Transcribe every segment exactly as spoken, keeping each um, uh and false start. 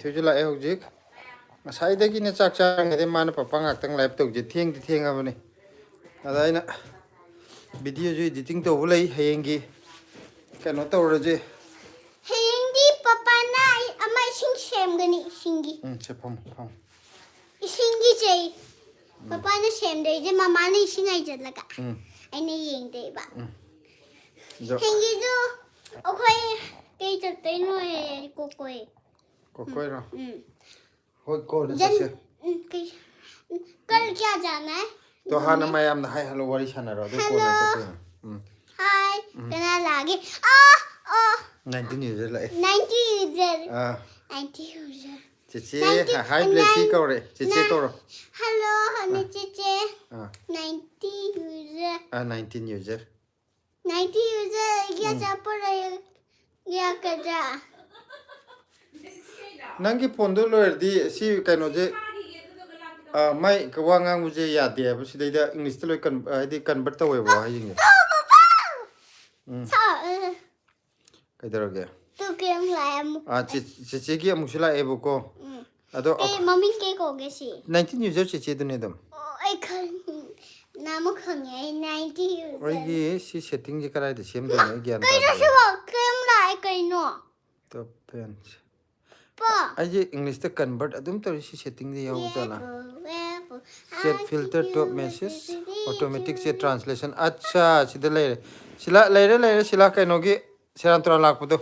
ꯊꯣꯏꯁꯨ ꯂꯥꯛꯑꯦ ꯍꯧꯖꯤꯛ꯫ ꯉꯁꯥꯏꯗꯒꯤꯅꯦ ꯆꯥꯛ ꯆꯥꯔꯤꯉꯩꯗꯩ ꯃꯥꯅ ꯄꯄꯥ ꯉꯥꯛꯇꯪ live ꯇꯧꯁꯦ, ꯊꯦꯡꯗꯤ ꯊꯦꯡꯉꯕꯅꯤ꯫ ꯑꯗ ꯑꯩꯅ videoꯁꯨ editing ꯇꯧꯕ ꯂꯩ ꯍꯌꯦꯡꯒꯤ, ꯀꯩꯅꯣ ꯇꯧꯔꯁꯦ꯫ ꯍꯌꯦꯡꯗꯤ ꯄꯄꯥꯅ ꯑꯩ ꯑꯃ ꯏꯁꯤꯡ ꯁꯦꯝꯒꯅꯤ, ꯏꯁꯤꯡꯒꯤ꯫ ꯎꯝ, ꯁꯦ ꯐꯝꯃꯣ, ꯐꯝꯃꯣ꯫ ꯏꯁꯤꯡꯒꯤ ꯆꯩ꯫ ꯄꯄꯥꯅ ꯁꯦꯝꯗꯣꯏꯁꯦ, ꯃꯃꯥꯅ ꯏꯁꯤꯡ ꯍꯩꯖꯤꯜꯂꯒ ꯎꯝ꯫ ꯑꯩꯅ ꯌꯦꯡꯗꯣꯏꯕ꯫ ꯎꯝ꯫ ꯑꯗꯣ ꯍꯌꯦꯡꯒꯤꯁꯨ ꯑꯩꯈꯣꯏ ꯀꯩ ꯆꯠꯇꯣꯏꯅꯣ ꯍꯥꯏꯌꯦ, ꯀꯣꯀꯣꯏ꯫ ꯀꯣꯀꯣꯏꯔꯣ? ꯎꯝ꯫ ꯍꯣꯏ, ꯀꯣꯟꯅ ꯖꯟ-, ꯆꯠꯁꯦ꯫ ꯎꯝ, ꯀꯩ-, ꯎꯝ, ꯀꯜ ꯀꯌꯥ ꯖꯥꯅ ꯍꯥꯏ? ꯑꯗꯣ ꯍꯥꯟꯅ ꯃꯌꯥꯝꯗ hi hello ꯋꯥꯔꯤ ꯁꯥꯟꯅꯔꯣ, ꯑꯗꯨ ꯀꯣꯟꯅ ꯍꯜꯂꯣ꯫ ꯆꯠꯇꯣꯏꯅꯦ꯫ ꯎꯝ꯫ ꯍꯥꯏ, ꯎꯝ꯫ ꯀꯅꯥ ꯂꯥꯛꯑꯒꯦ? ꯑꯥ, ꯑꯣ꯫ Nineteen user ꯂꯥꯛꯑꯦ꯫ Ninety user꯫ ꯑꯥ꯫ Ninety user꯫ ꯆꯦꯆꯦ, ninety, hi, hi, bless you nine, ꯀꯧꯔꯦ꯫ ꯆꯦꯆꯦ nine꯫ ꯀꯧꯔꯣ꯫ ꯍꯜꯂꯣ, ꯍꯜꯂꯣ, ꯑꯥ꯫ ꯆꯦꯆꯦ꯫ ꯑꯥ꯫ Ninety user꯫ ꯑꯥ, nineteen user꯫ Ninety user ꯑꯩꯒꯤ ꯎꯝ꯫ ꯑꯆꯥꯄꯣꯠ ꯂꯩ-, ꯌꯥꯒꯗ꯭ꯔꯥ? ꯅꯪꯒꯤ ꯐꯣꯟꯗꯣ ꯂꯣꯏꯔꯗꯤ ꯁꯤ ꯀꯩꯅꯣꯁꯦ, ꯑ, ꯃꯥꯏ ꯋꯥ ꯉꯥꯡꯕꯁꯦ ꯌꯥꯗꯦ ꯍꯥꯏꯕ, ꯁꯤꯗꯩꯗ Englishꯇ ꯂꯣꯏ ꯀꯟ-, ꯍꯥꯏꯗꯤ convert ꯇꯧꯋꯦꯕ ꯋꯥꯍꯩꯁꯤꯡꯁꯦ꯫ ꯇꯣ, ꯄꯄꯥ! ꯎꯝ꯫ ꯁꯥ-, ꯑ꯫ ꯀꯩꯗꯧꯔꯒꯦ? ꯇꯨ ꯀꯩꯝ ꯂꯥꯛꯑꯦ ꯑꯃꯨꯛ꯫ ꯑ, ꯆꯦ-, ꯆꯦꯆꯦꯒꯤ ꯑꯃꯨꯛꯁꯨ ꯂꯥꯛꯑꯦꯕꯀꯣ꯫ ꯎꯝ꯫ ꯑꯗꯣ ꯀꯩ ꯑꯩꯈꯣꯏ ꯃꯃꯤꯡ ꯀꯩ ꯀꯧꯒꯦ ꯁꯤ? Nineteen user ꯆꯦꯆꯦꯗꯨꯅꯦ ꯑꯗꯨꯝ꯫ ꯑꯣ, ꯑꯩ ꯈꯪ-, ꯅꯍꯥꯟꯃꯨꯛ ꯈꯪꯉꯦ, ꯑꯩ ninety user꯫ ꯑꯩꯒꯤ ꯁꯤ settingꯁꯦ ꯀꯗꯥꯏꯗ ꯁꯦꯝꯗꯣꯏꯅꯣ? ꯑꯩ ꯒ꯭ꯌꯥꯟ ꯀꯩꯅꯣ ꯇꯥꯗꯦ꯫ ꯁꯤꯕꯣ? ꯀꯩꯝ ꯂꯥꯛꯑꯦ ꯀꯩꯅꯣ? Top ten꯫ ꯄꯥ꯫ ꯑꯩꯁꯦ Englishꯇ convert ꯑꯗꯨꯝ ꯇꯧꯔꯤ, ꯁꯤ settingꯗ ꯌꯥꯎꯕ ꯖꯥꯠꯂꯥ? Chat filter, top message, automatic chat translation꯫ ꯑꯠꯆꯥ, ꯁꯤꯗ ꯂꯩꯔꯦ꯫ ꯁꯤꯂꯥ, ꯂꯩꯔꯦ, ꯂꯩꯔꯦ, ꯁꯤꯂꯥ ꯀꯩꯅꯣꯒꯤ ꯁꯦꯔꯥꯟ ꯇꯨꯔꯥꯟ ꯂꯥꯛꯄꯗꯣ꯫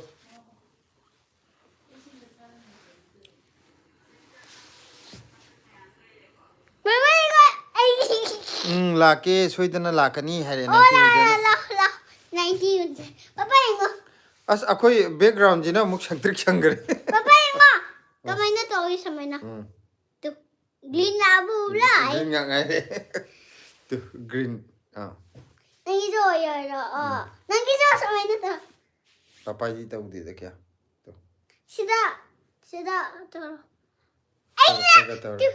ꯃꯃꯥ, ꯑꯩꯉꯣꯟ-, ꯑꯩ-, ꯎꯝ, ꯂꯥꯛꯀꯦ, ꯁꯣꯏꯗꯅ ꯂꯥꯛꯀꯅꯤ ꯍꯥꯏꯔꯦ, ꯑꯣ, ninety ꯂꯥꯛꯑꯦ, userꯅ꯫ ꯂꯥꯛꯑꯣ, ꯂꯥꯛꯑꯣ, ninety user꯫ ꯄꯄꯥ, ꯌꯦꯡꯉꯣ꯫ ꯑꯁ, ꯑꯩꯈꯣꯏ backgroundꯁꯤꯅ ꯑꯃꯨꯛ ꯁꯪꯇ꯭ꯔꯤꯛ ꯁꯪꯈ꯭ꯔꯦ꯫ ꯄꯄꯥ, ꯌꯦꯡꯉꯣ꯫ ꯑꯣ꯫ ꯀꯃꯥꯏꯅ ꯇꯧꯏ, ꯁꯨꯃꯥꯏꯅ? ꯎꯝ꯫ ꯇꯨ, green ꯂꯥꯛꯑꯕ ꯎꯕ꯭ꯔꯥ? Green ꯉꯥꯛ ꯉꯥꯏꯔꯦ꯫ Two, green꯫ ꯑꯥ꯫ ꯅꯪꯒꯤꯁꯨ ꯑꯣꯏꯔꯣ, ꯑꯣ꯫ ꯎꯝ꯫ ꯅꯪꯒꯤꯁꯨ ꯁꯨꯃꯥꯏꯅ ꯇꯧ꯫ ꯄꯄꯥꯏꯗꯤ ꯇꯧꯗꯦꯗ ꯀꯌꯥ꯫ ꯇꯨ꯫ ꯁꯤꯗ, ꯁꯤꯗ ꯇꯧꯔꯣ꯫ ꯇꯧꯔꯣ, ꯈꯔ ꯈꯔ ꯇꯧꯔꯣ꯫ ꯇꯨ꯫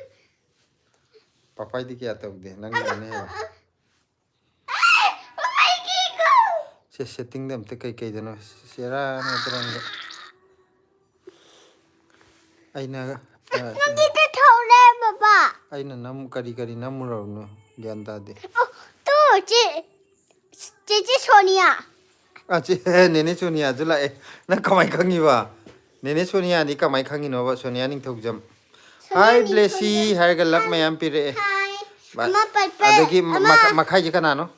ꯄꯄꯥꯏꯗꯤ ꯀꯌꯥ ꯇꯧꯗꯦ, ꯅꯪꯒꯤꯗꯅ ꯍꯦꯜꯂꯦ꯫ ꯑ, ꯑ꯫ ꯁꯦ, settingꯗ ꯑꯝꯇ ꯀꯩ ꯀꯩꯗꯅꯣ ꯁꯦꯔꯥꯟ ꯇꯨꯔꯥꯟꯗ꯫ ꯑꯩꯅ ꯅꯪꯗꯤ ꯊꯧꯔꯦ ꯕꯕꯥ꯫ ꯑꯩꯅ ꯅꯝ ꯀꯔꯤ ꯀꯔꯤ ꯅꯝꯃꯨꯔꯕꯅꯣ? ꯒ꯭ꯌꯥꯟ ꯇꯥꯗꯦ꯫ ꯇꯨ ꯆꯦ ꯆꯦꯆꯦ ꯁꯣꯅꯤꯌꯥ꯫ ꯑ ꯆꯦ ꯅꯦꯅꯦ ꯁꯣꯅꯤꯌꯥꯁꯨ ꯂꯥꯛꯑꯦ꯫ ꯅꯪ ꯀꯃꯥꯏꯅ ꯈꯪꯉꯤꯕ? ꯅꯦꯅꯦ ꯁꯣꯅꯤꯌꯥꯗꯤ ꯀꯃꯥꯏꯅ ꯈꯪꯉꯤꯅꯣꯕ? ꯁꯣꯅꯤꯌꯥ ꯅꯤꯡꯊꯧꯖꯝ꯫ ꯍꯥꯏ ꯕ꯭ꯂꯦꯁꯤ ꯍꯥꯏꯔꯒ ꯂꯞ ꯃꯌꯥꯝ ꯄꯤꯔꯛꯑꯦ꯫ ꯍꯥꯏ꯫ ꯕ- ꯑꯃ ꯄꯠꯄ ꯑꯗꯒꯤ ꯃ- ꯑꯃ ꯃꯈ- ꯃꯈꯥꯏꯁꯦ ꯀꯅꯥꯅꯣ?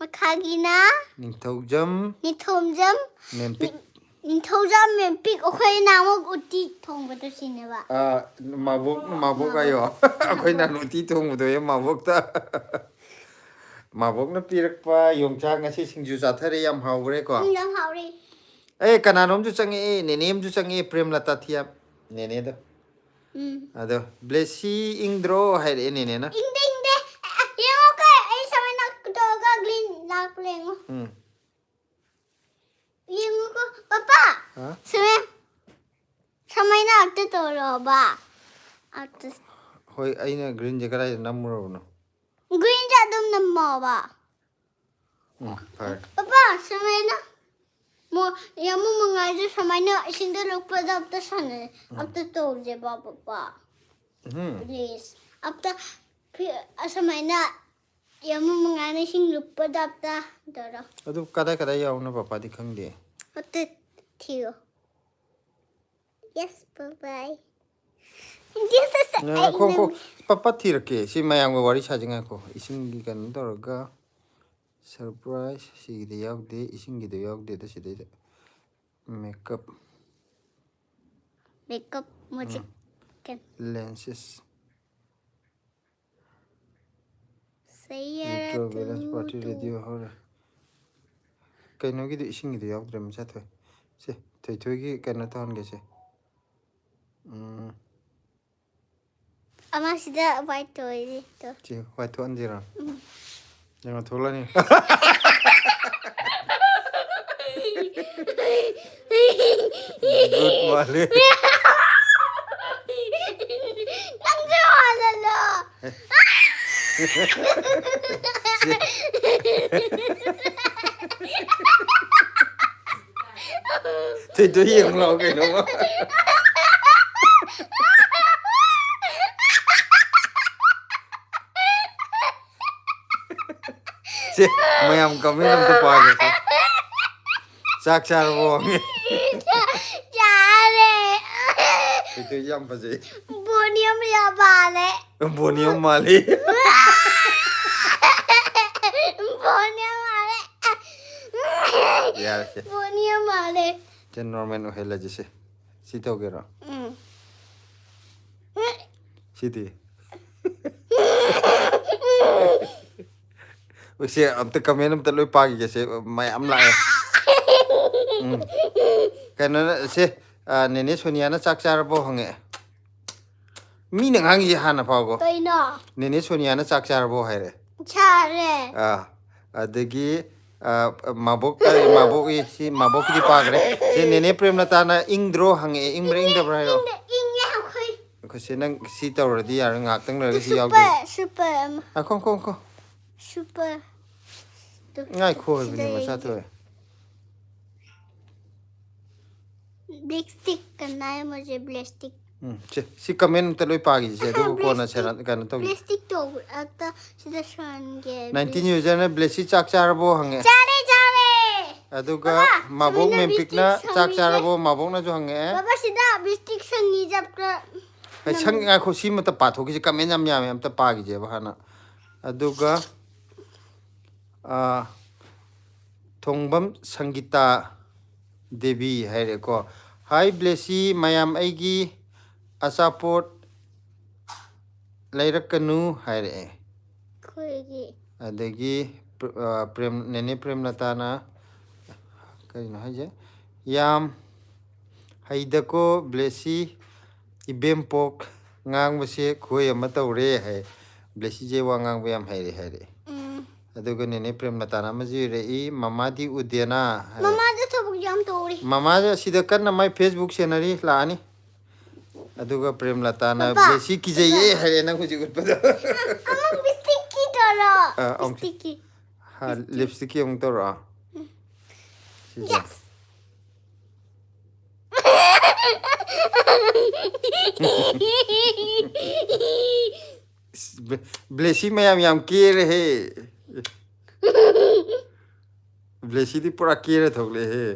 ꯃꯈꯥꯒꯤꯅ ꯅꯤꯡꯊꯧꯖꯝ ꯅꯤꯡꯊꯧꯖꯝ꯫ ꯃꯦꯝꯄꯤꯛ꯫ ꯅꯤꯡꯊꯧꯖꯝ ꯃꯦꯝꯄꯤꯛ ꯑꯩꯈꯣꯏ ꯅꯍꯥꯟꯃꯨꯛ ꯎꯇꯤ ꯊꯣꯡꯕꯗꯣ ꯁꯤꯅꯦꯕ꯫ ꯑ, ꯃꯥꯕꯣꯛ ꯃꯥꯕꯣꯛ ꯍꯥꯏꯌꯣ꯫ ꯑꯩꯈꯣꯏ ꯅꯍꯥꯟ ꯎꯇꯤ ꯊꯣꯡꯕꯗꯣ ꯍꯦ ꯃꯥꯕꯣꯛꯇ꯫ ꯃꯥꯕꯣꯛꯅ ꯄꯤꯔꯛꯄ ꯌꯣꯡꯆꯥꯛ ꯉꯁꯤ ꯁꯤꯡꯖꯨ ꯆꯥꯊꯔꯦ, ꯌꯥꯝ ꯍꯥꯎꯈ꯭ꯔꯦꯀꯣ꯫ ꯎꯝ, ꯌꯥꯝ ꯍꯥꯎꯔꯦ꯫ ꯑꯦ, ꯀꯅꯥꯅꯣꯝꯁꯨ ꯆꯪꯉꯛꯑꯦ, ꯅꯦꯅꯦ ꯑꯃꯁꯨ ꯆꯪꯉꯛꯑꯦ, ꯄ꯭ꯔꯦꯝꯂꯇꯥ ꯊꯤꯌꯥꯝ꯫ ꯅꯦꯅꯦꯗꯣ꯫ ꯎꯝ꯫ ꯑꯗꯣ ꯕ꯭ꯂꯦꯁꯤ ꯏꯪꯗ꯭ꯔꯣ ꯍꯥꯏꯔꯛꯑꯦ ꯅꯦꯅꯦꯅ꯫ ꯏꯪꯗꯦ ꯏꯪꯗꯦ꯫ ꯑꯦ, ꯌꯦꯡꯉꯣ ꯀꯩ ꯑꯩ ꯁꯨꯃꯥꯏꯅ ꯇꯧꯔꯒ ꯒ꯭ꯔꯤꯟ ꯂꯥꯛꯄ꯭ꯔꯥ ꯌꯦꯡꯉꯣ꯫ ꯎꯝ꯫ ꯌꯦꯡꯉꯨꯀꯣ ꯄꯄꯥ꯫ ꯍꯥ? ꯁꯨꯃꯥꯏ ꯁꯨꯃꯥꯏꯅ ꯑꯝꯇ ꯇꯧꯔꯣꯕ꯫ ꯑꯝꯇ ꯍꯣꯏ, ꯑꯩꯅ ꯒ꯭ꯔꯤꯟꯁꯦ ꯀꯗꯥꯏꯗ ꯅꯝꯃꯨꯔꯕꯅꯣ? ꯒ꯭ꯔꯤꯟꯁꯦ ꯑꯗꯨꯝ ꯅꯝꯃꯣꯕ꯫ ꯎꯝ, ꯐꯔꯦ꯫ ꯄꯄꯥ ꯁꯨꯃꯥꯏꯅ ꯃꯣ ꯌꯥꯝ ꯃꯉꯥꯏꯁꯨ ꯁꯨꯃꯥꯏꯅ ꯏꯁꯤꯡꯗ ꯂꯨꯞꯄꯗ ꯑꯝꯇ ꯁꯥꯟꯅ ꯑꯝꯇ ꯇꯧꯁꯦꯕ ꯄꯄꯥ꯫ ꯎꯝ꯫ ꯄ꯭ꯂꯤꯁ ꯑꯝꯇ ꯐꯤ- ꯑꯁꯨꯃꯥꯏꯅ ꯌꯥꯝ ꯃꯉꯥꯏꯅ ꯏꯁꯤꯡ ꯂꯨꯞꯄꯗ ꯑꯝꯇ ꯇꯧꯔꯣ꯫ ꯑꯗꯨ ꯀꯗꯥꯏ ꯀꯗꯥꯏ ꯌꯥꯎꯅꯣ ꯄꯄꯥꯗꯤ ꯈꯪꯗꯦ꯫ ꯑꯝꯇ ꯊꯤꯌꯣ꯫ Yes papa. ꯌꯦꯁ ꯉꯥꯏꯈꯣ, ꯉꯥꯏꯈꯣ꯫ ꯄꯄꯥ ꯊꯤꯔꯛꯀꯦ꯫ ꯁꯤ ꯃꯌꯥꯝꯒ ꯋꯥꯔꯤ ꯁꯥꯁꯤ ꯉꯥꯏꯈꯣ꯫ ꯏꯁꯤꯡꯒꯤ ꯀꯩꯅꯣ ꯇꯧꯔꯒ ꯁꯔꯄ꯭ꯔꯥꯏꯁ ꯁꯤꯒꯤꯗ ꯌꯥꯎꯗꯦ, ꯏꯁꯤꯡꯒꯤꯗ ꯌꯥꯎꯗꯦꯗ ꯁꯤꯗꯩꯗ꯫ ꯃꯦꯀꯞ꯫ Makeup music. ꯂꯦꯟꯁꯦꯁ꯫ ꯁꯌꯥꯔ ꯏꯟꯇ꯭ꯔꯣ ꯕꯦꯂꯦꯟꯁ ꯄꯥꯔꯇꯤ ꯔꯦꯗꯤꯑꯣ ꯍꯧꯔꯦ꯫ ꯀꯩꯅꯣꯒꯤꯗꯣ ꯏꯁꯤꯡꯒꯤꯗꯣ ꯌꯥꯎꯗ꯭ꯔꯦ ꯃꯆꯥ ꯊꯣꯏ꯫ ꯁꯦ, ꯊꯣꯏꯊꯣꯏꯒꯤ ꯀꯩꯅꯣ ꯇꯧꯍꯟꯒꯦꯁꯦ꯫ ꯎꯝ, ꯑꯃꯁꯤꯗ ꯋꯥꯏꯠ ꯇꯧꯔꯤꯗꯣ꯫ ꯁꯤ ꯋꯥꯏꯠ ꯊꯣꯛꯍꯟꯁꯤꯔꯣ? ꯌꯦꯡꯉꯣ, ꯊꯣꯛꯂꯛꯑꯅꯤ꯫ ꯒꯨꯗ ꯃꯥꯜꯂꯦ꯫ ꯅꯪꯁꯨ ꯍꯥꯜꯂꯣ꯫ ꯊꯣꯏꯊꯣꯏ ꯌꯦꯡꯉꯨ ꯂꯥꯛꯑꯣ ꯀꯩꯅꯣꯃ꯫ ꯃꯌꯥꯝ comment ꯑꯝꯇ ꯄꯥꯒꯦ꯫ ꯆꯥꯛ ꯆꯥꯔꯕꯣ ꯍꯪꯉꯦ꯫ ꯆꯥꯔꯦ꯫ ꯀꯩꯊꯣꯏꯁꯦ ꯌꯥꯝ ꯐꯖꯩ꯫ ꯕꯣꯅꯤꯌꯝ ꯌꯥꯝ ꯃꯥꯜꯂꯦ꯫ ꯕꯣꯅꯤꯌꯝ ꯃꯥꯜꯂꯤ꯫ ꯕꯣꯅꯤꯌꯝ ꯃꯥꯜꯂꯦ꯫ ꯌꯥꯔꯦ ꯁꯦ꯫ ꯕꯣꯅꯤꯌꯝ ꯃꯥꯜꯂꯦ꯫ ꯁꯦ, normal ꯑꯣꯏꯍꯜꯂꯁꯤ ꯁꯦ꯫ ꯁꯤ ꯇꯧꯒꯦꯔꯣ? ꯎꯝ꯫ ꯁꯤꯗꯤ꯫ ꯁꯦ, ꯑꯝꯇ comment ꯑꯝꯇ ꯂꯣꯏ ꯄꯥꯈꯤꯒꯦ ꯁꯦ꯫ ꯃꯌꯥꯝ ꯂꯥꯛꯑꯦ꯫ ꯎꯝ꯫ ꯀꯩꯅꯣꯅ ꯁꯦ, ꯑ, ꯅꯦꯅꯦ ꯁꯣꯅꯤꯌꯥꯅ ꯆꯥꯛ ꯆꯥꯔꯕꯣ ꯍꯪꯉꯛꯑꯦ꯫ ꯃꯤꯅ ꯉꯥꯡꯉꯤꯁꯦ ꯍꯥꯟꯅ ꯄꯥꯎꯀꯣ꯫ ꯀꯩꯅꯣ? ꯅꯦꯅꯦ ꯁꯣꯅꯤꯌꯥꯅ ꯆꯥꯛ ꯆꯥꯔꯕꯣ ꯍꯥꯏꯔꯦ꯫ ꯆꯥꯔꯦ꯫ ꯑꯥ, ꯑꯗꯒꯤ, ꯑ, ꯃꯥꯕꯣꯛ, ꯑ, ꯃꯥꯕꯣꯛ, ꯏ, ꯁꯤ ꯃꯥꯕꯣꯛꯀꯤꯗꯤ ꯄꯥꯈ꯭ꯔꯦ꯫ ꯁꯦ, ꯅꯦꯅꯦ ꯄ꯭ꯔꯦꯝꯂꯇꯥꯅ ꯏꯪꯗ꯭ꯔꯣ ꯍꯪꯉꯛꯑꯦ꯫ ꯏꯪꯕ꯭ꯔꯥ ꯏꯪꯗꯕ꯭ꯔꯥ ꯍꯥꯏꯔꯣ꯫ ꯏꯪꯉꯦ, ꯏꯪꯉꯦ ꯑꯩꯈꯣꯏ꯫ ꯑꯩꯈꯣꯏ ꯁꯦ, ꯅꯪ ꯁꯤ ꯇꯧꯔꯗꯤ ꯌꯥꯔꯣꯏ, ꯉꯥꯏꯍꯥꯛꯇꯪ ꯂꯩꯔꯒ ꯁꯤ ꯌꯥꯎꯗꯣꯏꯅꯤ꯫ ꯁꯨꯄꯔ, ꯁꯨꯄꯔ ꯑꯃ꯫ ꯉꯥꯏꯈꯣ, ꯉꯥꯏꯈꯣ, ꯉꯥꯏꯈꯣ꯫ ꯁꯨꯄꯔ꯫ ꯉꯥꯏꯈꯣ ꯍꯥꯏꯕꯅꯤ, ꯁꯤꯗ ꯃꯆꯥ ꯌꯦꯡꯁꯦ꯫ ꯊꯣꯛꯑꯦ꯫ ꯕ꯭ꯂꯦꯛ ꯁ꯭ꯇꯤꯛ ꯀꯅꯥꯏ ꯃꯨꯖꯦ ꯕ꯭ꯂꯦꯛ ꯁ꯭ꯇꯤꯛ꯫ ꯎꯝ, ꯁꯦ, ꯁꯤ comment ꯑꯝꯇ ꯂꯣꯏ ꯄꯥꯈꯤꯁꯦ, ꯑꯗꯨꯒ ꯀꯣꯟꯅ ꯁꯦꯔꯥꯟ ꯀꯩꯅꯣ ꯇꯧꯒꯦ꯫ ꯕ꯭ꯂꯦꯛ ꯁ꯭ꯇꯤꯛ ꯇꯧꯕ ꯑꯝꯇ ꯁꯤꯗ ꯁꯣꯟꯒꯦ꯫ Nineteen userꯅ ꯕ꯭ꯂꯦꯁꯤ ꯆꯥꯛ ꯆꯥꯔꯕꯣ ꯍꯪꯉꯦ꯫ ꯆꯥꯔꯦ, ꯆꯥꯔꯦ꯫ ꯑꯗꯨꯒ ꯕꯕꯥ, ꯃꯥꯕꯣꯛ ꯁꯨꯃꯥꯏꯅ ꯃꯦꯝꯄꯤꯛꯅ ꯕ꯭ꯂꯦꯛ ꯁ꯭ꯇꯤꯛ ꯆꯥꯛ ꯁꯪꯉꯤꯁꯦ꯫ ꯆꯥꯔꯕꯣ ꯃꯥꯕꯣꯛꯅꯁꯨ ꯍꯪꯉꯛꯑꯦ꯫ ꯕꯕꯥ, ꯁꯤꯗ ꯕ꯭ꯂꯦꯛ ꯁ꯭ꯇꯤꯛ ꯁꯪꯉꯤ ꯆꯞꯇ꯫ ꯑꯩ ꯁꯪ ꯉꯥꯏꯈꯣ, ꯁꯤ ꯑꯃꯇ ꯄꯥꯊꯣꯛꯈꯤꯁꯦ, comment ꯌꯥꯝ ꯌꯥꯝꯃꯦ, ꯑꯝꯇ ꯄꯥꯈꯤꯁꯦꯕ ꯍꯥꯟꯅ꯫ ꯑꯗꯨꯒ, ꯑ, ꯊꯣꯡꯕꯝ ꯁꯪꯒꯤꯇꯥ ꯗꯦꯕꯤ ꯍꯥꯏꯔꯦꯀꯣ꯫ "Hi ꯕ꯭ꯂꯦꯁꯤ, ꯃꯌꯥꯝ ꯑꯩꯒꯤ ꯑꯆꯥꯄꯣꯠ ꯂꯩꯔꯛꯀꯅꯨ" ꯍꯥꯏꯔꯛꯑꯦ꯫ ꯑꯩꯈꯣꯏꯒꯤ꯫ ꯑꯗꯒꯤ ꯄ꯭ꯔ-, ꯑ, ꯄ꯭ꯔꯦꯝ, ꯅꯦꯅꯦ ꯄ꯭ꯔꯦꯝꯂꯇꯥꯅ, ꯀꯔꯤꯅꯣ ꯍꯥꯏꯁꯦ? "ꯌꯥꯝ ꯍꯩꯗꯀꯣ ꯕ꯭ꯂꯦꯁꯤ, ꯏꯕꯦꯝꯄꯣꯛ ꯉꯥꯡꯕꯁꯦ ꯈꯨꯍꯩ ꯑꯃ ꯇꯧꯔꯦ" ꯍꯥꯏ꯫ "ꯕ꯭ꯂꯦꯁꯤꯁꯦ ꯋꯥ ꯉꯥꯡꯕ ꯌꯥꯝ ꯍꯩꯔꯦ" ꯍꯥꯏꯔꯛꯑꯦ꯫ ꯎꯝ꯫ ꯑꯗꯨꯒ ꯅꯦꯅꯦ ꯄ꯭ꯔꯦꯝꯂꯇꯥꯅ ꯑꯃꯁꯨ ꯏꯔꯛꯏ, "ꯃꯃꯥꯗꯤ ꯎꯗꯦꯅ" ꯍꯥꯏ꯫ ꯃꯃꯥꯗ ꯊꯕꯛ ꯌꯥꯝ ꯇꯧꯔꯤ꯫ ꯃꯃꯥꯁꯦ ꯑꯁꯤꯗ ꯀꯟꯅ ꯃꯥꯏ Facebook ꯁꯦꯟꯅꯔꯤ, ꯂꯥꯛꯑꯅꯤ꯫ ꯑꯗꯨꯒ ꯄ꯭ꯔꯦꯝꯂꯇꯥꯅ, ꯄꯄꯥ, "ꯕ꯭ꯂꯦꯁꯤ ꯀꯤꯖꯩꯌꯦ" ꯍꯥꯏꯔꯦ, ꯅꯪ ꯍꯧꯖꯤꯛ ꯎꯠꯄꯗꯣ꯫ ꯑꯃꯨꯛ ꯕꯤꯁꯇꯤꯛꯀꯤ ꯇꯧꯔꯣ꯫ ꯑ, ꯑꯃꯨꯛ ꯕꯤꯁꯇꯤꯛꯀꯤ꯫ ꯍꯥ, ꯂꯤꯞꯁꯇꯤꯛꯀꯤ ꯑꯃꯨꯛ ꯇꯧꯔꯛꯑꯣ꯫ ꯁꯤꯁꯦ꯫ Yes. ꯕ꯭ꯂꯦ-, ꯕ꯭ꯂꯦꯁꯤ ꯃꯌꯥꯝ ꯌꯥꯝ ꯀꯦꯔꯦꯍꯦ꯫ ꯕ꯭ꯂꯦꯁꯤꯗꯤ ꯄꯨꯔꯥ ꯀꯦꯔ ꯊꯣꯛꯂꯛꯑꯦꯍꯦ꯫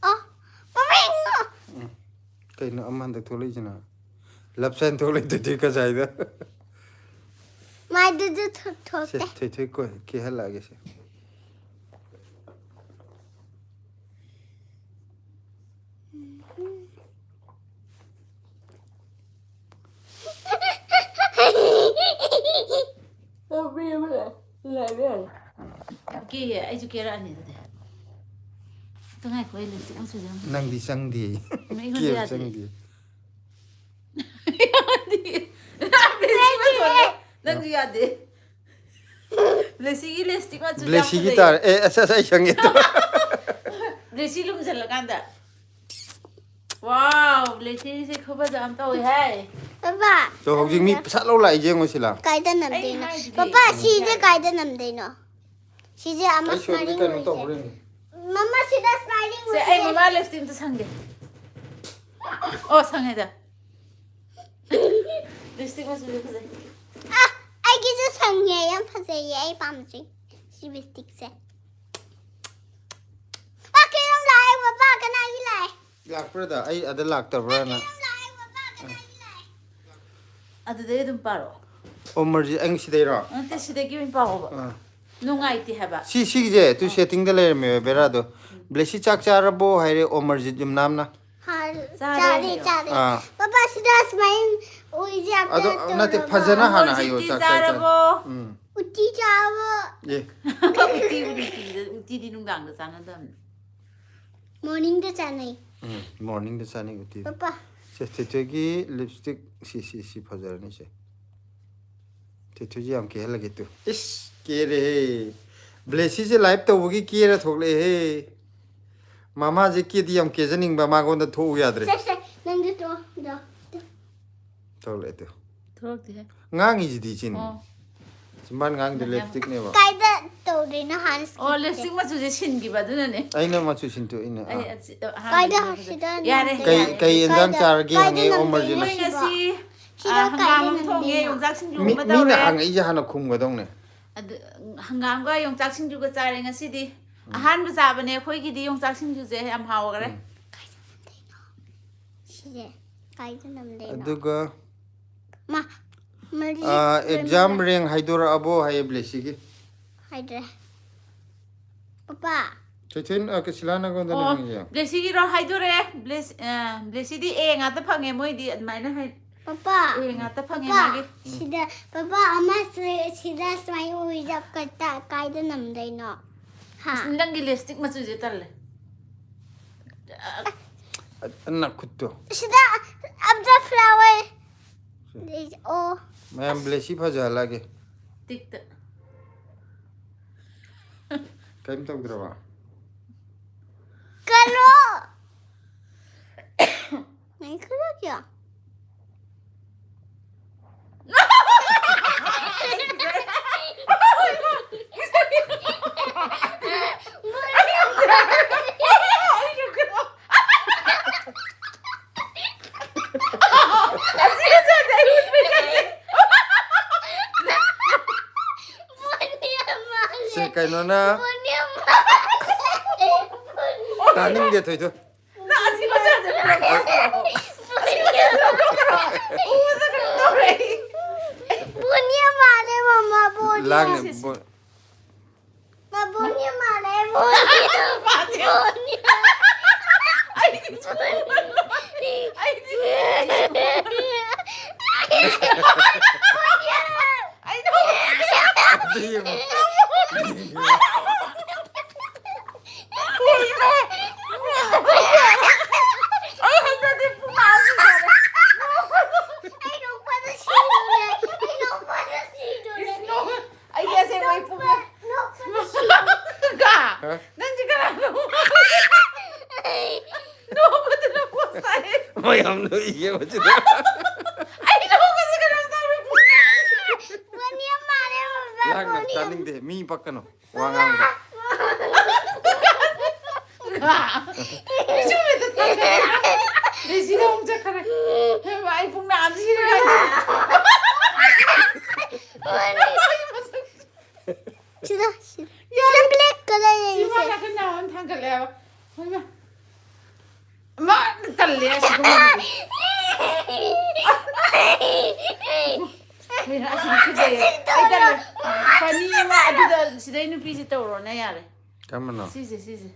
ꯑꯣ, ꯃꯃꯤꯡ! ꯀꯩꯅꯣ ꯑꯃ ꯍꯟꯗꯛ ꯊꯣꯛꯂꯛꯏꯁꯤꯅ? ꯂꯞ ꯁꯥꯏꯟ ꯊꯣꯛꯂꯛꯏꯗꯨꯗꯤ ꯀꯖꯥꯏꯗ꯫ ꯃꯥꯏꯗꯨꯁꯨ ꯊꯣꯛ- ꯁꯦ, ꯊꯣꯛꯇꯦ꯫ ꯊꯣꯏꯊꯣꯏ ꯀꯣꯏ ꯀꯦꯍꯜꯂꯛꯑꯒꯦ ꯁꯦ꯫ ꯀꯦ ꯑꯩꯁꯨ ꯀꯦꯔꯛꯑꯅꯤ ꯑꯗꯨꯗꯤ꯫ ꯑꯗꯨ ꯉꯥꯏꯈꯣ, ꯑꯩ ꯂꯤꯞꯁꯇꯤꯛ ꯑꯃ ꯁꯨꯖꯔꯝꯒꯦ꯫ ꯅꯪꯗꯤ ꯆꯪꯗꯦ꯫ ꯑꯩꯉꯣꯟꯗ ꯀꯦꯕ ꯌꯥꯗꯦ꯫ ꯆꯪꯗꯦ꯫ ꯅꯪꯁꯨ ꯌꯥꯗꯦ꯫ ꯕ꯭ꯂꯦꯁꯤꯒꯤ ꯂꯤꯞꯁꯇꯤꯛ ꯃꯆꯨ ꯌꯥꯝ ꯕ꯭ꯂꯦꯁꯤꯒꯤ ꯐꯖꯩ꯫ ꯇꯥꯔꯦ꯫ ꯑꯦ, ꯑꯁ, ꯑꯁ, ꯑꯩ ꯆꯪꯉꯦ꯫ ꯕ꯭ꯂꯦꯁꯤ ꯂꯨꯝꯁꯤꯜꯂꯀꯥꯟꯗ꯫ ꯋꯥꯎ, ꯕ꯭ꯂꯦꯁꯤꯁꯦ ꯈꯨꯐꯖ ꯑꯃ ꯇꯧꯋꯦ ꯍꯥꯏ꯫ ꯄꯄꯥ, ꯆꯣ, ꯍꯧꯖꯤꯛ ꯃꯤ ꯄꯩꯁꯥ ꯂꯧ ꯂꯥꯛꯏꯁꯦ ꯌꯦꯡꯉꯣ ꯁꯤꯂꯥ꯫ ꯀꯥꯏꯗ ꯅꯝꯗꯣꯏꯅꯣ? ꯑꯩ ꯍꯥꯏꯗꯨꯗꯤ꯫ ꯄꯄꯥ, ꯁꯤꯁꯦ ꯀꯥꯏꯗ ꯅꯝꯗꯣꯏꯅꯣ? ꯁꯤꯁꯦ ꯑꯃ ꯑꯩ ꯁꯣꯏꯕꯗꯤ ꯁ꯭ꯃꯥꯏꯂꯤꯡ ꯀꯩꯅꯣ ꯑꯣꯏꯁꯦ꯫ ꯇꯧꯈ꯭ꯔꯦꯅꯦ꯫ ꯃꯃꯥ, ꯁꯤꯗ ꯁ꯭ꯃꯥꯏꯂꯤꯡ ꯁꯦ, ꯑꯩ ꯑꯣꯏꯁꯦ꯫ ꯃꯃꯥ ꯂꯤꯞꯁꯇꯤꯛ ꯑꯝꯇ ꯁꯪꯒꯦ꯫ ꯑꯣ, ꯁꯪꯉꯦꯗ꯫ ꯂꯤꯞꯁꯇꯤꯛ ꯃꯆꯨꯁꯦ ꯐꯖꯩ꯫ ꯑ, ꯑꯩꯒꯤꯁꯨ ꯁꯪꯉꯦ, ꯌꯥꯝ ꯐꯖꯩꯌꯦ, ꯑꯩ ꯄꯥꯝꯖꯩ ꯁꯤ ꯂꯤꯞꯁꯇꯤꯛꯁꯦ꯫ ꯑ, ꯀꯩꯅꯣꯝ ꯂꯥꯛꯑꯦ, ꯄꯄꯥ, ꯀꯅꯥꯒꯤ ꯂꯥꯛꯑꯦ? ꯂꯥꯛꯄ꯭ꯔꯗ? ꯑꯩ ꯑꯗ ꯂꯥꯛꯇꯕ꯭ꯔꯥꯅ꯫ ꯀꯩꯅꯣꯝ ꯂꯥꯛꯑꯦ, ꯄꯄꯥ, ꯀꯅꯥꯒꯤ ꯂꯥꯛꯑꯦ? ꯑꯗꯨꯗꯩ ꯑꯗꯨꯝ ꯄꯥꯔꯛꯑꯣ꯫ ꯑꯣꯃꯔꯖꯤꯠ, ꯑꯩ ꯁꯤꯗꯩꯔꯣ? ꯅꯠꯇꯦ, ꯁꯤꯗꯒꯤ ꯑꯣꯏꯅ ꯄꯥꯔꯛꯑꯣꯕ꯫ ꯑꯥ꯫ ꯅꯨꯡꯉꯥꯏꯇꯦ ꯍꯥꯏꯕ꯫ ꯁꯤ, ꯁꯤꯒꯤꯁꯦ ꯇꯨ ꯁꯦꯠꯇꯤꯡꯗ ꯂꯩꯔꯝꯃꯦꯕ ꯕꯦꯔꯥꯗꯣ꯫ ꯕ꯭ꯂꯦꯁꯤ ꯆꯥꯛ ꯆꯥꯔꯕꯣ ꯍꯥꯏꯔꯦ ꯑꯣꯃꯔꯖꯤꯠ ꯌꯨꯝꯅꯥꯝꯅ꯫ ꯍꯥ, ꯆꯥꯔꯦ꯫ ꯆꯥꯔꯦ, ꯆꯥꯔꯦ꯫ ꯑꯥ꯫ ꯄꯄꯥ, ꯁꯤꯗ ꯁꯨꯃꯥꯏꯅ ꯎꯏꯁꯦ ꯑꯝꯇ ꯑꯗꯣ ꯅꯠꯇꯦ, ꯇꯧꯔꯣ꯫ ꯐꯖꯅ ꯍꯥꯟꯅ ꯍꯥꯏꯌꯣ, ꯑꯣꯃꯔꯖꯤꯠꯇꯤ ꯆꯥꯛ ꯆꯥꯔꯦ, ꯆꯥꯔꯦ꯫ ꯆꯥꯔꯕꯣ? ꯎꯝ꯫ ꯎꯇꯤ ꯆꯥꯕ꯫ ꯑꯦ꯫ ꯎꯇꯤꯕꯨ ꯅꯨꯡꯇꯤꯗ, ꯎꯇꯤꯗꯤ ꯅꯨꯡꯗꯥꯡꯗ ꯆꯥꯅꯗꯕꯅꯤ꯫ ꯃꯣꯔꯅꯤꯡꯗ ꯆꯥꯅꯩ꯫ ꯎꯝ, ꯃꯣꯔꯅꯤꯡꯗ ꯆꯥꯅꯩ ꯎꯇꯤ꯫ ꯄꯄꯥ꯫ ꯁꯦ, ꯊꯣꯏꯊꯣꯏꯒꯤ ꯂꯤꯞꯁꯇꯤꯛ ꯁꯤ, ꯁꯤ, ꯁꯤ ꯐꯖꯔꯅꯤ ꯁꯦ꯫ ꯊꯣꯏꯊꯣꯏꯁꯦ ꯌꯥꯝ ꯀꯦꯍꯜꯂꯒꯦ ꯇꯨ꯫ ꯏꯁ, ꯀꯦꯔꯦꯍꯦ꯫ ꯕ꯭ꯂꯦꯁꯤꯁꯦ ꯂꯥꯏꯚ ꯇꯧꯕꯒꯤ ꯀꯦꯔ ꯊꯣꯛꯂꯛꯑꯦꯍꯦ꯫ ꯃꯃꯥꯁꯦ ꯀꯦꯗꯤ ꯌꯥꯝ ꯀꯦꯖꯅꯤꯡꯕ, ꯃꯉꯣꯟꯗ ꯊꯣꯛꯎ ꯌꯥꯗ꯭ꯔꯦ꯫ ꯁꯦ, ꯁꯦ, ꯅꯪꯁꯨ ꯇꯣ, ꯇꯣ, ꯇꯣ꯫ ꯊꯣꯛꯂꯛꯑꯦ ꯇꯨ꯫ ꯊꯣꯛꯂꯛꯇꯦꯍꯦ꯫ ꯉꯥꯡꯉꯤꯁꯤꯗꯤ ꯆꯤꯟ꯫ ꯑꯣ꯫ ꯆꯤꯟꯕꯥꯟ ꯉꯥꯡꯗꯦ, ꯅꯪ ꯂꯤꯞꯁꯇꯤꯛꯅꯦꯕ꯫ ꯀꯥꯏꯗ ꯇꯧꯗꯣꯏꯅꯣ ꯍꯥꯟꯅ ꯑꯣ, skip ꯂꯤꯞꯁꯇꯤꯛ ꯃꯆꯨꯁꯦ ꯁꯤꯟꯈꯤꯕ ꯑꯗꯨꯅꯅꯦ꯫ ꯑꯩꯅ ꯃꯆꯨ ꯁꯤꯟꯇꯣꯛꯏꯅꯦ꯫ ꯑꯥ꯫ ꯑꯩ ꯑꯁꯤ, ꯑꯍꯥꯟꯕ ꯀꯥꯏꯗ ꯌꯦꯡꯕꯗ꯫ ꯁꯤꯗ ꯌꯥꯔꯦ꯫ ꯅꯝꯗꯣꯏꯅꯣ? ꯀꯩ, ꯀꯩ ꯌꯦꯟꯖꯥꯡ ꯀꯥꯏꯗ, ꯆꯥꯔꯒꯦ ꯀꯥꯏꯗ ꯍꯪꯉꯦ ꯑꯣꯃꯔꯖꯤꯠꯅ꯫ ꯅꯝꯗꯣꯏꯅꯣ? ꯃꯣꯏ ꯉꯁꯤ ꯁꯤꯗ ꯑꯥ, ꯍꯪꯒꯥꯝ ꯀꯥꯏꯗ ꯑꯃ ꯊꯣꯡꯉꯦ, ꯅꯝꯗꯣꯏꯅꯣ? ꯌꯣꯡꯆꯥꯛ ꯁꯤꯡꯖꯨ ꯃꯤ-, ꯑꯃ ꯃꯤꯅ ꯇꯧꯔꯦ꯫ ꯍꯪꯉꯛꯏꯁꯦ ꯍꯥꯟꯅ ꯈꯨꯝꯒꯗꯧꯅꯦ꯫ ꯑꯗꯨ, ꯍꯪꯒꯥꯝꯒ ꯌꯣꯡꯆꯥꯛ ꯁꯤꯡꯖꯨꯒ ꯆꯥꯔꯦ ꯉꯁꯤꯗꯤ꯫ ꯑꯍꯥꯟꯕ ꯆꯥꯕꯅꯦ ꯑꯩꯈꯣꯏꯒꯤꯗꯤ ꯌꯣꯡꯆꯥꯛ ꯁꯤꯡꯖꯨꯁꯦ, ꯌꯥꯝ ꯍꯥꯎꯈ꯭ꯔꯦ꯫ ꯎꯝ꯫ ꯁꯤꯁꯦ ꯀꯥꯏꯗ ꯅꯝꯗꯣꯏꯅꯣ? ꯑꯗꯨꯒ, ꯃꯥ, ꯃꯔꯤ ꯑꯥ, ꯑꯦꯛꯖꯥꯝ ꯂꯣꯏꯅꯃꯛ꯫ ꯔꯦꯡ ꯍꯥꯏꯗꯣꯔꯛꯑꯕꯣ ꯍꯥꯏꯌꯦ ꯕ꯭ꯂꯦꯁꯤꯒꯤ꯫ ꯍꯥꯏꯗ꯭ꯔꯦ꯫ ꯄꯄꯥ꯫ ꯆꯦꯆꯦꯟ, ꯑ, ꯀꯁꯤꯂꯥ ꯅꯪꯉꯣꯟꯗꯅꯦ ꯑꯣ, ꯍꯪꯉꯤꯁꯦ꯫ ꯕ꯭ꯂꯦꯁꯤꯒꯤꯔꯣ ꯍꯥꯏꯗꯣꯔꯦ꯫ ꯕ꯭ꯂꯦꯁ-, ꯑ, ꯕ꯭ꯂꯦꯁꯤꯗꯤ ꯑꯦ ꯉꯥꯛꯇ ꯐꯪꯉꯦ ꯃꯣꯏꯗꯤ ꯑꯗꯨꯃꯥꯏꯅ ꯍꯥꯏ꯫ ꯄꯄꯥ꯫ ꯑꯦ ꯉꯥꯛꯇ ꯐꯪꯉꯦ ꯄꯄꯥ, ꯃꯥꯒꯤ꯫ ꯁꯤꯗ, ꯄꯄꯥ, ꯑꯃꯁꯦ ꯁꯤꯗ ꯁꯨꯃꯥꯏꯅ ꯎꯔꯤꯁꯦ ꯀꯥꯏꯗ, ꯀꯥꯏꯗ ꯅꯝꯗꯣꯏꯅꯣ? ꯍꯥ? ꯑꯁ, ꯅꯪꯒꯤ ꯂꯤꯞꯁꯇꯤꯛ ꯃꯆꯨꯁꯦ ꯇꯜꯂꯦ꯫ ꯑ, ꯅꯈꯨꯠꯇꯣ꯫ ꯁꯤꯗ ꯑꯝꯇ flower꯫ ꯁꯤ꯫ ꯑꯣ꯫ ꯃꯌꯥꯝ ꯕ꯭ꯂꯦꯁꯤ ꯐꯖꯍꯜꯂꯒꯦ꯫ ꯇꯤꯛꯇ꯫ ꯀꯔꯤꯝ ꯇꯧꯗ꯭ꯔꯕ? ꯀꯩꯅꯣ? ꯉꯥꯏꯈꯣ, ꯀꯌꯥ? ꯁꯤ ꯀꯩꯅꯣꯅ ꯇꯥꯅꯤꯡꯗꯦ, ꯊꯣꯏꯊꯣꯏ꯫ ꯅꯪ ꯑꯁꯤ ꯃꯆꯥꯁꯦ ꯄꯨꯔꯛꯑꯣ꯫ ꯑꯁꯤ ꯃꯆꯥꯁꯦ ꯂꯧꯊꯣꯛꯈ꯭ꯔꯣ꯫ ꯎꯕꯗ ꯀꯩꯅꯣ ꯇꯧꯔꯦ꯫ ꯕꯣꯅꯤꯌꯥ ꯃꯥꯜꯂꯦ, ꯃꯃꯥ, ꯕꯣꯅꯤꯌꯥ꯫ ꯂꯥꯡꯅꯦ, ꯕꯣ-, ꯃꯥ ꯕꯣꯅꯤꯌꯥ ꯃꯥꯜꯂꯦ, ꯕꯣꯅꯤꯌꯥ꯫ ꯃꯥꯁꯦ꯫ ꯕꯣꯅꯤꯌꯥ꯫ ꯑꯩꯗꯤ ꯁꯨꯡ-, ꯑꯩꯗꯤ ꯕꯣꯅꯤꯌꯥ꯫ ꯑꯩꯗꯣ ꯑꯗꯨ ꯌꯦꯡꯉꯨ꯫ ꯑꯩ ꯍꯩꯅꯗꯦ ꯄꯨꯃꯥꯁꯤꯗ꯫ ꯑꯩ ꯅꯣꯛꯄꯗ ꯁꯤꯗꯣꯔꯦ꯫ ꯑꯩ ꯅꯣꯛꯄꯗ ꯁꯤꯗꯣꯔꯦ꯫ ꯏꯁ, ꯅꯣꯛ-, ꯑꯩꯗꯤ ꯑꯁꯦꯡꯕ ꯑꯩ ꯄꯨꯃꯥ-, ꯅꯣꯛꯄꯗ ꯁꯤꯗꯣꯔꯦ꯫ ꯀꯥ, ꯍꯥ? ꯅꯪꯁꯦ ꯀꯅꯥꯅꯣ? ꯅꯣꯛꯄꯗ ꯅꯣꯛꯄ ꯁꯥꯏ꯫ ꯃꯌꯥꯝ ꯅꯣꯛꯏꯌꯦ ꯃꯁꯤꯗ꯫ ꯑꯩ ꯅꯣꯛꯄꯁꯦ ꯀꯩꯅꯣꯝ ꯇꯧꯔꯦ, ꯄꯨꯃꯥ꯫ ꯕꯣꯅꯤꯌꯥ ꯃꯥꯜꯂꯦ, ꯕꯕꯥ, ꯂꯥꯡꯒꯅꯨ, ꯕꯣꯅꯤꯌꯥ꯫ ꯇꯥꯅꯤꯡꯗꯦ, ꯃꯤ ꯄꯛꯀꯅꯨ꯫ ꯋꯥ ꯉꯥꯡꯕ꯫ ꯀꯥ, ꯄꯤꯁꯨꯝꯁꯦ ꯇꯠꯈ꯭ꯔꯦ꯫ ꯂꯤꯁꯤꯗ ꯑꯃꯨꯛ ꯆꯠꯈ꯭ꯔꯦ꯫ ꯑꯩ ꯄꯨꯡ ꯅꯥꯕꯅ ꯁꯤꯔꯦ ꯀꯥꯏꯗ? ꯁꯤꯗ, ꯁꯤꯗ꯫ ꯌꯥꯔꯦ꯫ ꯁꯤꯗ black colour ꯁꯤ ꯂꯩꯔꯤꯁꯦ꯫ ꯃꯥꯅ ꯑꯩꯈꯣꯏ ꯅꯥꯕ ꯑꯃ ꯊꯥꯡꯒꯠꯂꯦ ꯍꯥꯏꯕ꯫ ꯍꯣꯏꯃ꯫ ꯃꯥ ꯇꯜꯂꯦ ꯑꯁꯤꯒꯨꯝꯕꯗꯨꯗꯤ꯫ ꯀꯩꯅꯣ ꯑꯁꯤꯗꯤ ꯀꯤꯖꯩꯌꯦ꯫ ꯑꯩ ꯇꯜꯂꯦ꯫ ꯐꯅꯤ ꯑꯃ ꯑꯗꯨꯗ ꯁꯤꯗꯩ ꯅꯨꯄꯤꯁꯤ ꯇꯧꯔꯣꯅꯦ ꯌꯥꯔꯦ꯫ ꯀꯔꯝꯕꯅꯣ? ꯁꯤꯁꯦ, ꯁꯤꯁꯦ꯫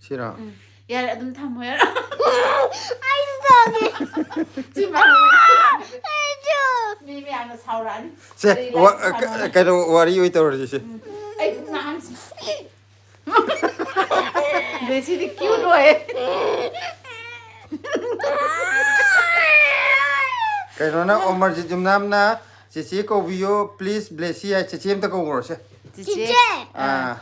ꯁꯤꯔꯣ? ꯎꯝ꯫ ꯌꯥꯔꯦ, ꯑꯗꯨꯝ ꯊꯝꯃꯣ ꯌꯥꯔꯦ꯫ ꯑꯩꯁꯨ ꯇꯧꯒꯦ꯫ ꯁꯤ ꯃꯥꯟꯅꯕ꯫ ꯑꯩꯁꯨ꯫ ꯃꯤ ꯃꯌꯥꯝꯅ ꯁꯥꯎꯔꯛꯑꯅꯤ꯫ ꯁꯦ, ꯀꯔꯤ ꯋꯥ-, ꯂꯥꯏꯔꯤꯛ ꯀ-, ꯊꯝꯃꯣ? ꯀꯩꯅꯣ, ꯋꯥꯔꯤ ꯑꯣꯏ ꯇꯧꯔꯁꯤ ꯁꯦ꯫ ꯎꯝ꯫ ꯑꯩ ꯄꯨꯛ ꯅꯥꯍꯟꯁꯤ꯫ ꯕ꯭ꯂꯦꯁꯤꯗꯤ cute ꯑꯣꯏ꯫ ꯀꯩꯅꯣꯅ, ꯑꯣꯃꯔꯖꯤꯠ ꯌꯨꯝꯅꯥꯝꯅ, "ꯆꯦꯆꯦ ꯀꯧꯕꯤꯌꯣ, please, ꯕ꯭ꯂꯦꯁꯤ" ꯍꯥꯏ꯫ ꯆꯦꯆꯦ ꯑꯝꯇ ꯀꯧꯈ꯭ꯔꯣꯁꯦ꯫ ꯆꯦꯆꯦ꯫ ꯆꯦꯆꯦ꯫ ꯑꯥ꯫ ꯑꯥ꯫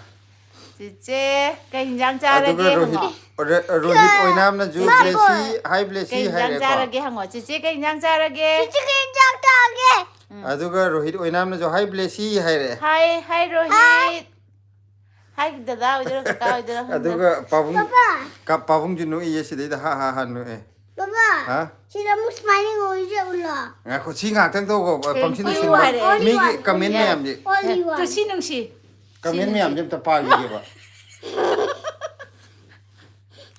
ꯆꯦꯆꯦ, ꯀꯩ ꯏꯟꯖꯥꯡ ꯆꯥꯔꯒꯦ? ꯑꯗꯨꯒ ꯔꯣꯍꯤꯠ, ꯍꯪꯉꯣ꯫ ꯔ-, ꯔꯣꯍꯤꯠ ꯑꯣꯏꯅꯥꯝꯅꯁꯨ, ꯃꯥ "ꯕ꯭ꯂꯦꯁꯤ, ꯀꯧ-, ꯍꯥꯏ ꯕ꯭ꯂꯦꯁꯤ" ꯀꯩ ꯏꯟꯖꯥꯡ ꯍꯥꯏꯔꯦꯀꯣ꯫ ꯆꯥꯔꯒꯦ ꯍꯪꯉꯣ꯫ "ꯆꯦꯆꯦ, ꯀꯩ ꯏꯟꯖꯥꯡ ꯆꯥꯔꯒꯦ?" ꯆꯦꯆꯦ, ꯀꯩ ꯏꯟꯖꯥꯡ ꯆꯥꯔꯒꯦ? ꯎꯝ꯫ ꯑꯗꯨꯒ ꯔꯣꯍꯤꯠ ꯑꯣꯏꯅꯥꯝꯅꯁꯨ, "ꯍꯥꯏ ꯕ꯭ꯂꯦꯁꯤ" ꯍꯥꯏꯔꯦ꯫ ꯍꯥꯏ, ꯍꯥꯏ ꯔꯣꯍꯤꯠ꯫ ꯍꯥꯏ꯫ ꯍꯥꯏ ꯗꯗꯥ ꯑꯣꯏꯗꯣꯏꯔꯣ, ꯀꯀꯥ ꯑꯣꯏꯗꯣꯏꯔꯣ ꯈꯪꯗꯦ꯫ ꯑꯗꯨꯒ ꯄꯥꯕꯨꯡ, ꯄꯥꯄꯥ꯫ ꯀ-, ꯄꯥꯕꯨꯡꯁꯨ ꯅꯣꯛꯏꯌꯦ ꯁꯤꯗꯩꯗ, ꯍꯥ, ꯍꯥ, ꯍꯥ, ꯅꯣꯛꯑꯦ꯫ ꯄꯥꯄꯥ, ꯍꯥ? ꯁꯤꯗ ꯑꯃꯨꯛ smiling ꯑꯣꯏꯔꯤꯁꯦ ꯎꯠꯂꯣ꯫ ꯉꯥꯏꯈꯣ, ꯁꯤ ꯉꯥꯛꯇꯪ ꯇꯧꯈꯣ, ꯄꯪꯁꯤꯟꯗ ꯁꯤꯟꯕ꯫ Thank you ꯍꯥꯏꯔꯦ꯫ Only ꯃꯤꯒꯤ one, comment only ꯃꯌꯥꯝꯁꯦ꯫ Only one꯫ ꯇꯨ ꯁꯤ ꯅꯨꯡꯁꯤ꯫ Comment ꯁꯤ ꯅꯨꯡꯁꯤ꯫ ꯃꯌꯥꯝꯁꯦ ꯑꯝꯇ ꯄꯥꯈꯤꯒꯦꯕ꯫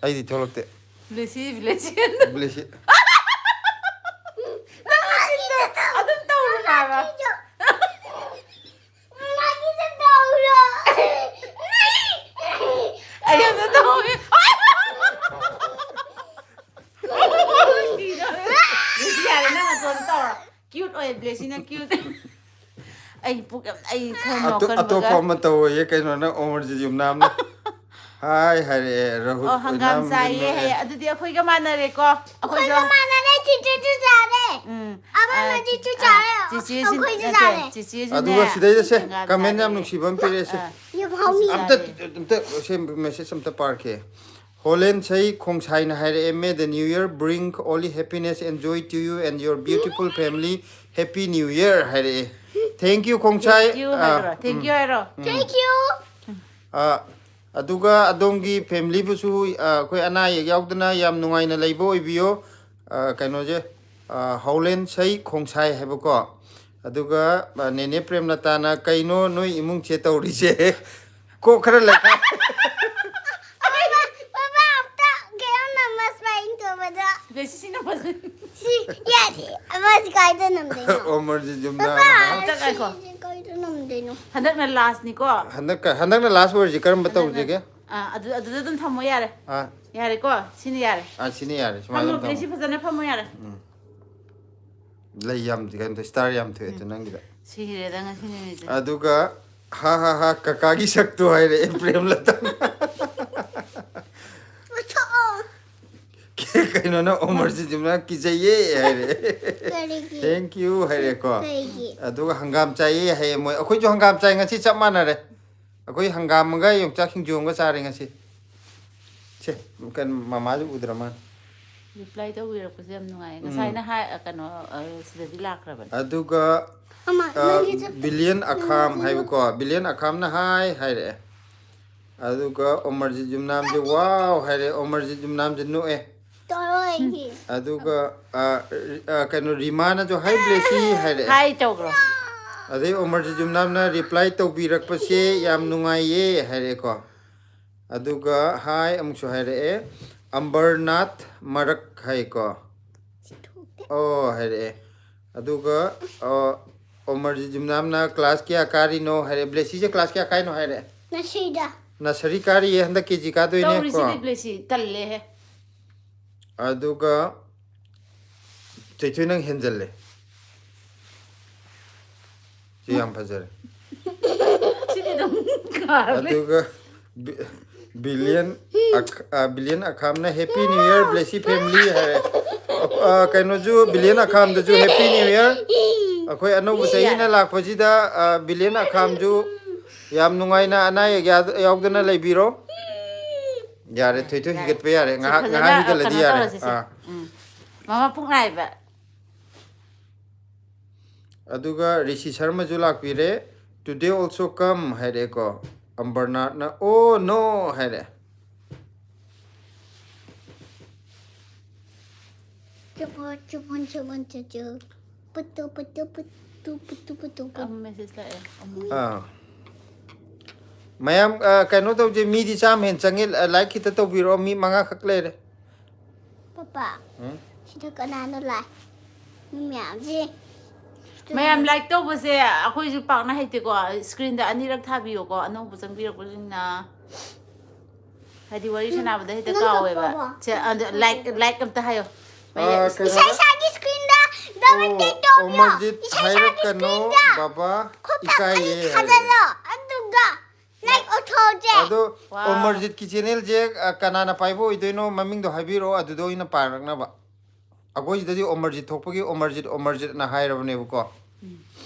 ꯑꯩꯗꯤ ꯊꯣꯛꯂꯛꯇꯦ꯫ ꯕ꯭ꯂꯦꯁꯤ, ꯕ꯭ꯂꯦꯁꯤ꯫ ꯕ꯭ꯂꯦꯁꯤ꯫ ꯅꯪ ꯑꯗꯨꯝ ꯇꯧꯔꯨ ꯍꯥꯏꯕ꯫ ꯃꯥꯒꯤꯁꯨ ꯇꯧꯔꯣ꯫ ꯑꯩ ꯑꯝꯇ ꯇꯧꯒꯦ꯫ ꯁꯤꯗꯧꯔꯦ꯫ ꯕ꯭ꯂꯦꯁꯤ, ꯌꯥꯔꯦ, ꯅꯪ ꯅꯇꯣꯟ ꯇꯧꯔꯣ꯫ Cute ꯑꯣꯏ, ꯕ꯭ꯂꯦꯁꯤꯅ cute꯫ ꯑꯩ ꯄꯨꯛ ꯌꯥꯝ, ꯑꯩ ꯈꯔ ꯑꯇꯣ-, ꯅꯣꯛꯀꯟꯕꯒ꯫ ꯑꯇꯣꯞꯄ ꯑꯃ ꯇꯧꯋꯣꯌꯦ, ꯀꯩꯅꯣꯅ, ꯑꯣꯃꯔꯖꯤꯠ ꯌꯨꯝꯅꯥꯝꯅ꯫ ꯍꯥꯏ ꯍꯥꯏꯔꯛꯑꯦ, ꯔꯥꯍꯨꯜ ꯑꯣ, ꯍꯪꯒꯥꯝ ꯑꯣꯏꯅꯥꯝ ꯆꯥꯏꯌꯦ ꯌꯨꯝꯅꯥꯝ꯫ ꯍꯥꯏꯌꯦ꯫ ꯑꯗꯨꯗꯤ ꯑꯩꯈꯣꯏꯒ ꯃꯥꯟꯅꯔꯦꯀꯣ꯫ ꯑꯩꯈꯣꯏꯁꯨ ꯑꯩꯈꯣꯏꯒ ꯃꯥꯟꯅꯔꯦ, ꯆꯤꯆꯦꯁꯨ ꯆꯥꯔꯦ꯫ ꯎꯝ꯫ ꯑꯃꯅ ꯑ, ꯆꯤꯆꯦ ꯑ, ꯆꯥꯔꯦ, ꯆꯤꯆꯦꯁꯤꯅ-, ꯑꯩꯈꯣꯏꯁꯨ ꯅꯠꯇꯦ, ꯆꯥꯔꯦ꯫ ꯆꯤꯆꯦꯁꯨꯅꯦ ꯑꯗꯨꯒ ꯁꯤꯗꯩꯗ ꯁꯦ, ꯍꯪꯒꯥꯝ comment ꯌꯥꯝ ꯆꯥꯔꯦ꯫ ꯅꯨꯡꯁꯤꯕ ꯑꯃ ꯄꯤꯔꯛꯑꯦ ꯁꯦ꯫ ꯑ, ꯌꯥꯝ ꯍꯥꯎꯅꯤ꯫ ꯑꯝꯇ, ꯆꯥꯔꯦ꯫ ꯑꯝꯇ ꯁꯦ, message ꯑꯝꯇ ꯄꯥꯔꯛꯀꯦ꯫ ꯍꯣꯂꯦꯟ ꯁꯩ ꯈꯣꯡꯁꯥꯏꯅ ꯍꯥꯏꯔꯛꯑꯦ, "May the new year bring only happiness and joy to you and your beautiful family. Happy New Year" ꯍꯥꯏꯔꯛꯑꯦ꯫ Thank you, ꯈꯣꯡꯁꯥꯏ꯫ Thank you ꯑ, ꯍꯥꯏꯔꯣ, thank ꯎꯝ꯫ You ꯍꯥꯏꯔꯣ꯫ ꯎꯝ꯫ Thank you꯫ ꯑ, ꯑꯗꯨꯒ ꯑꯗꯣꯝꯒꯤ family ꯕꯨꯁꯨ, ꯑ, ꯑꯩꯈꯣꯏ ꯑꯅꯥ ꯑꯌꯦꯛ ꯌꯥꯎꯗꯅ ꯌꯥꯝ ꯅꯨꯡꯉꯥꯏꯅ ꯂꯩꯕ ꯑꯣꯏꯕꯤꯌꯣ꯫ ꯑ, ꯀꯩꯅꯣꯁꯦ, ꯑ, ꯍꯧꯂꯦꯟ ꯁꯩ ꯈꯣꯡꯁꯥꯏ ꯍꯥꯏꯕꯀꯣ꯫ ꯑꯗꯨꯒ, ꯑ, ꯅꯦꯅꯦ ꯄ꯭ꯔꯦꯝꯂꯇꯥꯅ, "ꯀꯩꯅꯣ ꯅꯣꯏ ꯏꯃꯨꯡꯁꯦ ꯇꯧꯔꯤꯁꯦ?" ꯀꯣꯛ ꯈꯔ ꯂꯩꯈꯥꯏ꯫ ꯄꯥꯄꯥ, ꯑꯝꯇ ꯀꯩꯅꯣ ꯅꯝꯃꯁ ꯄꯥꯏꯟ ꯇꯧꯕꯗ꯫ ꯕꯦꯁꯤ ꯁꯤꯅ ꯐꯖꯅ ꯁꯤ ꯌꯥꯗꯦ꯫ ꯑꯃꯁꯤ ꯀꯥꯏꯗ ꯅꯝꯗꯣꯏꯅꯣ? ꯑꯣꯃꯔꯖꯤꯠ ꯖꯨꯝꯅꯥꯝ ꯄꯥꯄꯥ, ꯑꯃ꯫ ꯑꯝꯇ ꯉꯥꯏꯈꯣ꯫ ꯁꯤꯁꯦ ꯀꯥꯏꯗ ꯅꯝꯗꯣꯏꯅꯣ? ꯍꯟꯗꯛꯅ ꯂꯥꯁꯅꯤꯀꯣ꯫ ꯍꯟꯗꯛꯀ ꯍꯟꯗꯛꯅ ꯂꯥꯁ ꯑꯣꯏꯔꯁꯤ꯫ ꯀꯔꯝꯕ ꯇꯧꯁꯤꯒꯦ? ꯑꯥ, ꯑꯗꯨ ꯑꯗꯨꯗ ꯑꯗꯨꯝ ꯊꯝꯃꯣ ꯌꯥꯔꯦ꯫ ꯑꯥ, ꯌꯥꯔꯦꯀꯣ? ꯁꯤꯅ ꯌꯥꯔꯦ꯫ ꯑꯥ, ꯁꯤꯅ ꯌꯥꯔꯦ꯫ ꯁꯨꯃꯥꯏꯅ ꯐꯝꯃꯣ, ꯑꯗꯨꯝ ꯊꯝꯃꯣ꯫ ꯕꯦꯁꯤ ꯐꯖꯅ ꯐꯝꯃꯣ ꯌꯥꯔꯦ꯫ ꯂꯩ ꯌꯥꯝ, ꯀꯩꯅꯣ, ꯁ꯭ꯇꯥꯔ ꯌꯥꯝ ꯊꯣꯛꯑꯦ ꯑꯗꯨ ꯅꯪꯒꯤꯗ꯫ ꯁꯤꯔꯦꯗ ꯉꯁꯤ ꯅꯨꯃꯤꯠꯁꯦ꯫ ꯑꯗꯨꯒ, "ꯍꯥ ꯍꯥ ꯍꯥ, ꯀꯀꯥꯒꯤ ꯁꯛꯇꯣ" ꯍꯥꯏꯔꯛꯑꯦ ꯄ꯭ꯔꯦꯝꯂꯇꯥ꯫ ꯃꯨꯊꯛꯑꯣ꯫ "ꯀꯩꯅꯣ ꯅꯪ ꯑꯣꯃꯔꯖꯤꯠ ꯖꯨꯝꯅꯥꯝ ꯀꯤꯖꯩꯌꯦ" ꯍꯥꯏꯔꯦ꯫ ꯀꯔꯤꯒꯤ? "Thank you" ꯍꯥꯏꯔꯦꯀꯣ꯫ ꯀꯩꯒꯤ? ꯑꯗꯨꯒ "ꯍꯪꯒꯥꯝ ꯆꯥꯏꯌꯦ" ꯍꯥꯏꯌꯦ ꯃꯣꯏ꯫ ꯑꯩꯈꯣꯏꯁꯨ ꯍꯪꯒꯥꯝ ꯆꯥꯏ ꯉꯁꯤ, ꯆꯞ ꯃꯥꯟꯅꯔꯦ꯫ ꯑꯩꯈꯣꯏ ꯍꯪꯒꯥꯝ ꯑꯃꯒ ꯌꯣꯡꯆꯥꯛ ꯁꯤꯡꯖꯨ ꯑꯃꯒ ꯆꯥꯔꯦ ꯉꯁꯤ꯫ ꯁꯦ, ꯀꯩꯅꯣ, ꯃꯃꯥꯁꯨ ꯎꯗ꯭ꯔ ꯃꯥꯜꯂꯦ꯫ ꯔꯤꯄ꯭ꯂꯥꯏ ꯇꯧꯕꯤꯔꯛꯄꯁꯦ ꯌꯥꯝ ꯅꯨꯡꯉꯥꯏꯌꯦ꯫ ꯎꯝ꯫ ꯉꯁꯥꯏꯅ ꯍꯥꯏ, ꯀꯩꯅꯣ, ꯑ, ꯁꯤꯗꯗꯤ ꯂꯥꯛꯈ꯭ꯔꯕꯅꯦ꯫ ꯑꯗꯨꯒ, ꯑꯃ, ꯑ, ꯅꯪꯒꯤ ꯆꯠ-, ꯕꯤꯂꯤꯌꯟ ꯑꯈꯥꯝ ꯅꯪꯒꯤ ꯍꯥꯏꯕꯀꯣ, ꯕꯤꯂꯤꯌꯟ ꯑꯈꯥꯝꯅ ꯍꯥꯏ ꯍꯥꯏꯔꯛꯑꯦ꯫ ꯑꯗꯨꯒ ꯑꯣꯃꯔꯖꯤꯠ ꯖꯨꯝꯅꯥꯝꯁꯦ "ꯋꯥꯎ" ꯍꯥꯏꯔꯦ, ꯑꯣꯃꯔꯖꯤꯠ ꯖꯨꯝꯅꯥꯝꯁꯦ ꯅꯣꯛꯑꯦ꯫ ꯇꯧꯔꯣꯏꯒꯤ꯫ ꯑꯗꯨꯒ, ꯑ, ꯑ, ꯀꯩꯅꯣ, ꯔꯤꯃꯥꯅꯁꯨ "ꯍꯥꯏ ꯕ꯭ꯂꯦꯁꯤ" ꯍꯥꯏꯔꯛꯑꯦ꯫ ꯍꯥꯏ ꯇꯧꯈ꯭ꯔꯣ꯫ ꯑꯗꯩ ꯑꯣꯃꯔꯖꯤꯠ ꯖꯨꯝꯅꯥꯝꯅ ꯔꯤꯄ꯭ꯂꯥꯏ ꯇꯧꯕꯤꯔꯛꯄꯁꯦ "ꯌꯥꯝ ꯅꯨꯡꯉꯥꯏꯌꯦ" ꯍꯥꯏꯔꯛꯑꯦꯀꯣ꯫ ꯑꯗꯨꯒ ꯍꯥꯏ ꯑꯃꯨꯛꯁꯨ ꯍꯥꯏꯔꯛꯑꯦ, "ꯑꯝꯕꯔꯅꯥꯊ ꯃꯔꯛ" ꯍꯥꯏꯀꯣ꯫ "ꯑꯣ" ꯍꯥꯏꯔꯛꯑꯦ꯫ ꯑꯗꯨꯒ, ꯑ, ꯑꯣꯃꯔꯖꯤꯠ ꯖꯨꯝꯅꯥꯝꯅ "ꯀ꯭ꯂꯥꯁ ꯀꯌꯥ ꯀꯥꯔꯤꯅꯣ?" ꯍꯥꯏꯔꯛꯑꯦ꯫ ꯕ꯭ꯂꯦꯁꯤꯁꯦ ꯀ꯭ꯂꯥꯁ ꯀꯌꯥ ꯀꯥꯏꯅꯣ ꯍꯥꯏꯔꯛꯑꯦ꯫ ꯉꯁꯤꯗ꯫ ꯅꯁꯔꯤ ꯀꯥꯔꯤꯌꯦ, ꯍꯟꯗꯛ ꯀꯦ ꯖꯤ ꯀꯥꯗꯣꯏꯅꯦ ꯀꯣ꯫ ꯇꯧꯔꯤꯁꯤꯗꯤ ꯕ꯭ꯂꯦꯁꯤ ꯇꯜꯂꯦꯍꯦ꯫ ꯑꯗꯨꯒ ꯊꯣꯏꯊꯣꯏ ꯅꯪ ꯍꯦꯟꯖꯜꯂꯦ꯫ ꯁꯤ ꯌꯥꯝ ꯐꯖꯔꯦ꯫ ꯁꯤꯗꯤ ꯑꯗꯨꯝ ꯀꯥꯔꯦ꯫ ꯑꯗꯨꯒ ꯕꯤ-, ꯕꯤꯂꯤꯌꯟ ꯑꯈ-, ꯑ, ꯕꯤꯂꯤꯌꯟ ꯑꯈꯥꯝꯅ "Happy New Year, Blessy family" ꯍꯥꯏꯔꯦ꯫ ꯑ, ꯀꯩꯅꯣꯁꯨ, ꯕꯤꯂꯤꯌꯟ ꯑꯈꯥꯝꯗꯁꯨ "Happy New Year"꯫ ꯑꯩꯈꯣꯏ ꯑꯅꯧꯕ ꯆꯍꯤꯅ ꯂꯥꯛꯄꯁꯤꯗ, ꯑ, ꯕꯤꯂꯤꯌꯟ ꯑꯈꯥꯝꯁꯨ ꯌꯥꯝ ꯅꯨꯡꯉꯥꯏꯅ, ꯑꯅꯥ ꯑꯌꯦꯛ ꯌꯥ-, ꯌꯥꯎꯗꯅ ꯂꯩꯕꯤꯔꯣ꯫ ꯌꯥꯔꯦ, ꯊꯣꯏꯊꯣꯏ ꯍꯤꯒꯠꯄ ꯌꯥꯔꯦ꯫ ꯁꯤ ꯉꯥꯏꯍꯥꯛ, ꯐꯖꯅ ꯉꯥꯏꯍꯥꯛ ꯍꯤꯒꯠꯂꯗꯤ ꯀꯩꯅꯣ ꯌꯥꯔꯦ꯫ ꯇꯧꯔꯁꯤꯁꯦ꯫ ꯑꯥ꯫ ꯎꯝ꯫ ꯃꯃꯥ ꯄꯨꯛ ꯅꯥꯏꯕ꯫ ꯑꯗꯨꯒ ꯔꯤꯁꯤ ꯁꯔꯃꯁꯨ ꯂꯥꯛꯄꯤꯔꯦ꯫ "Today also come" ꯍꯥꯏꯔꯛꯑꯦꯀꯣ꯫ ꯑꯝꯕꯔꯅꯥꯊꯅ "Oh no" ꯍꯥꯏꯔꯛꯑꯦ꯫ Two, four, two, one, two, one, two, two. Putu, putu, putu, putu, putu, putu. ꯑꯃ ꯃꯦꯁꯦꯖ ꯂꯥꯛꯑꯦ ꯑꯃ ꯑꯥ ꯃꯌꯥꯝ ꯑ, ꯀꯩꯅꯣ ꯇꯧꯁꯦ, ꯃꯤꯗꯤ ꯆꯥꯝꯃ ꯍꯦꯟꯅ ꯆꯪꯉꯦ꯫ ꯂꯥꯏꯛ ꯈꯤꯇ ꯇꯧꯕꯤꯔꯛꯑꯣ, ꯃꯤ ꯃꯉꯥ ꯈꯛ ꯂꯩꯔꯦ꯫ ꯄꯄꯥ, ꯎꯝ? ꯁꯤꯗ ꯀꯅꯥꯅꯣ ꯂꯥꯏ? ꯃꯤ ꯃꯌꯥꯝꯁꯦ꯫ ꯃꯌꯥꯝ ꯂꯥꯏꯛ ꯇꯧꯕꯁꯦ ꯑꯩꯈꯣꯏꯁꯨ ꯄꯥꯛꯅ ꯍꯩꯇꯦꯀꯣ꯫ ꯁ꯭ꯀ꯭ꯔꯤꯟꯗ ꯑꯅꯤꯔꯛ ꯊꯥꯕꯤꯌꯣꯀꯣ, ꯑꯅꯧꯕ ꯆꯪꯕꯤꯔꯛꯄꯁꯤꯡꯅ꯫ ꯍꯥꯏꯗꯤ ꯋꯥꯔꯤ ꯁꯥꯟꯅꯕꯗ ꯍꯦꯛꯇ ꯅꯪ ꯀꯥꯎꯋꯦꯕ꯫ ꯀꯞꯄꯕꯣ? ꯁꯦ, ꯑꯗ ꯂꯥꯏꯛ ꯂꯥꯏꯛ ꯑꯝꯇ ꯍꯥꯏꯌꯣ꯫ ꯑ, ꯀꯩꯅꯣ- ꯏꯁꯥ ꯏꯁꯥꯒꯤ ꯁ꯭ꯀ꯭ꯔꯤꯟꯗ ꯗꯕꯜ ꯇꯦꯞ ꯇꯧꯕꯤꯌꯣ꯫ ꯑꯣꯃꯔꯖꯤꯠ ꯏꯁꯥ ꯏꯁꯥꯒꯤ ꯍꯥꯏꯔꯛꯀꯅꯣ ꯁ꯭ꯀ꯭ꯔꯤꯟꯗ ꯕꯕꯥ, ꯈꯨꯠꯇ ꯏꯀꯥꯏꯌꯦ ꯑꯅꯤ ꯍꯥꯏꯔꯦ꯫ ꯊꯥꯖꯜꯂꯣ꯫ ꯑꯗꯨꯒ ꯂꯥꯏꯛ ꯑꯣꯊꯣꯔꯁꯦ꯫ ꯑꯗꯣ ꯋꯥꯎ꯫ ꯑꯣꯃꯔꯖꯤꯠꯀꯤ ꯆꯦꯅꯦꯜꯁꯦ ꯑ, ꯀꯅꯥꯅ ꯄꯥꯏꯕ ꯑꯣꯏꯗꯣꯏꯅꯣ, ꯃꯃꯤꯡꯗꯣ ꯍꯥꯏꯕꯤꯔꯛꯑꯣ, ꯑꯗꯨꯗ ꯑꯣꯏꯅ ꯄꯥꯔꯛꯅꯕ꯫ ꯑꯩꯈꯣꯏ ꯁꯤꯗꯗꯤ ꯑꯣꯃꯔꯖꯤꯠ ꯊꯣꯛꯄꯒꯤ ꯑꯣꯃꯔꯖꯤꯠ ꯑꯣꯃꯔꯖꯤꯠꯅ ꯍꯥꯏꯔꯕꯅꯦꯕꯀꯣ꯫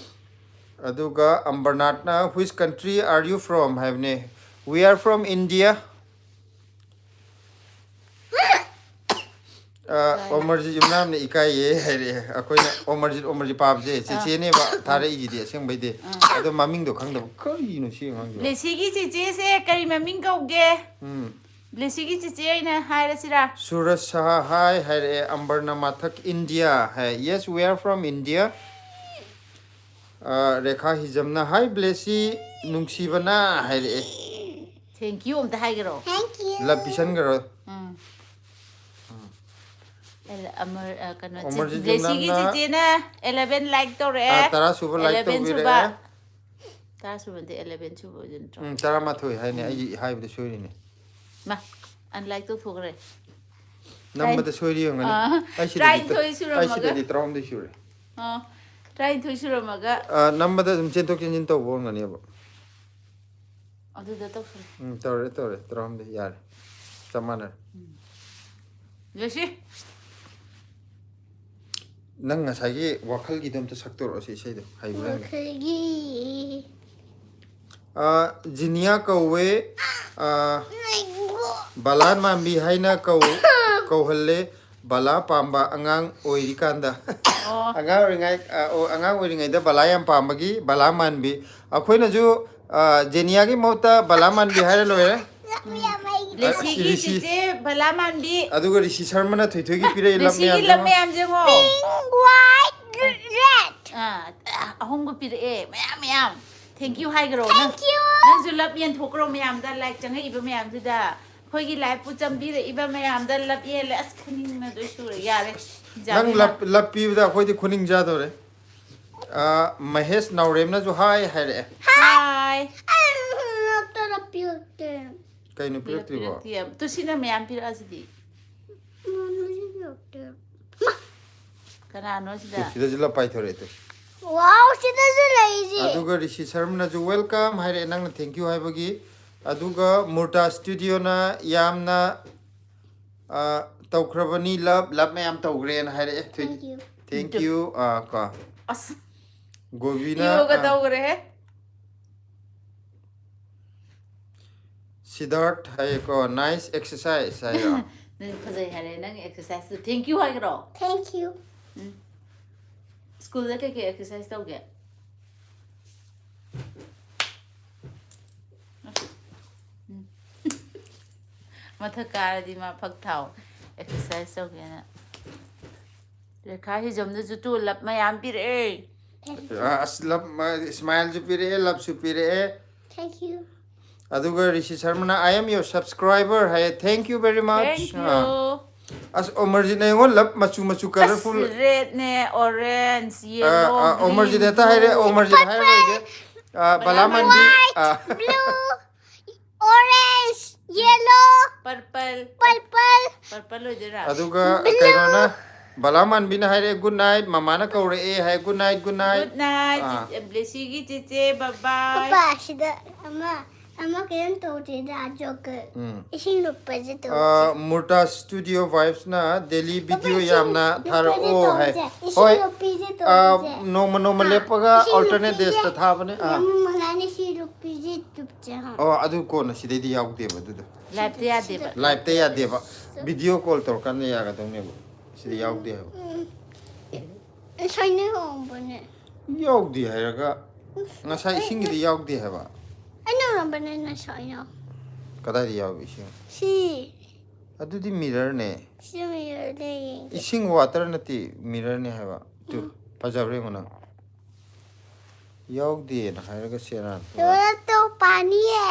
ꯑꯗꯨꯒ ꯑꯝꯕꯔꯅꯥꯠꯅ "Which country are you from?" ꯍꯥꯏꯕꯅꯦ꯫ "We are from India." ꯑ, ꯑꯣꯃꯔꯖꯤꯠ ꯌꯨꯝꯅꯥꯝꯅ ꯏꯀꯥꯏꯌꯦ ꯍꯥꯏꯔꯛꯑꯦ꯫ ꯑꯩꯈꯣꯏꯅ ꯑꯣꯃꯔꯖꯤꯠ ꯑꯣꯃꯔꯖꯤꯠ ꯄꯥꯕꯁꯦ ꯆꯦꯆꯦꯅꯦꯕ ꯊꯥꯔꯛꯏꯁꯤꯗꯤ ꯑꯁꯦꯡꯕꯩꯗꯤ꯫ ꯑꯗꯣ ꯃꯃꯤꯡꯗꯣ ꯈꯪꯗꯕ꯫ ꯀꯔꯤꯅꯣ ꯁꯤ ꯑꯉꯥꯡꯁꯤꯕꯣ? ꯕ꯭ꯂꯦꯁꯤꯒꯤ ꯆꯦꯆꯦꯁꯦ ꯀꯔꯤ ꯃꯃꯤꯡ ꯀꯧꯒꯦ? ꯎꯝ꯫ ꯕ꯭ꯂꯦꯁꯤꯒꯤ ꯆꯦꯆꯦ ꯑꯣꯏꯅ ꯍꯥꯏꯔꯁꯤꯔꯥ? ꯁꯨꯔꯖ ꯁꯍꯥ ꯍꯥꯏ ꯍꯥꯏꯔꯛꯑꯦ꯫ ꯑꯝꯕꯔꯅ ꯃꯥꯊꯛ "India" high. "Yes, we are from India." ꯑ, ꯔꯦꯈꯥ ꯍꯤꯖꯝꯅ "Hi ꯕ꯭ꯂꯦꯁꯤ ꯅꯨꯡꯁꯤꯕꯅ" ꯍꯥꯏꯔꯛꯑꯦ꯫ Thank you ꯑꯝꯇ ꯍꯥꯏꯒꯦꯔꯣ? Thank you. ꯂꯞ ꯄꯤꯁꯟꯈ꯭ꯔꯣ꯫ ꯎꯝ꯫ ꯑꯦꯜ-, ꯑꯃꯔ-, ꯑ, ꯀꯩꯅꯣ, ꯆꯤ-, ꯑꯃꯔꯖꯤꯠ ꯕ꯭ꯂꯦꯁꯤꯒꯤ ꯌꯨꯝꯅꯥꯝꯅ ꯆꯤꯆꯦꯅ eleven ꯂꯥꯏꯛ ꯇꯧꯔꯛꯑꯦ꯫ ꯑ, ꯇꯔꯥ ꯁꯨꯕ ꯂꯥꯏꯛ eleven ꯁꯨꯕ꯫ ꯇꯧꯕꯤꯔꯛꯑꯦ꯫ ꯇꯔꯥ ꯁꯨꯕꯗꯤ eleven ꯁꯨꯕ ꯑꯣꯏꯗꯣꯏ ꯅꯠꯇ꯭ꯔꯣ? ꯎꯝ, ꯇꯔꯥꯃꯥꯊꯣꯏ ꯍꯥꯏꯅꯦ꯫ ꯑꯩ ꯍꯥꯏꯕꯗ ꯁꯣꯏꯔꯤꯅꯦ꯫ ꯃꯥ, unlike ꯇꯧꯊꯣꯛꯈ꯭ꯔꯦ꯫ ꯅꯝꯕꯗ ꯁꯣꯏꯔꯤ ꯑꯣꯏꯔꯝꯒꯅꯤ꯫ ꯑꯥ, ꯑꯩ ꯁꯤꯗꯗꯤ ꯇꯔꯥꯅꯤꯊꯣꯏ ꯑꯩ ꯁꯨꯔꯝꯃꯒ꯫ ꯁꯤꯗꯗꯤ ꯇꯔꯥꯍꯨꯝꯗꯣꯏ ꯁꯨꯔꯦ꯫ ꯑꯥ, ꯇꯔꯥꯅꯤꯊꯣꯏ ꯁꯨꯔꯝꯃꯒ꯫ ꯑ, ꯅꯝꯕꯗ ꯑꯗꯨꯝ ꯆꯦꯟꯊꯣꯛ ꯆꯦꯟꯁꯤꯟ ꯇꯧꯕ ꯑꯣꯏꯔꯝꯒꯅꯦꯕ꯫ ꯑꯗꯨꯗ ꯇꯧꯁꯜꯂꯦ꯫ ꯎꯝ, ꯇꯧꯔꯦ, ꯇꯧꯔꯦ꯫ ꯇꯔꯥꯍꯨꯝꯗꯣꯏ ꯌꯥꯔꯦ꯫ ꯆꯞ ꯃꯥꯟꯅꯔꯦ꯫ ꯖꯣꯏꯁꯤ꯫ ꯅꯪ ꯉꯁꯥꯏꯒꯤ ꯋꯥꯈꯜꯒꯤꯗꯣ ꯑꯝꯇ ꯁꯛꯇꯣꯔꯛꯑꯣ, ꯁꯤ ꯏꯁꯩꯗꯣ꯫ ꯍꯩꯕ꯭ꯔꯥ ꯌꯦꯡꯒꯦ꯫ ꯋꯥꯈꯜꯒꯤ ꯑ, ꯖꯤꯅꯤꯌꯥ ꯀꯧꯋꯦ꯫ ꯑ, ꯂꯩꯒꯣ꯫ ꯕꯂꯥ ꯃꯥꯟꯕꯤ ꯍꯥꯏꯅ ꯀꯧ-, ꯀꯧꯍꯜꯂꯦ꯫ ꯕꯂꯥ ꯄꯥꯝꯕ ꯑꯉꯥꯡ ꯑꯣꯏꯔꯤꯀꯥꯟꯗ꯫ ꯑꯣ꯫ ꯑꯉꯥꯡ ꯑꯣꯏꯔꯤꯉꯥꯏ, ꯑ, ꯑꯣ, ꯑꯉꯥꯡ ꯑꯣꯏꯔꯤꯉꯩꯗ ꯕꯂꯥ ꯌꯥꯝ ꯄꯥꯝꯕꯒꯤ ꯕꯂꯥ ꯃꯥꯟꯕꯤ꯫ ꯑꯩꯈꯣꯏꯅꯁꯨ, ꯑ, ꯖꯦꯅꯤꯌꯥꯒꯤ ꯃꯍꯨꯠꯇ ꯕꯂꯥ ꯃꯥꯟꯕꯤ ꯍꯥꯏꯔ ꯂꯣꯏꯔꯦ꯫ ꯂꯥꯛꯄ ꯌꯥꯝ ꯍꯩꯒꯦ꯫ ꯕ꯭ꯂꯦꯁꯤꯒꯤ ꯔꯤꯁꯤ- ꯆꯦꯆꯦ ꯕꯂꯥ ꯃꯥꯟꯕꯤ꯫ ꯑꯗꯨꯒ ꯔꯤꯁꯤ ꯁꯔꯃꯅ ꯊꯣꯏꯊꯣꯏꯒꯤ ꯄꯤꯔꯛꯏ ꯂꯞ ꯕ꯭ꯂꯦꯁꯤꯒꯤ ꯂꯞ ꯃꯌꯥꯝꯁꯦ꯫ ꯃꯌꯥꯝꯁꯦ ꯌꯦꯡꯉꯣ꯫ Pink, white, red. ꯑꯥ, ꯑꯍꯨꯝꯒ ꯄꯤꯔꯛꯑꯦ, ꯃꯌꯥꯝ ꯃꯌꯥꯝ꯫ Thank you ꯍꯥꯏꯈ꯭ꯔꯣ ꯅꯪ꯫ Thank you. ꯅꯪꯁꯨ ꯂꯞ ꯌꯦꯟꯊꯣꯛꯈ꯭ꯔꯣ ꯃꯌꯥꯝꯗ, ꯂꯥꯏꯛ ꯆꯪꯉꯛꯏꯕ ꯃꯌꯥꯝꯗꯨꯗ꯫ ꯑꯩꯈꯣꯏꯒꯤ ꯂꯥꯏꯐꯄꯨ ꯆꯪꯕꯤꯔꯛꯏꯕ ꯃꯌꯥꯝꯗ ꯂꯞ ꯌꯦꯜꯂꯦ꯫ ꯑꯁ, ꯈꯨꯅꯤꯡꯅ ꯂꯣꯏ ꯁꯨꯔꯦ꯫ ꯌꯥꯔꯦ꯫ ꯅꯪ ꯂꯞ ꯂꯞ ꯄꯤꯕꯗ ꯑꯩꯈꯣꯏꯗꯤ ꯈꯨꯅꯤꯡ ꯆꯥꯗꯧꯔꯦ꯫ ꯑ, ꯃꯍꯦꯁ ꯅꯥꯎꯔꯦꯝꯅꯁꯨ ꯍꯥꯏ ꯍꯥꯏꯔꯛꯑꯦ꯫ ꯍꯥꯏ꯫ ꯑꯩ ꯂꯞꯇ ꯂꯞꯄꯤꯔꯛꯇꯦ꯫ ꯀꯩꯅꯣ ꯄꯤꯔꯛꯇ꯭ꯔꯤꯕꯣ? ꯄꯤꯔꯛꯇꯦ꯫ ꯇꯨ ꯁꯤꯅ ꯃꯌꯥꯝ ꯄꯤꯔꯛꯑꯁꯤꯗꯤ꯫ ꯃꯃꯥꯅꯁꯨ ꯄꯤꯔꯛꯇꯦ꯫ ꯀꯅꯥꯅꯣ ꯇꯨ ꯁꯤꯗ? ꯁꯤꯗꯁꯨ ꯂꯞ ꯄꯥꯏꯊꯣꯔꯛꯑꯦ ꯇꯨ꯫ Wow, ꯁꯤꯗꯁꯨ ꯂꯩꯁꯤ꯫ ꯑꯗꯨꯒ ꯔꯤꯁꯤ ꯁꯔꯃꯅꯁꯨ welcome ꯍꯥꯏꯔꯛꯑꯦ, ꯅꯪꯅ thank you ꯍꯥꯏꯕꯒꯤ꯫ ꯑꯗꯨꯒ ꯃꯨꯔꯇꯥ ꯁ꯭ꯇꯨꯗꯤꯑꯣꯅ ꯌꯥꯝꯅ, ꯑ, ꯇꯧꯈ꯭ꯔꯕꯅꯤ ꯂꯞ, ꯂꯞ ꯃꯌꯥꯝ ꯇꯧꯈ꯭ꯔꯦꯅ ꯍꯥꯏꯔꯛꯑꯦ꯫ Thank you. Thank you꯫ ꯑ, ꯀꯣ꯫ ꯑꯁ, ꯒꯣꯕꯤꯅ, ꯌꯣꯒ ꯑ, ꯇꯧꯈ꯭ꯔꯦꯍꯦ꯫ ꯁꯤꯗꯥꯔꯠ ꯍꯥꯏꯌꯦꯀꯣ, nice exercise ꯍꯥꯏꯔꯣ꯫ ꯅꯪ ꯐꯖꯩ ꯍꯥꯏꯔꯦ, ꯅꯪ ꯑꯦꯛꯁꯔꯁꯥꯏꯁꯇꯣ꯫ Thank you ꯍꯥꯏꯈ꯭ꯔꯣ? Thank you. ꯁ꯭ꯀꯨꯜꯗ ꯀꯩꯀꯩ ꯑꯦꯛꯁꯔꯁꯥꯏꯁ ꯇꯧꯒꯦ? ꯎꯝ꯫ ꯃꯊꯛ ꯀꯥꯔꯗꯤ ꯃꯥ ꯐꯛ ꯊꯥꯎ, ꯑꯦꯛꯁꯔꯁꯥꯏꯁ ꯇꯧꯒꯦꯅ꯫ ꯔꯦꯈꯥ ꯍꯤꯖꯝꯗꯁꯨ ꯇꯨ ꯂꯞ ꯃꯌꯥꯝ ꯄꯤꯔꯛꯑꯦ꯫ ꯑꯁ, ꯂꯞ, ꯁ꯭ꯃꯥꯏꯜꯁꯨ ꯄꯤꯔꯛꯑꯦ, ꯂꯞꯁꯨ ꯄꯤꯔꯛꯑꯦ꯫ Thank you. ꯑꯗꯨꯒ ꯔꯤꯁꯤ ꯁꯔꯃꯅ, "I am your subscriber" ꯍꯥꯏꯌꯦ꯫ Thank you very much꯫ Thank you꯫ ꯑꯥ꯫ ꯑꯁ, ꯑꯣꯃꯔꯖꯤꯠꯅ ꯌꯦꯡꯉꯣ, ꯂꯞ ꯃꯆꯨ ꯃꯆꯨ, colourful꯫ ꯑꯁ, red ꯅꯦ, orange, ꯑꯥ, yellow, ꯑꯥ, green, ꯑꯣꯃꯔꯖꯤꯠ ꯍꯦꯛꯇ ꯍꯥꯏꯔꯦ, blue꯫ ꯑꯣꯃꯔꯖꯤꯠ ꯍꯥꯏꯔꯔꯣꯏꯒꯦ꯫ ꯑꯥ, ꯕꯂꯥ ꯃꯥꯟꯕꯤ꯫ ꯑꯥ꯫ Blue, orange, yellow, Purple. Purple. Purple ꯑꯣꯏꯗꯣꯏꯔꯥ? ꯑꯗꯨꯒ ꯀꯩꯅꯣꯅ, ꯕꯂꯥ ꯃꯥꯟꯕꯤꯅ ꯍꯥꯏꯔꯦ, "Good night", ꯃꯃꯥꯅ ꯀꯧꯔꯛꯑꯦ ꯍꯥꯏ, "Good night, good night." Good night, ꯑꯥ꯫ ꯆꯦꯆꯦ, ꯕ꯭ꯂꯦꯁꯤꯒꯤ ꯆꯦꯆꯦ, bye bye. ꯄꯄꯥ, ꯁꯤꯗ ꯑꯃ, ꯑꯃ ꯀꯩꯅꯣꯝ ꯇꯧꯗꯦꯗ, ꯖꯣꯀꯔ꯫ ꯎꯝ꯫ ꯏꯁꯤꯡ ꯂꯨꯞꯄꯁꯦ ꯑ, ꯇꯧꯁꯦ꯫ ꯃꯨꯔꯇꯥ ꯁ꯭ꯇꯨꯗꯤꯑꯣ ꯚꯥꯏꯕꯁꯅ daily ꯄꯄꯥ, video ꯏꯁꯤꯡ ꯌꯥꯝꯅ ꯂꯨꯞꯄꯁꯦ ꯊꯥꯔꯛꯑꯣ ꯍꯥꯏ꯫ ꯇꯧꯁꯦ꯫ ꯏꯁꯤꯡ ꯍꯣꯏ꯫ ꯂꯨꯞꯄꯤꯁꯦ ꯑ, ꯇꯧꯁꯦ꯫ ꯅꯣꯡꯃ ꯅꯣꯡꯃ ꯑꯥ, ꯂꯦꯞꯄꯒ ꯏꯁꯤꯡ alternate ꯂꯨꯞꯄꯤꯁꯦ꯫ daysꯇ ꯊꯥꯕꯅꯦ꯫ ꯑꯥ꯫ ꯌꯥꯝ ꯅꯨꯡꯉꯥꯏꯅꯦ ꯁꯤ ꯂꯨꯞꯄꯤꯁꯦ ꯇꯨꯞꯁꯦ, ꯍꯥ꯫ ꯑꯣ, ꯑꯗꯨ ꯀꯣꯟꯅ ꯁꯤꯗꯩꯗꯤ ꯌꯥꯎꯗꯦꯕ ꯑꯗꯨꯗꯣ꯫ Liveꯇ ꯌꯥꯗꯦꯕ꯫ Liveꯇ ꯌꯥꯗꯦꯕ꯫ Video call ꯇꯧꯔꯀꯥꯟꯗ ꯌꯥꯒꯗꯧꯅꯦꯕ꯫ ꯁꯤꯗ ꯌꯥꯎꯗꯦ ꯍꯥꯏꯕ꯫ ꯎꯝ꯫ ꯉꯁꯥꯏꯅ ꯍꯧꯕꯅꯦ꯫ ꯌꯥꯎꯗꯦ ꯍꯥꯏꯔꯒ ꯉꯁꯥꯏ ꯏꯁꯤꯡꯒꯤꯗꯤ ꯌꯥꯎꯗꯦ ꯍꯥꯏꯕ꯫ ꯑꯩꯅ ꯍꯧꯔꯝꯕꯅꯦ ꯉꯁꯥꯏꯅ꯫ ꯀꯗꯥꯏꯗ ꯌꯥꯎꯕ ꯏꯁꯤꯡ? ꯁꯤ ꯑꯗꯨꯗꯤ ꯃꯤꯔꯔꯅꯦ꯫ ꯁꯤ ꯃꯤꯔꯔꯗ ꯌꯦꯡꯒꯦ꯫ ꯏꯁꯤꯡ ꯋꯥꯇꯔ ꯅꯠꯇꯦ, ꯃꯤꯔꯔꯅꯦ ꯍꯥꯏꯕ꯫ ꯇꯨ, ꯐꯖꯕ꯭ꯔꯥ ꯌꯦꯡꯉꯣ ꯅꯪ꯫ ꯌꯥꯎꯗꯦꯅ ꯍꯥꯏꯔꯒ ꯁꯦꯔꯥꯟ ꯇꯨꯔꯥꯟ꯫ ꯌꯣꯔꯠꯇꯣ ꯄꯥꯅꯤꯌꯦ꯫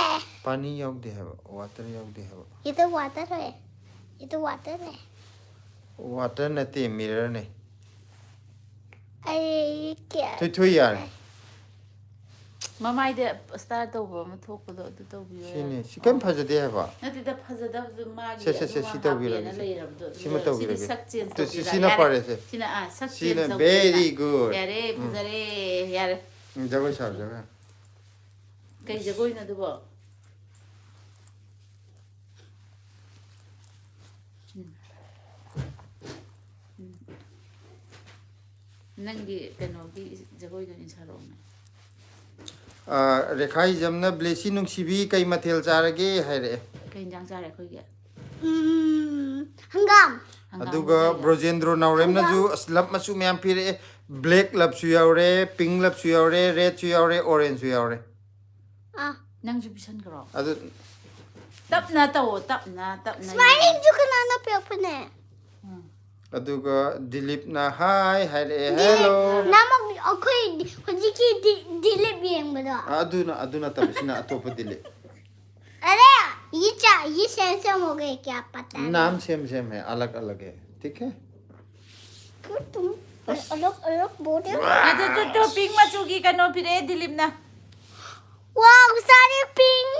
ꯄꯥꯅꯤ ꯌꯥꯎꯗꯦ ꯍꯥꯏꯕ, ꯋꯥꯇꯔ ꯌꯥꯎꯗꯦ ꯍꯥꯏꯕ꯫ ꯏꯗꯣ ꯋꯥꯇꯔ ꯍꯣꯏ꯫ ꯏꯗꯣ ꯋꯥꯇꯔ ꯍꯣꯏ꯫ ꯋꯥꯇꯔ ꯅꯠꯇꯦ, ꯃꯤꯔꯔꯅꯦ꯫ ꯑꯩ ꯀꯌꯥ ꯊꯣꯏꯊꯣꯏ ꯌꯥꯔꯦ꯫ ꯃꯃꯥꯏꯗ ꯁ꯭ꯇꯥꯔ ꯇꯧꯕ ꯑꯃ ꯊꯣꯛꯄꯗꯣ ꯑꯗꯨ ꯇꯧꯕꯤꯌꯣ꯫ ꯁꯤꯅꯤ꯫ ꯁꯤ ꯀꯩꯝ ꯐꯖꯗꯦ ꯍꯥꯏꯕ꯫ ꯅꯠꯇꯦꯗ, ꯐꯖꯗꯕꯗꯨ ꯃꯥꯒꯤ ꯁꯦ, ꯁꯦ, ꯁꯦ, ꯑꯗꯨꯃ ꯁꯤ ꯇꯧꯕꯤꯔꯒꯦ, ꯍꯥꯞꯄꯦꯅ ꯁꯦ꯫ ꯂꯩꯔꯕꯗꯣ ꯑꯗꯨ ꯁꯤꯃ ꯁꯤꯗꯤ ꯇꯧꯕꯤꯔꯒꯦ꯫ ꯁꯛ ꯆꯦꯟꯖ ꯇꯨ, ꯁꯤ, ꯇꯧꯕꯤꯔꯣ꯫ ꯁꯤꯅ ꯌꯥꯔꯦ꯫ ꯐꯔꯦꯁꯦ꯫ ꯁꯤꯅ ꯑꯥ ꯁꯛ ꯁꯤꯅ ꯆꯦꯟꯖ very ꯇꯧꯕꯤꯔꯣ꯫ good꯫ ꯌꯥꯔꯦ, ꯎꯝ꯫ ꯐꯖꯔꯦ꯫ ꯌꯥꯔꯦ꯫ ꯎꯝ, ꯖꯒꯣꯏ ꯁꯥꯕ ꯖꯒꯣꯏ꯫ ꯀꯩ ꯖꯒꯣꯏꯅꯣ ꯑꯗꯨꯕꯣ? ꯎꯝ꯫ ꯎꯝ꯫ ꯅꯪꯒꯤ ꯀꯩꯅꯣꯒꯤ ꯖꯒꯣꯏꯗꯣ ꯑꯣꯏꯅ ꯁꯥꯔꯛꯑꯣꯅꯦ꯫ ꯑ, ꯔꯦꯈꯥ ꯍꯤꯖꯝꯅ "ꯕ꯭ꯂꯦꯁꯤ ꯅꯨꯡꯁꯤꯕꯤ ꯀꯩ ꯃꯊꯦꯜ ꯆꯥꯔꯒꯦ?" ꯍꯥꯏꯔꯛꯑꯦ꯫ ꯀꯩ ꯌꯦꯟꯖꯥꯡ ꯆꯥꯔꯦ ꯑꯩꯈꯣꯏꯒꯤ? ꯎꯝ, ꯍꯪꯒꯥꯝ꯫ ꯍꯪꯒꯥꯝ ꯑꯗꯨꯒ ꯀꯩꯀꯥ꯫ ꯕ꯭ꯔꯣꯖꯦꯟꯗ꯭ꯔꯣ ꯅꯥꯎꯔꯦꯝꯅꯁꯨ "ꯑꯁ, ꯂꯞ ꯃꯆꯨ ꯃꯌꯥꯝ ꯄꯤꯔꯛꯑꯦ, ꯕ꯭ꯂꯦꯛ ꯂꯞꯁꯨ ꯌꯥꯎꯔꯦ, ꯄꯤꯡ ꯂꯞꯁꯨ ꯌꯥꯎꯔꯦ, ꯔꯦꯗꯁꯨ ꯌꯥꯎꯔꯦ, ꯑꯣꯔꯦꯟꯖꯁꯨ ꯌꯥꯎꯔꯦ"꯫ ꯑꯥ, ꯅꯪꯁꯨ ꯄꯤꯁꯟꯈ꯭ꯔꯣ? ꯑꯗꯨ ꯇꯞꯅ ꯇꯧꯑꯣ, ꯇꯞꯅ ꯇꯞꯅ꯫ ꯁ꯭ꯃꯥꯏꯂꯤꯡꯁꯨ ꯀꯅꯥꯅ ꯄꯤꯔꯛꯄꯅꯦ? ꯎꯝ꯫ ꯑꯗꯨꯒ ꯗꯤꯂꯤꯞꯅ "ꯍꯥꯏ" ꯍꯥꯏꯔꯛꯑꯦ꯫ "ꯍꯦꯜꯂꯣ"꯫ ꯅꯃꯛ ꯑꯩꯈꯣꯏ ꯍꯧꯖꯤꯛꯀꯤ ꯗꯤ- ꯗꯤꯂꯤꯞ ꯌꯦꯡꯕꯗꯣ꯫ ꯑꯗꯨꯅ, ꯑꯗꯨ ꯅꯠꯇꯕ, ꯁꯤꯅ ꯑꯇꯣꯞꯄ ꯗꯤꯂꯤꯞ꯫ अरे, ये चा- ये सेम सेम हो गए क्या? पता नहीं। नाम सेम सेम है, अलग अलग है, ठीक है। क्यों तुम अलग अलग बोल रहे हो? ꯑꯗꯨ ꯇꯨ ꯇꯨ ꯄꯤꯡ ꯃꯆꯨꯒꯤ ꯀꯩꯅꯣ ꯄꯤꯔꯛꯑꯦ ꯗꯤꯂꯤꯞꯅ꯫ वाओ, सारे पिंक।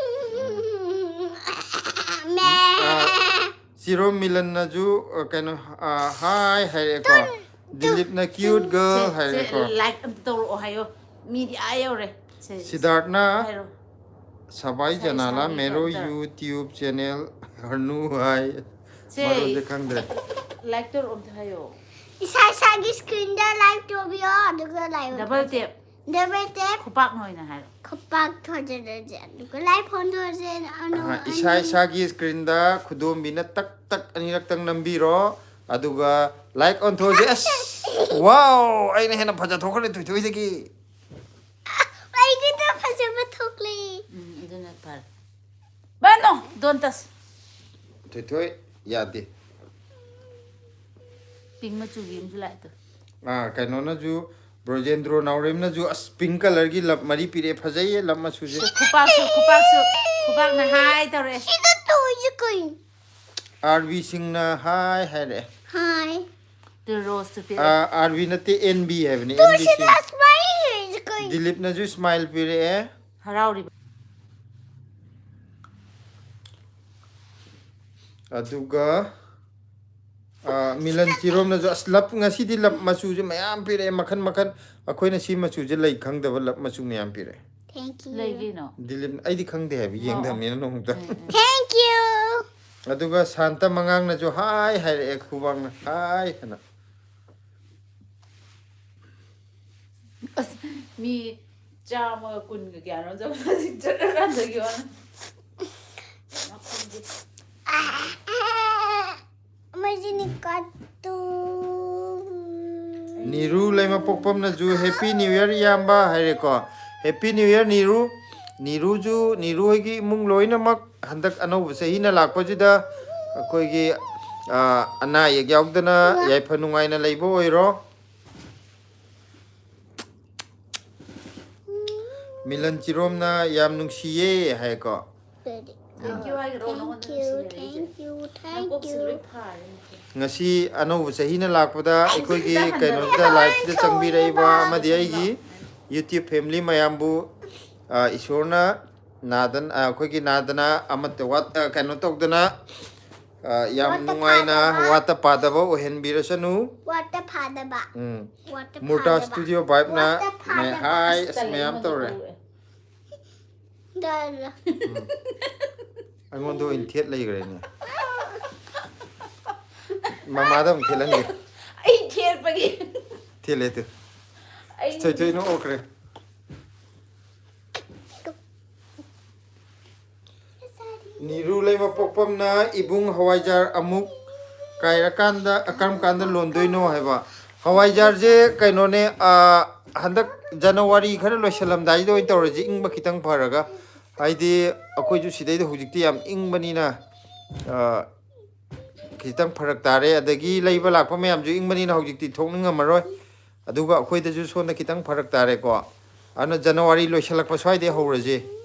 मैं ꯁꯤꯔꯣ ꯃꯤꯂꯟꯅꯁꯨ, ꯑ, ꯀꯩꯅꯣ, ꯑ, "ꯍꯥꯏ" ꯍꯥꯏꯔꯛꯑꯦꯀꯣ꯫ ꯗꯤꯂꯤꯞꯅ "ꯀ꯭ꯌꯨꯠ ꯒꯔꯜ" ꯁꯦ, ꯍꯥꯏꯔꯛꯑꯦꯀꯣ꯫ ꯂꯥꯏꯛ ꯑꯝꯇ ꯇꯧꯔꯛꯑꯣ ꯍꯥꯏꯌꯣ꯫ ꯃꯤꯗꯤ ꯑꯥ ꯌꯧꯔꯦ꯫ ꯁꯦ, ꯁꯤꯗꯥꯔꯠꯅ ꯍꯥꯏꯔꯣ꯫ "ꯁꯕꯥꯏ ꯏꯁꯥ ꯖꯅꯥꯂꯥ ꯏꯁꯥꯒꯤ ꯃꯦꯔꯣ ꯑꯝꯇ꯫ ꯌꯨꯇ꯭ꯌꯨꯕ ꯆꯦꯅꯦꯜ ꯍꯔꯅꯨ" ꯍꯥꯏ꯫ ꯁꯦ, ꯃꯔꯣꯟꯁꯦ ꯈꯪꯗ꯭ꯔꯦ꯫ ꯂꯥꯏꯛ ꯇꯧꯔꯛꯑꯣ ꯑꯝꯇ ꯍꯥꯏꯌꯣ꯫ ꯏꯁꯥ ꯏꯁꯥꯒꯤ ꯁ꯭ꯀ꯭ꯔꯤꯟꯗ ꯂꯥꯏꯛ ꯇꯧꯕꯤꯌꯣ, ꯑꯗꯨꯒ like double tap. Double tap. ꯈꯨꯄꯥꯛꯅ ꯑꯣꯏꯅ ꯍꯥꯏꯔꯣ꯫ ꯈꯨꯄꯥꯛ ꯊꯣꯟꯖꯔꯁꯦ, ꯑꯗꯨꯒ ꯂꯥꯏꯛ ꯐꯣꯟꯗꯣꯔꯁꯦ꯫ ꯑꯍꯥ, ꯏꯁꯥ ꯏꯁꯥꯒꯤ ꯁ꯭ꯀ꯭ꯔꯤꯟꯗ ꯈꯨꯗꯣꯝꯕꯤꯅ ꯇꯛ ꯇꯛ ꯑꯅꯤꯔꯛꯇꯪ ꯅꯝꯕꯤꯔꯣ, ꯑꯗꯨꯒ ꯂꯥꯏꯛ ꯑꯣꯟꯊꯣꯛꯑꯁꯦ꯫ ꯑꯁ, ꯋꯥꯎ, ꯑꯩꯅ ꯍꯦꯟꯅ ꯐꯖ ꯊꯣꯛꯈ꯭ꯔꯦ ꯊꯣꯏꯊꯣꯏꯗꯒꯤ꯫ ꯑꯩꯒꯤꯗ ꯐꯖꯕ ꯊꯣꯛꯂꯦ꯫ ꯎꯝ, ꯑꯗꯨꯅ ꯐꯔꯦ꯫ ꯄꯥꯅꯣ, don't touch. ꯊꯣꯏꯊꯣꯏ, ꯌꯥꯗꯦ꯫ Pink ꯃꯆꯨꯒꯤ ꯑꯃꯁꯨ ꯂꯥꯛꯑꯦ ꯇꯨ꯫ ꯑꯥ, ꯀꯩꯅꯣꯅꯁꯨ, ꯕ꯭ꯔꯣꯖꯦꯟꯗ꯭ꯔꯣ ꯅꯥꯎꯔꯦꯝꯅꯁꯨ ꯑꯁ pink colourꯒꯤ love ꯃꯔꯤ ꯄꯤꯔꯛꯑꯦ꯫ ꯐꯖꯩꯌꯦ love ꯃꯆꯨꯁꯦ꯫ ꯈꯨꯄꯥꯛꯁꯨ, ꯈꯨꯄꯥꯛꯁꯨ, ꯈꯨꯄꯥꯛꯅ hi ꯇꯧꯔꯛꯑꯦ꯫ ꯁꯤꯗ ꯇꯧꯔꯤꯁꯦ ꯀꯩꯅꯣ? ꯑꯥꯔ ꯕꯤ ꯁꯤꯡꯅ hi ꯍꯥꯏꯔꯛꯑꯦ꯫ Hi. ꯇꯨ roseꯇꯨ ꯄꯤꯔꯛꯑꯦ꯫ ꯑꯥ, ꯑꯥꯔ ꯕꯤ ꯅꯠꯇꯦ, ꯑꯦꯟ ꯕꯤ ꯍꯥꯏꯕꯅꯤ, ꯑꯦꯟ ꯕꯤ ꯁꯤꯗ ꯁꯤꯡ꯫ smile ꯂꯩꯔꯤꯁꯦ ꯀꯩꯅꯣ? ꯗꯤꯂꯤꯞꯅꯁꯨ smile ꯄꯤꯔꯛꯑꯦ꯫ ꯍꯔꯥꯎꯔꯤꯕ꯫ ꯑꯗꯨꯒ ꯑꯥ, ꯃꯤꯂꯟ ꯆꯤꯔꯣꯝꯅꯁꯨ ꯑꯁ love, ꯉꯁꯤꯗꯤ love ꯃꯆꯨꯁꯦ ꯃꯌꯥꯝ ꯄꯤꯔꯛꯑꯦ, ꯃꯈꯟ ꯃꯈꯟ꯫ ꯑꯩꯈꯣꯏꯅ ꯁꯤ ꯃꯆꯨꯁꯦ ꯂꯩ ꯈꯪꯗꯕ love ꯃꯆꯨ ꯃꯌꯥꯝ ꯄꯤꯔꯛꯑꯦ꯫ Thank you. ꯂꯩꯒꯤꯅꯣ? ꯗꯤꯂꯤꯞ, ꯑꯩꯗꯤ ꯈꯪꯗꯦ ꯍꯥꯏꯕ, ꯌꯦꯡꯗꯕꯅꯤꯅ ꯅꯣꯡꯃꯇ꯫ Thank you. ꯑꯗꯨꯒ ꯁꯥꯟꯇ ꯃꯉꯥꯡꯅꯁꯨ hi ꯍꯥꯏꯔꯛꯑꯦ, ꯈꯨꯕꯥꯛꯅ hi ꯍꯥꯏꯅ꯫ ꯑꯁ, ꯃꯤ ꯆꯥꯝꯃꯒ ꯀꯨꯟꯒ ꯀꯌꯥꯅꯣ ꯆꯠꯄꯁꯤꯡ ꯆꯠꯂꯀꯥꯟꯗꯒꯤ ꯋꯥꯅꯤ꯫ ꯃꯁꯤꯅꯤ ꯀꯠꯇꯨ꯫ ꯅꯤꯔꯨ ꯂꯩꯃꯄꯣꯛꯄꯝꯅꯁꯨ Happy New Year ꯏꯌꯥꯝꯕ ꯍꯥꯏꯔꯦꯀꯣ꯫ Happy New Year ꯅꯤꯔꯨ꯫ ꯅꯤꯔꯨꯁꯨ, ꯅꯤꯔꯨ ꯍꯣꯏꯒꯤ ꯏꯃꯨꯡ ꯂꯣꯏꯅꯃꯛ ꯍꯟꯗꯛ ꯑꯅꯧꯕ ꯆꯍꯤꯅ ꯂꯥꯛꯄꯁꯤꯗ ꯑꯩꯈꯣꯏꯒꯤ, ꯑꯥ, ꯑꯅꯥ ꯑꯌꯦꯛ ꯌꯥꯎꯗꯅ ꯌꯥꯏꯐ ꯅꯨꯡꯉꯥꯏꯅ ꯂꯩꯕ ꯑꯣꯏꯔꯣ꯫ ꯃꯤꯂꯟ ꯆꯤꯔꯣꯝꯅ ꯌꯥꯝ ꯅꯨꯡꯁꯤꯌꯦ ꯍꯥꯏꯀꯣ꯫ Thank you ꯍꯥꯏꯈ꯭ꯔꯣ, Thank ꯅꯉꯣꯟꯗ you, ꯅꯨꯡꯁꯤꯔꯦ ꯑꯩꯁꯦ꯫ thank you, thank ꯅꯀꯣꯛꯁꯤ you. ꯂꯣꯏ ꯐꯥꯔꯦ꯫ ꯉꯁꯤ ꯑꯅꯧꯕ ꯆꯍꯤꯅ ꯂꯥꯛꯄꯗ ꯑꯩꯈꯣꯏꯒꯤ ꯀꯩꯅꯣꯁꯤꯗ, liveꯁꯤꯗ ꯆꯪꯕꯤꯔꯛꯏꯕ ꯑꯃꯗꯤ ꯑꯩꯒꯤ YouTube family ꯃꯌꯥꯝꯕꯨ, ꯑ, ꯏꯁꯣꯔꯅ ꯅꯥꯗꯅ, ꯑ, ꯑꯩꯈꯣꯏꯒꯤ ꯅꯥꯗꯅ ꯑꯃꯠꯇ ꯋꯥꯠ-, ꯑ, ꯀꯩꯅꯣ ꯇꯧꯗꯅ, ꯑ, ꯌꯥꯝ ꯋꯥꯠꯇ ꯅꯨꯡꯉꯥꯏꯅ ꯄꯥꯗꯕ꯫ ꯋꯥꯠꯇ ꯄꯥꯗꯕ ꯑꯣꯏꯍꯟꯕꯤꯔꯁꯅꯨ꯫ ꯋꯥꯠꯇ ꯐꯥꯗꯕ꯫ ꯎꯝ꯫ ꯋꯥꯠꯇ ꯃꯨꯔꯇꯥ ꯐꯥꯗꯕ꯫ ꯁ꯭ꯇꯨꯗꯤꯑꯣ ꯚꯥꯏꯕꯅ ꯋꯥꯠꯇ ꯐꯥꯗꯕ꯫ hi ꯑꯁ ꯇꯜꯂꯦ, ꯃꯌꯥꯝ ꯑꯩꯉꯣꯟꯗ ꯇꯧꯔꯦ꯫ ꯀꯧꯔꯛꯑꯦ꯫ ꯗꯥꯏꯔ꯫ ꯑꯩꯉꯣꯟꯗ ꯑꯣꯏꯅ ꯊꯦꯠ ꯂꯩꯈ꯭ꯔꯦꯅꯦ꯫ ꯃꯃꯥꯗ ꯑꯃꯨꯛ ꯊꯦꯠꯍꯟꯒꯦ꯫ ꯑꯩ ꯊꯦꯠꯄꯒꯤ꯫ ꯊꯦꯠꯂꯦ ꯊꯦꯠ꯫ ꯑꯩ ꯊꯣꯏ ꯊꯣꯏ ꯅꯣꯛꯈ꯭ꯔꯦ꯫ ꯅꯤꯔꯨ ꯂꯩꯃꯄꯣꯛꯄꯝꯅ ꯏꯕꯨꯡ ꯍꯋꯥꯏꯖꯥꯔ ꯑꯃꯨꯛ ꯀꯥꯏꯔꯀꯥꯟꯗ, ꯀꯔꯝ ꯀꯥꯟꯗ ꯂꯣꯟꯗꯣꯏꯅꯣ ꯍꯥꯏꯕ꯫ ꯍꯋꯥꯏꯖꯥꯔꯁꯦ ꯀꯩꯅꯣꯅꯦ, ꯑꯥ, ꯍꯟꯗꯛ ꯖꯅꯋꯥꯔꯤ ꯈꯔ ꯂꯣꯏꯁꯜꯂꯝꯗꯥꯏꯁꯤꯗ ꯑꯣꯏꯅ ꯇꯧꯔꯁꯤ, ꯏꯪꯕ ꯈꯤꯇꯪ ꯐꯔꯒ꯫ ꯍꯥꯏꯗꯤ ꯑꯩꯈꯣꯏꯁꯨ ꯁꯤꯗꯩꯗ ꯍꯧꯖꯤꯛꯇꯤ ꯌꯥꯝ ꯏꯪꯕꯅꯤꯅ, ꯑ, ꯈꯤꯇꯪ ꯐꯔꯛ ꯇꯥꯔꯦ꯫ ꯑꯗꯒꯤ ꯂꯩꯕ ꯂꯥꯛꯄ ꯃꯌꯥꯝꯁꯨ ꯏꯪꯕꯅꯤꯅ ꯍꯧꯖꯤꯛꯇꯤ ꯊꯣꯛꯅꯤꯡꯉꯝꯃꯔꯣꯏ꯫ ꯑꯗꯨꯒ ꯑꯩꯈꯣꯏꯗꯁꯨ ꯁꯣꯝꯗ ꯈꯤꯇꯪ ꯐꯔꯛ ꯇꯥꯔꯦꯀꯣ꯫ ꯑꯗꯨꯅ ꯖꯅꯋꯥꯔꯤ ꯂꯣꯏꯁꯤꯜꯂꯛꯄ ꯁ꯭ꯋꯥꯏꯗꯩ ꯍꯧꯔꯁꯤ,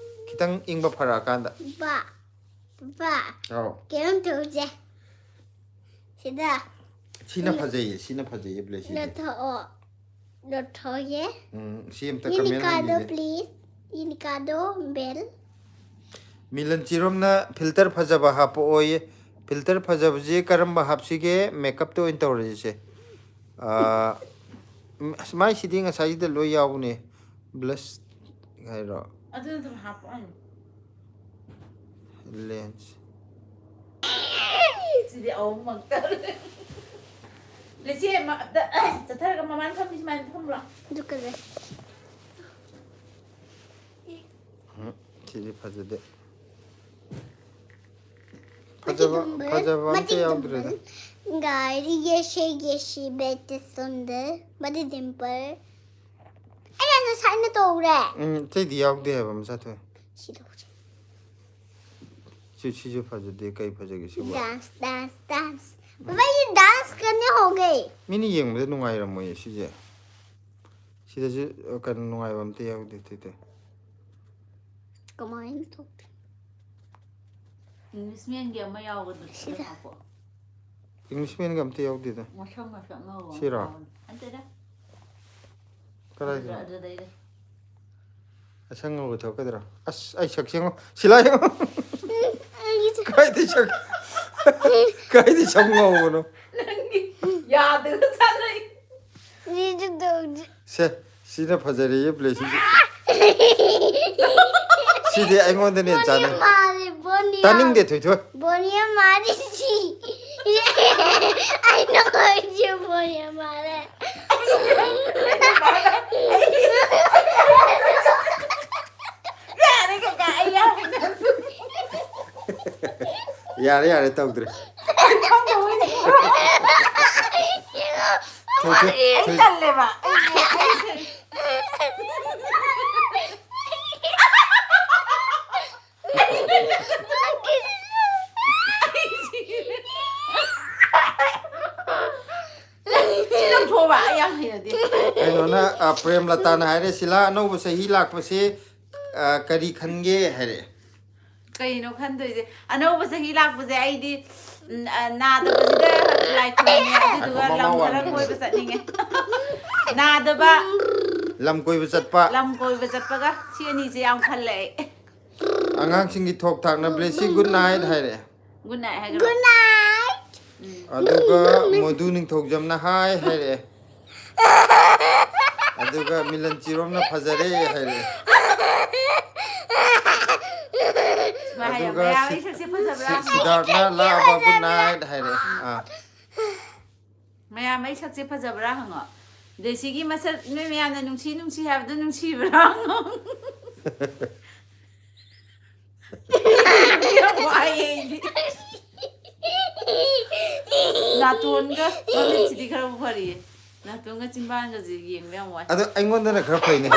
ꯈꯤꯇꯪ ꯏꯪꯕ ꯐꯔꯛꯑꯀꯥꯟꯗ꯫ ꯕꯥ, ꯕꯥ, ꯑꯧ꯫ ꯀꯩꯅꯣꯝ ꯇꯧꯁꯦ꯫ ꯁꯤꯗ ꯁꯤꯅ ꯐꯖꯩꯌꯦ, ꯁꯤꯅ ꯐꯖꯩꯌꯦ, ꯕ꯭ꯂꯦꯁꯤꯗꯤ꯫ ꯂꯧꯊꯣꯛꯑꯣ꯫ ꯂꯧꯊꯣꯛꯑꯦ꯫ ꯎꯝ, ꯁꯤ ꯑꯝꯇ ꯀꯃꯦꯟ ꯌꯦꯅꯤꯀꯥꯗꯣ, ꯍꯥꯏꯕꯤꯁꯦ꯫ Please. ꯌꯦꯅꯤꯀꯥꯗꯣ, ꯕꯦꯜ꯫ ꯃꯤꯂꯟ ꯆꯤꯔꯣꯝꯅ ꯐꯤꯜꯇꯔ ꯐꯖꯕ ꯍꯥꯞꯄꯛꯑꯣꯌꯦ꯫ ꯐꯤꯜꯇꯔ ꯐꯖꯕꯁꯦ ꯀꯔꯝꯕ ꯍꯥꯞꯁꯤꯒꯦ? ꯃꯦꯀꯞꯇ ꯑꯣꯏꯅ ꯇꯧꯔꯁꯤꯁꯦ꯫ ꯑꯥ, ꯎꯝ, ꯑꯁ, ꯃꯥꯏꯁꯤꯗꯤ ꯉꯁꯥꯏꯁꯤꯗ ꯂꯣꯏ ꯌꯥꯎꯕꯅꯦ꯫ ꯕ꯭ꯂꯁ ꯍꯥꯏꯔꯣ? ꯑꯗꯨꯅ ꯑꯗꯨꯝ ꯍꯥꯞꯄꯛꯑꯅꯤ꯫ ꯂꯦꯟꯁ꯫ ꯁꯤꯗꯤ ꯑꯍꯨꯝꯃꯛꯇ꯫ ꯂꯤꯁꯤ ꯑꯃ ꯑꯝꯇ ꯆꯠꯊꯔꯒ ꯃꯃꯥꯅ ꯐꯝꯃꯤ ꯁꯨꯃꯥꯏꯅ ꯐꯝꯂꯣ꯫ ꯑꯗꯨ ꯀꯩꯗꯧꯔꯦ? ꯎꯝ, ꯁꯤꯗꯤ ꯐꯖꯗꯦ꯫ ꯐꯖꯕ, ꯐꯖꯕ ꯑꯝꯇ ꯌꯥꯎꯗ꯭ꯔꯦꯗ꯫ ꯒꯥꯔꯤ ꯌꯦꯁꯦ ꯌꯦꯁꯤ ꯕꯦꯠꯇ ꯁꯣꯝꯗ ꯃꯗꯤ ꯗꯤꯝꯄꯜ꯫ ꯑꯩꯅ ꯉꯁꯥꯏꯅ ꯇꯧꯔꯦ꯫ ꯎꯝ, ꯑꯇꯩꯗꯤ ꯌꯥꯎꯗꯦ ꯍꯥꯏꯕ, ꯃꯁꯥ ꯊꯣꯛꯑꯦ꯫ ꯁꯤ ꯇꯧꯁꯦ꯫ ꯁꯤ, ꯁꯤꯁꯨ ꯐꯖꯗꯦ, ꯀꯩ ꯐꯖꯒꯦ ꯁꯤꯕꯣ? Dance, dance, dance. ꯕꯕꯥ, ꯌꯦ dance ꯀꯔꯅꯦ ꯍꯣ ꯒꯦ꯫ ꯃꯤꯅ ꯌꯦꯡꯕꯗ ꯅꯨꯡꯉꯥꯏꯔꯝꯃꯣꯏꯌꯦ ꯁꯤꯁꯦ꯫ ꯁꯤꯗꯁꯨ, ꯑ, ꯀꯩꯅꯣ ꯅꯨꯡꯉꯥꯏꯕ ꯑꯝꯇ ꯌꯥꯎꯗꯦ, ꯇꯨ, ꯇꯨ꯫ ꯀꯃꯥꯏꯅ ꯊꯣꯛꯇꯣꯏꯅꯣ? ꯏꯪꯂꯤꯁꯃꯦꯟꯒꯤ ꯑꯃ ꯌꯥꯎꯕꯗꯣ ꯁꯤꯗ ꯁꯤꯗ꯫ ꯍꯥꯞꯄꯣ꯫ ꯏꯪꯂꯤꯁꯃꯦꯟꯒ ꯑꯝꯇ ꯌꯥꯎꯗꯦꯗ꯫ ꯃꯁꯝ ꯃꯁꯝ ꯑꯉꯧꯕ ꯑꯃ ꯁꯤꯔꯣ? ꯌꯥꯎꯕꯅꯦ꯫ ꯅꯠꯇꯦꯗ꯫ ꯀꯗꯥꯏꯗꯅꯣ? ꯑꯗꯨꯗ, ꯑꯗꯨꯗꯩꯗ꯫ ꯑꯁꯪ ꯑꯃꯥꯟ ꯊꯣꯛꯀꯗ꯭ꯔꯣ? ꯑꯁ, ꯑꯩ ꯁꯛꯁꯦ ꯌꯦꯡꯉꯣ꯫ ꯁꯤꯂꯥ ꯌꯦꯡꯉꯣ꯫ ꯀꯥꯏꯗꯩ ꯁꯛ-, ꯀꯥꯏꯗꯩ ꯁꯝ ꯉꯧꯕꯅꯣ? ꯅꯪꯒꯤ ꯌꯥꯗꯒ ꯆꯥꯅꯩ꯫ ꯁꯦ, ꯁꯤꯅ ꯐꯖꯔꯦꯌꯦ, ꯕ꯭ꯂꯦꯁꯤꯗꯤ꯫ ꯁꯤꯗꯤ ꯑꯩꯉꯣꯟꯗꯅ ꯍꯦꯟꯅ ꯆꯥꯅꯩ꯫ ꯕꯣꯅꯤꯌꯥ ꯃꯥꯜꯂꯦ, ꯕꯣꯅꯤꯌꯥ꯫ ꯇꯥꯅꯤꯡꯗꯦ, ꯊꯣꯏꯊꯣꯏ꯫ ꯕꯣꯅꯤꯌꯥ ꯃꯥꯜꯂꯦ, ꯁꯤ꯫ ꯑꯩꯅ ꯍꯥꯏꯁꯦ ꯕꯣꯅꯤꯌꯥ ꯃꯥꯜꯂꯦ꯫ ꯌꯥꯔꯦ, ꯀꯀꯥ, ꯑꯩ ꯌꯥꯎꯕ ꯅꯠꯇꯦ꯫ ꯌꯥꯔꯦ, ꯌꯥꯔꯦ, ꯇꯧꯗ꯭ꯔꯦ꯫ ꯊꯣꯏ, ꯊꯣꯏ, ꯑꯩ ꯊꯣꯏ, ꯊꯣꯏ꯫ ꯇꯜꯂꯦꯕ꯫ ꯑꯩ, ꯑꯩ, ꯑꯣ ꯕꯥ, ꯑꯩ ꯌꯥꯝ ꯍꯩꯅꯗꯦ꯫ ꯀꯩꯅꯣꯅ, ꯑ, ꯄ꯭ꯔꯦꯝꯂꯇꯥꯅ ꯍꯥꯏꯔꯦ, "ꯁꯤꯂꯥ, ꯑꯅꯧꯕ ꯆꯍꯤ ꯂꯥꯛꯄꯁꯦ, ꯑ, ꯀꯔꯤ ꯈꯟꯒꯦ?" ꯍꯥꯏꯔꯛꯑꯦ꯫ ꯀꯩꯅꯣ ꯈꯟꯗꯣꯏꯁꯦ? ꯑꯅꯧꯕ ꯆꯍꯤ ꯂꯥꯛꯄꯁꯦ ꯑꯩꯗꯤ, ꯎꯝ, ꯑ, ꯅꯥꯗꯕꯁꯤꯗ ꯂꯥꯏ ꯈꯨꯔꯨꯝꯃꯦ, ꯑꯗꯨꯗꯨꯒ ꯉꯥꯏꯈꯣ, ꯂꯝ ꯃꯃꯥ ꯈꯔ ꯋꯥꯔꯤ ꯀꯣꯏꯕ ꯆꯠꯅꯤꯡꯉꯦ꯫ ꯅꯥꯗꯕ꯫ ꯂꯝ ꯀꯣꯏꯕ ꯆꯠꯄ꯫ ꯂꯝ ꯀꯣꯏꯕ ꯆꯠꯄꯒ ꯁꯤ ꯑꯅꯤꯁꯦ ꯌꯥꯝ ꯈꯜꯂꯦ ꯑꯩ꯫ ꯑꯉꯥꯡꯁꯤꯡꯒꯤ ꯊꯣꯛ ꯊꯥꯛꯅ ꯕ꯭ꯂꯦꯁꯤ good night ꯍꯥꯏꯔꯦ꯫ Good night ꯍꯥꯏꯒ꯭ꯔꯣ꯫ Good night꯫ ꯎꯝ꯫ ꯑꯗꯨꯒ ꯃꯣꯗꯨ ꯅꯤꯡꯊꯧꯖꯝꯅ hi ꯍꯥꯏꯔꯛꯑꯦ꯫ ꯑꯗꯨꯒ ꯃꯤꯂꯟ ꯆꯤꯔꯣꯝꯅ ꯐꯖꯔꯦ ꯍꯥꯏꯔꯛꯑꯦ꯫ ꯁꯨꯃꯥꯏ ꯍꯥꯏꯌꯣ, ꯑꯗꯨꯒ "ꯃꯌꯥꯝ ꯁꯤ-, ꯑꯩ ꯁꯛꯁꯦ ꯐꯖꯕ꯭ꯔꯥ?" ꯁꯤ-, ꯁꯤꯗꯥꯔꯠꯅ "ꯂꯥꯛꯑꯕ good night" ꯍꯥꯏꯔꯛꯑꯦ꯫ ꯑꯥ꯫ "ꯃꯌꯥꯝ ꯑꯩ ꯁꯛꯁꯦ ꯐꯖꯕ꯭ꯔꯥ?" ꯍꯪꯉꯣ꯫ ꯗꯦꯁꯤꯒꯤ ꯃꯁꯛ ꯅꯣꯏ ꯃꯌꯥꯝꯅ ꯅꯨꯡꯁꯤ ꯅꯨꯡꯁꯤ ꯍꯥꯏꯕꯗꯣ ꯅꯨꯡꯁꯤꯕ꯭ꯔꯥ ꯍꯪꯉꯣ꯫ ꯌꯥꯝ ꯋꯥꯏꯌꯦ ꯑꯩꯗꯤ꯫ ꯅꯥꯇꯣꯟꯒ ꯃꯃꯤꯠꯁꯤꯗꯤ ꯈꯔꯕꯨ ꯐꯔꯤꯌꯦ꯫ ꯅꯥꯇꯣꯟꯒ ꯆꯤꯟꯕꯥꯟꯒꯁꯦ ꯌꯦꯡꯕ ꯌꯥꯝ ꯋꯥꯏ꯫ ꯑꯗꯣ ꯑꯩꯉꯣꯟꯗꯅ ꯈꯔ ꯐꯩꯅꯦ꯫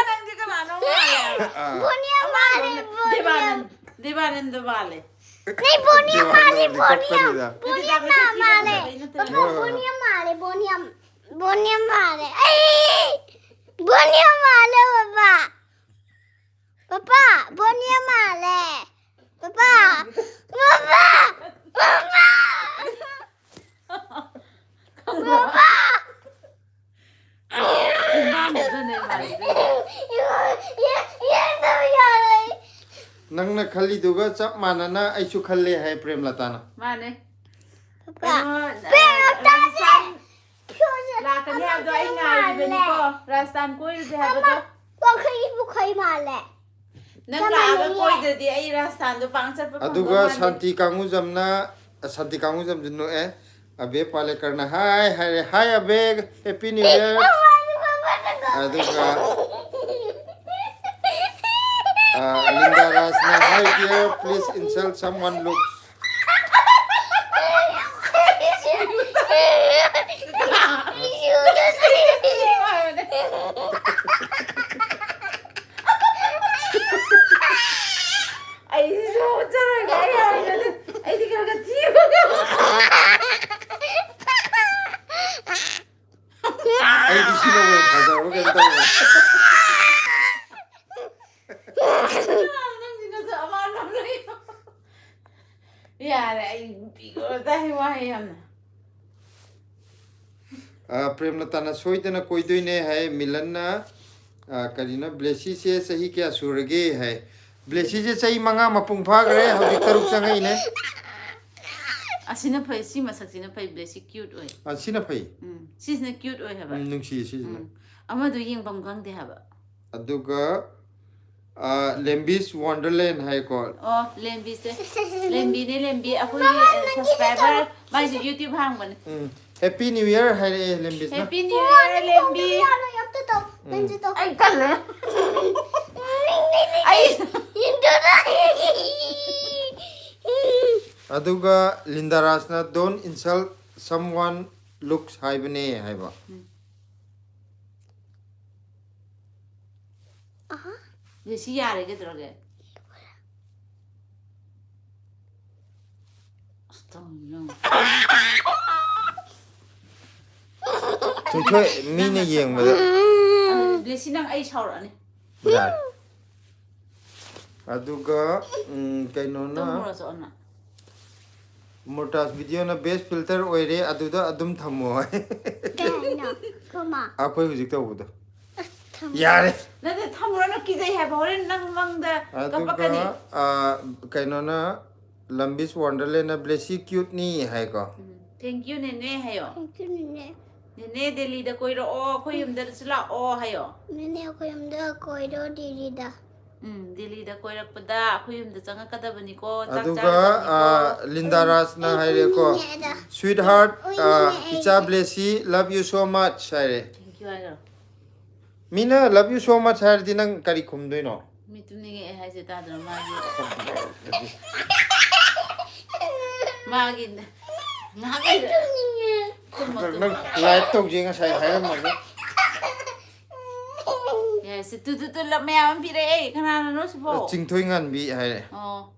ꯅꯪꯗꯤ ꯀꯅꯥꯅꯣ ꯃꯥꯜꯂꯦ? ꯑꯥ꯫ ꯕꯣꯅꯤꯌꯝ ꯃꯥꯜꯂꯦ, ꯑꯃꯅ ꯕꯣꯅꯤꯌꯝ꯫ ꯗꯦꯕꯥꯅꯟ-, ꯗꯦꯕꯥꯅꯟꯗ ꯃꯥꯜꯂꯦ꯫ ꯅꯪ ꯕꯣꯅꯤꯌꯝ ꯃꯥꯜꯂꯦ, ꯗꯦꯕꯥꯅꯟꯗꯗꯤ ꯕꯣꯅꯤꯌꯝ꯫ ꯀꯞꯀꯅꯤꯗ꯫ ꯕꯣꯅꯤꯌꯝ ꯃꯥ-, ꯃꯥꯜꯂꯦ꯫ ꯅꯠꯇꯦ, ꯅꯠꯇꯦ, ꯅꯠꯇꯦ꯫ ꯄꯄꯥ, ꯍꯣꯏ, ꯍꯣꯏ, ꯍꯣꯏ꯫ ꯕꯣꯅꯤꯌꯝ ꯃꯥꯜꯂꯦ, ꯕꯣꯅꯤꯌꯝ꯫ ꯕꯣꯅꯤꯌꯝ ꯃꯥꯜꯂꯦ꯫ ꯑꯩ! ꯕꯣꯅꯤꯌꯝ ꯃꯥꯜꯂꯦ, ꯄꯄꯥ꯫ ꯄꯄꯥ, ꯕꯣꯅꯤꯌꯝ ꯃꯥꯜꯂꯦ꯫ Papa, papa, papa. ꯄꯄꯥ꯫ ꯆꯤꯟꯕꯥꯟꯗꯨꯗꯅꯦ ꯃꯥꯜꯂꯤꯗꯣ꯫ ꯌꯦ-, ꯌꯦ-, ꯌꯦꯡꯗꯕ ꯌꯥꯔꯣꯏ꯫ ꯅꯪꯅ ꯈꯜꯂꯤꯗꯨꯒ ꯆꯞ ꯃꯥꯟꯅꯅ ꯑꯩꯁꯨ ꯈꯜꯂꯦ ꯍꯥꯏ ꯄ꯭ꯔꯦꯝꯂꯇꯥꯅ꯫ ꯃꯥꯅꯦ꯫ ꯄꯄꯥ, ꯀꯩꯅꯣ, ꯑ, ꯄ꯭ꯔꯦꯝꯂꯇꯥꯁꯦ ꯔꯥꯖꯁꯊꯥꯟ ꯐ꯭ꯌꯨꯆꯔ ꯂꯥꯛꯀꯅꯤ ꯍꯥꯏꯕꯗꯣ ꯑꯩ ꯑꯃ ꯉꯥꯏꯔꯤꯕꯅꯤꯀꯣ꯫ ꯃꯥꯜꯂꯦ꯫ ꯔꯥꯖꯁꯊꯥꯟ ꯀꯣꯏꯔꯨꯁꯦ ꯍꯥꯏꯕꯗꯣ꯫ ꯑꯃ ꯋꯥꯡꯈꯩꯒꯤ ꯄꯨꯈ꯭ꯔꯤ ꯃꯥꯜꯂꯦ꯫ ꯅꯪ ꯆꯞ ꯂꯥꯛꯑꯒ ꯃꯥꯟꯅꯩꯌꯦ꯫ ꯀꯣꯏꯗ꯭ꯔꯗꯤ ꯑꯩ ꯔꯥꯖꯁꯊꯥꯟꯗꯣ ꯄꯥꯡ ꯆꯠꯄ ꯐꯪꯗꯧ ꯑꯗꯨꯒ ꯃꯥꯟꯗꯦ꯫ ꯁꯥꯟꯇꯤ ꯀꯥꯡꯉꯨꯖꯝꯅ, ꯁꯥꯟꯇꯤ ꯀꯥꯡꯉꯨꯖꯝꯁꯨ ꯅꯣꯛꯑꯦ꯫ ꯑꯕꯦ ꯄꯥꯂꯦꯀꯔꯅ hi ꯍꯥꯏꯔꯦ꯫ Hi ꯑꯕꯦ, Happy New Year꯫ ꯑꯗꯨꯒ, ꯑ, Linda Rajan, "Hi dear, please insult someone looks." ꯑꯩꯁꯨ ꯆꯠꯂꯣꯏꯒꯦ, ꯑꯩ ꯌꯥꯔꯣꯏꯒꯦ꯫ ꯑꯩꯗꯤ ꯈꯔ ꯈꯔ ꯊꯤꯕ ꯉꯝꯃꯣꯏ꯫ ꯑꯩꯗꯤ ꯁꯤꯅ ꯑꯣꯏꯅ ꯐꯖꯕ ꯀꯩꯅꯣ ꯇꯧꯔꯦ꯫ ꯅꯪꯁꯤꯅꯁꯨ ꯑꯃ ꯂꯧꯔꯛꯏ꯫ ꯌꯥꯔꯦ, ꯑꯩ ꯅꯨꯄꯤꯒ ꯇꯥꯏ ꯋꯥꯍꯩ ꯌꯥꯝꯅ꯫ ꯑ, ꯄ꯭ꯔꯦꯝꯂꯇꯥꯅ ꯁꯣꯏꯗꯅ ꯀꯣꯏꯗꯣꯏꯅꯦ ꯍꯥꯏ꯫ ꯃꯤꯂꯟꯅ, ꯑ, ꯀꯔꯤꯅꯣ, ꯕ꯭ꯂꯦꯁꯤꯁꯦ ꯆꯍꯤ ꯀꯌꯥ ꯁꯨꯔꯒꯦ ꯍꯥꯏ꯫ ꯕ꯭ꯂꯦꯁꯤꯁꯦ ꯆꯍꯤ ꯃꯉꯥ ꯃꯄꯨꯡ ꯐꯥꯈ꯭ꯔꯦ, ꯍꯧꯖꯤꯛ ꯇꯔꯨꯛ ꯆꯪꯉꯛꯏꯅꯦ꯫ ꯑꯁꯤꯅ ꯐꯩ, ꯁꯤ ꯃꯁꯛꯁꯤꯅ ꯐꯩ, ꯕ꯭ꯂꯦꯁꯤ ꯀ꯭ꯌꯨꯠ ꯑꯣꯏ꯫ ꯑ, ꯁꯤꯅ ꯐꯩ꯫ ꯎꯝ, ꯁꯤꯁꯤꯅ ꯀ꯭ꯌꯨꯠ ꯑꯣꯏ ꯍꯥꯏꯕ꯫ ꯎꯝ, ꯅꯨꯡꯁꯤꯌꯦ ꯁꯤꯁꯤꯅ꯫ ꯎꯝ, ꯑꯃꯗꯨ ꯌꯦꯡꯐꯝ ꯈꯪꯗꯦ ꯍꯥꯏꯕ꯫ ꯑꯗꯨꯒ, ꯑ, ꯂꯦꯝꯕꯤꯁ ꯋꯥꯟꯗꯔꯂꯦꯟ ꯍꯥꯏꯀꯣ꯫ ꯑꯣ, ꯂꯦꯝꯕꯤꯁꯦ꯫ ꯂꯦꯝꯕꯤꯅꯦ, ꯂꯦꯝꯕꯤ꯫ ꯑꯩꯈꯣꯏꯒꯤ, ꯑ, subscriber, ꯃꯥꯏꯁꯨ YouTube ꯍꯥꯡꯕꯅꯦ꯫ ꯎꯝ, ꯍꯦꯄꯤ ꯅ꯭ꯌꯨ ꯏꯌꯔ ꯍꯥꯏꯔꯛꯑꯦ ꯂꯦꯝꯕꯤꯁꯅ꯫ ꯍꯦꯄꯤ ꯅ꯭ꯌꯨ ꯏꯌꯔ, ꯂꯦꯝꯕꯤ꯫ ꯎꯝ꯫ ꯑꯩ ꯇꯜꯂꯦ꯫ ꯑꯩ ꯑꯗꯨꯒ ꯂꯤꯟꯗꯥꯔꯥꯖꯅ "Don't insult someone looks" ꯍꯥꯏꯕꯅꯦ ꯍꯥꯏꯕ꯫ ꯑꯗꯨ ꯁꯤ ꯌꯥꯔꯦ, ꯀꯩꯗꯧꯔꯒꯦ? ꯑꯁ, ꯇꯧꯔꯤꯅꯣ꯫ ꯊꯣꯏꯊꯣꯏ, ꯃꯤꯅ ꯌꯦꯡꯕꯗ꯫ ꯑꯗꯨꯗꯤ ꯁꯤ ꯅꯪ ꯑꯩ ꯁꯥꯎꯔꯛꯑꯅꯤ꯫ ꯌꯥꯔꯦ꯫ ꯑꯗꯨꯒ, ꯎꯝ, ꯀꯩꯅꯣꯅ, ꯇꯨꯝꯃꯨꯔꯣ ꯆꯣꯠꯅ꯫ ꯃꯨꯔꯇꯥꯖ ꯚꯤꯗꯤꯑꯣꯅ "Best filter ꯑꯣꯏꯔꯦ, ꯑꯗꯨꯗ ꯑꯗꯨꯝ ꯊꯝꯃꯣ" ꯍꯥꯏ꯫ ꯀꯩ ꯍꯥꯏꯅꯣ? ꯀꯃ? ꯑꯩꯈꯣꯏ ꯍꯧꯖꯤꯛ ꯇꯧꯕꯗꯣ꯫ ꯊꯝꯃꯣ꯫ ꯌꯥꯔꯦ꯫ ꯅꯠꯇꯦ, ꯊꯝꯃꯨꯔꯅꯨ, ꯀꯤꯖꯩ ꯍꯥꯏꯕ, ꯍꯣꯔꯦꯟ ꯅꯪ ꯃꯪꯗ ꯑꯗꯨꯒ, ꯀꯞꯄꯛꯀꯅꯤ꯫ ꯑ, ꯀꯩꯅꯣꯅ, ꯂꯝꯕꯤꯁ ꯋꯥꯟꯗꯔꯂꯦꯟꯅ "Blessy cuteꯅꯤ" ꯍꯥꯏꯀꯣ꯫ ꯎꯝ, "Thank you, ꯅꯦꯅꯦ" ꯍꯥꯏꯌꯣ꯫ Thank you, ꯅꯦꯅꯦ꯫ "ꯅꯦꯅꯦ, ꯗꯦꯜꯂꯤꯗ ꯀꯣꯏꯔꯛꯑꯣ, ꯑꯩꯈꯣꯏ ꯌꯨꯝꯗꯁꯨ ꯂꯥꯛꯑꯣ" ꯍꯥꯏꯌꯣ꯫ ꯅꯦꯅꯦ, ꯑꯩꯈꯣꯏ ꯌꯨꯝꯗ ꯀꯣꯏꯔꯣ, ꯗꯦꯜꯂꯤꯗ꯫ ꯎꯝ, ꯗꯦꯜꯂꯤꯗ ꯀꯣꯏꯔꯛꯄꯗ ꯑꯩꯈꯣꯏ ꯌꯨꯝꯗ ꯆꯪꯉꯛꯀꯗꯕꯅꯤꯀꯣ, ꯆꯥꯛ ꯑꯗꯨꯒ, ꯆꯥꯒꯗꯕꯅꯤꯀꯣ꯫ ꯑ, ꯂꯤꯟꯗꯥ ꯔꯥꯖꯅ ꯍꯥꯏꯔꯦꯀꯣ, "Sweetheart, ꯑ, ꯏꯆꯥ ꯕ꯭ꯂꯦꯁꯤ, love you so much" ꯍꯥꯏꯔꯦ꯫ "Thank you" ꯍꯥꯏꯈ꯭ꯔꯣ꯫ ꯃꯤꯅ "Love you so much" ꯍꯥꯏꯔꯗꯤ ꯅꯪ ꯀꯔꯤ ꯈꯨꯝꯗꯣꯏꯅꯣ? ꯃꯤ ꯇꯨꯝꯅꯤꯡꯉꯛꯑꯦ ꯍꯥꯏꯁꯦ ꯇꯥꯗ꯭ꯔꯣ? ꯃꯥꯒꯤ, ꯃꯥꯒꯤ ꯉꯥꯏꯍꯥꯛ ꯂꯩꯔ ꯇꯨꯝꯃꯣ, ꯇꯨꯝꯃꯣ꯫ ꯅꯪ live ꯇꯧꯁꯦ ꯉꯁꯥꯏ ꯍꯥꯏꯔꯝꯃꯒ꯫ ꯌꯥꯔꯦ, ꯁꯤ ꯇꯨ, ꯇꯨ, ꯇꯨ, ꯂꯞ ꯃꯌꯥꯝ ꯑꯃ ꯄꯤꯔꯛꯑꯦ꯫ ꯀꯅꯥꯅꯅꯣ ꯁꯤꯕꯣ? ꯆꯤꯡꯊꯣꯏ ꯉꯥꯟꯕꯤ ꯍꯥꯏꯔꯦ꯫ ꯑꯣ,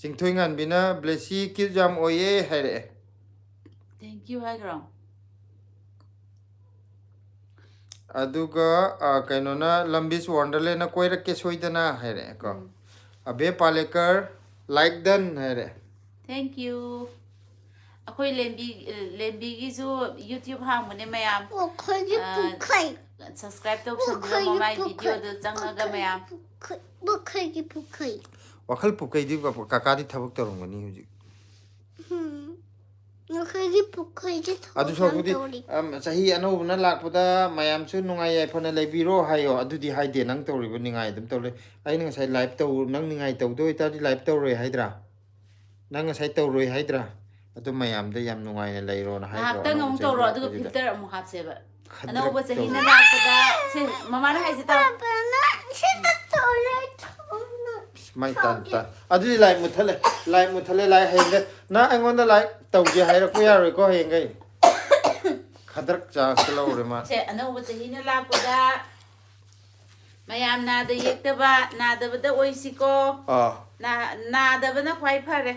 ꯆꯤꯡꯊꯣꯏ ꯉꯥꯟꯕꯤꯅ "Blessy cute ꯌꯥꯝ ꯑꯣꯏꯌꯦ" ꯍꯥꯏꯔꯛꯑꯦ꯫ "Thank you" ꯍꯥꯏꯈ꯭ꯔꯣ꯫ ꯑꯗꯨꯒ ꯑ, ꯀꯩꯅꯣꯅ ꯂꯝꯕꯤꯁ ꯋꯥꯟꯗꯔꯂꯦꯟꯅ ꯀꯣꯏꯔꯛꯀꯦ ꯁꯣꯏꯗꯅ ꯍꯥꯏꯔꯛꯑꯦꯀꯣ꯫ ꯑꯕꯦ ꯄꯥꯂꯦꯀꯔ, like done ꯍꯥꯏꯔꯦ꯫ Thank you. ꯑꯩꯈꯣꯏ ꯂꯦꯝꯕꯤ ꯂꯦꯝꯕꯤꯒꯤꯁꯨ YouTube ꯍꯥꯡꯕꯅꯦ ꯃꯌꯥꯝ꯫ ꯄꯨꯈ꯭ꯔꯤꯒꯤ ꯑ, ꯄꯨꯈ꯭ꯔꯤ Subscribe ꯇꯧꯁꯟꯕꯤꯌꯣ ꯄꯨꯈ꯭ꯔꯤꯒꯤ ꯃꯃꯥꯏ ꯄꯨꯈ꯭ꯔꯤ videoꯗ ꯆꯪꯉꯒ ꯃꯌꯥꯝ꯫ ꯄꯨꯈ꯭ꯔꯤ- ꯄꯨꯈ꯭ꯔꯤꯒꯤ ꯄꯨꯈ꯭ꯔꯤ ꯋꯥꯈꯜ ꯄꯨꯀꯩꯗꯤ ꯀꯀꯥꯗꯤ ꯊꯕꯛ ꯇꯧꯔꯝꯒꯅꯤ ꯍꯧꯖꯤꯛ꯫ ꯎꯝ ꯄꯨꯈ꯭ꯔꯤꯒꯤ ꯄꯨꯈ꯭ꯔꯤꯒꯤ ꯑꯗꯨ ꯊꯕꯛ ꯌꯥꯝ ꯁꯔꯨꯛꯄꯨꯗꯤ ꯇꯧꯔꯤ ꯑꯝ, ꯆꯍꯤ ꯑꯅꯧꯕꯅ ꯂꯥꯛꯄꯗ ꯃꯌꯥꯝꯁꯨ ꯅꯨꯡꯉꯥꯏ ꯌꯥꯏꯐꯅ ꯂꯩꯕꯤꯔꯣ ꯍꯥꯏꯌꯣ꯫ ꯑꯗꯨꯗꯤ ꯍꯥꯏꯗꯦ, ꯅꯪ ꯇꯧꯔꯤꯕ ꯅꯤꯡꯉꯥꯏ ꯑꯗꯨꯝ ꯇꯧ ꯂꯩ꯫ ꯑꯩꯅ ꯉꯁꯥꯏ live ꯇꯧ ꯅꯪ ꯅꯤꯡꯉꯥꯏ ꯇꯧꯗꯣꯏ ꯑꯣꯏꯇꯥꯔꯗꯤ live ꯇꯧꯔꯣꯏ ꯍꯥꯏꯗ꯭ꯔꯥ? ꯅꯪ ꯉꯁꯥꯏ ꯇꯧꯔꯣꯏ ꯍꯥꯏꯗ꯭ꯔꯥ? ꯑꯗꯨ ꯃꯌꯥꯝꯗ ꯌꯥꯝ ꯅꯨꯡꯉꯥꯏꯅ ꯂꯩꯔꯣꯅ ꯍꯥꯏꯗ꯭ꯔꯣ? ꯉꯥꯏꯍꯥꯛꯇꯪ ꯑꯅꯧꯕ ꯑꯃꯨꯛ ꯆꯍꯤ ꯇꯧꯔꯣ, ꯑꯗꯨꯒ ꯂꯥꯛꯄꯁꯤꯗ꯫ Filter ꯑꯃꯨꯛ ꯍꯥꯞꯁꯦꯕ꯫ ꯈꯗ꯭ꯔꯛ ꯑꯅꯧꯕ ꯆꯍꯤꯅ ꯇꯧ- ꯂꯥꯛꯄꯗ ꯁꯦ, ꯃꯃꯥꯅ ꯍꯥꯏꯁꯦ ꯇꯥꯎ꯫ ꯄꯥꯄꯥꯅ ꯁꯤꯗ ꯇꯧꯔꯦ ꯊꯣꯡꯅ ꯃꯥꯏ ꯇꯥꯟ ꯇꯥꯟ꯫ ꯑꯗꯨꯗꯤ live ꯃꯨꯠꯊꯠꯂꯦ, live ꯃꯨꯠꯊꯠꯂꯦ, live ꯍꯌꯦꯡꯗ ꯅꯪ ꯑꯩꯉꯣꯟꯗ live ꯇꯧꯒꯦ ꯍꯥꯏꯔꯛꯄ ꯌꯥꯔꯣꯏꯀꯣ ꯍꯌꯦꯡꯈꯩ꯫ ꯈꯗ꯭ꯔꯛ chance ꯂꯧꯔꯦ ꯃꯥ꯫ ꯁꯦ, ꯑꯅꯧꯕ ꯆꯍꯤꯅ ꯂꯥꯛꯄꯗ ꯃꯌꯥꯝ ꯅꯥꯗ ꯌꯦꯛꯇꯕ, ꯅꯥꯗꯕꯗ ꯑꯣꯏꯁꯤꯀꯣ꯫ ꯑꯥ ꯅꯥ- ꯅꯥꯗꯕꯅ ꯈ꯭ꯋꯥꯏ ꯐꯔꯦ꯫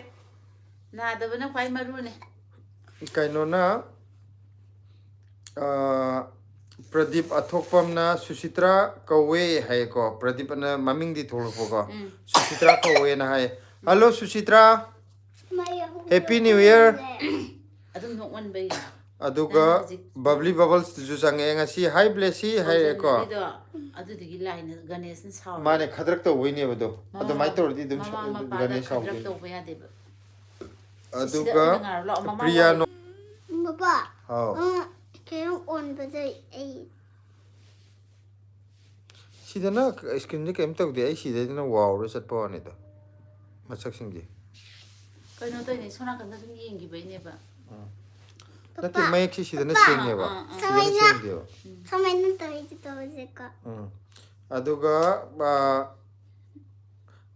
ꯅꯥꯗꯕꯅ ꯈ꯭ꯋꯥꯏ ꯃꯔꯨꯅꯦ꯫ ꯀꯩꯅꯣꯅ ꯑꯥ, ꯄ꯭ꯔꯗꯤꯞ ꯑꯊꯣꯛꯄꯝꯅ ꯁꯨꯁꯤꯇ꯭ꯔꯥ ꯀꯧꯋꯦ ꯍꯥꯏꯌꯦꯀꯣ꯫ ꯄ꯭ꯔꯗꯤꯞ ꯑꯅ ꯃꯃꯤꯡꯗꯤ ꯊꯣꯛꯂꯛꯄꯀꯣ꯫ ꯎꯝ꯫ ꯁꯨꯁꯤꯇ꯭ꯔꯥ ꯀꯧꯋꯦꯅ ꯍꯥꯏ꯫ Hello ꯁꯨꯁꯤꯇ꯭ꯔꯥ꯫ Happy New Year꯫ ꯑꯗꯨꯝ ꯅꯣꯛꯃꯟꯕꯩ꯫ ꯑꯗꯨꯒ ꯅꯪ ꯍꯧꯖꯤꯛ Bubbly Bubbles ꯇꯨꯁꯨ ꯆꯪꯉꯛꯑꯦ ꯉꯁꯤ꯫ Hi Blessy ꯍꯥꯏꯔꯦꯀꯣ꯫ ꯀꯧꯁꯟꯅꯔꯤꯗꯣ ꯑꯗꯨꯗꯨꯒꯤ ꯂꯥꯏꯅ ꯒꯅꯦꯁꯅ ꯁꯥꯎꯔꯦ꯫ ꯃꯥꯅꯦ, ꯈꯗ꯭ꯔꯛ ꯇꯧꯕꯩꯅꯦꯕ ꯑꯗꯣ꯫ ꯃꯃꯥ- ꯑꯗꯨꯃꯥꯏꯅ ꯇꯧꯔꯗꯤ ꯑꯗꯨꯝ ꯃꯃꯥ ꯁꯥꯎ- ꯃꯄꯥꯗ ꯒꯅꯦꯁ ꯈꯗ꯭ꯔꯛ ꯁꯥꯎꯗꯣꯏꯅꯦ꯫ ꯇꯧꯕ ꯌꯥꯗꯦꯕ꯫ ꯑꯗꯨꯒ ꯑꯣꯏꯅ ꯉꯥꯏꯔꯣ ꯂꯥꯛꯑꯣ, ꯃꯃꯥ ꯄ꯭ꯔꯤꯌꯥ ꯉꯥꯏꯔꯣ꯫ ꯃꯄꯥ ꯍꯥꯎ꯫ ꯑ, ꯀꯩꯅꯣ ꯑꯣꯟꯕꯗ ꯑꯩ ꯁꯤꯗꯅ screenꯗꯤ ꯀꯩꯝ ꯇꯧꯗꯦ, ꯑꯩ ꯁꯤꯗꯩꯗꯅ ꯋꯥꯎꯔ ꯆꯠꯄ ꯋꯥꯅꯤꯗ ꯃꯁꯛꯁꯤꯡꯁꯦ꯫ ꯀꯩꯅꯣ ꯇꯧꯔꯤꯅꯦ, ꯁꯣꯝ ꯅꯥꯀꯟꯗ ꯑꯗꯨꯝ ꯌꯦꯡꯈꯤꯕꯩꯅꯦꯕ꯫ ꯅꯠꯇꯦ, ꯃꯌꯦꯛꯁꯤ ꯁꯤꯗꯅ ꯁꯦꯡꯉꯦꯕ꯫ ꯑꯥ, ꯑꯥ꯫ ꯁꯤꯗꯅ ꯁꯦꯡꯗꯦꯕ꯫ ꯁꯨꯃꯥꯏꯅ ꯇꯧꯔꯤꯁꯦ ꯇꯧꯔꯤꯁꯦꯀꯣ꯫ ꯎꯝ꯫ ꯑꯗꯨꯒ ꯑ,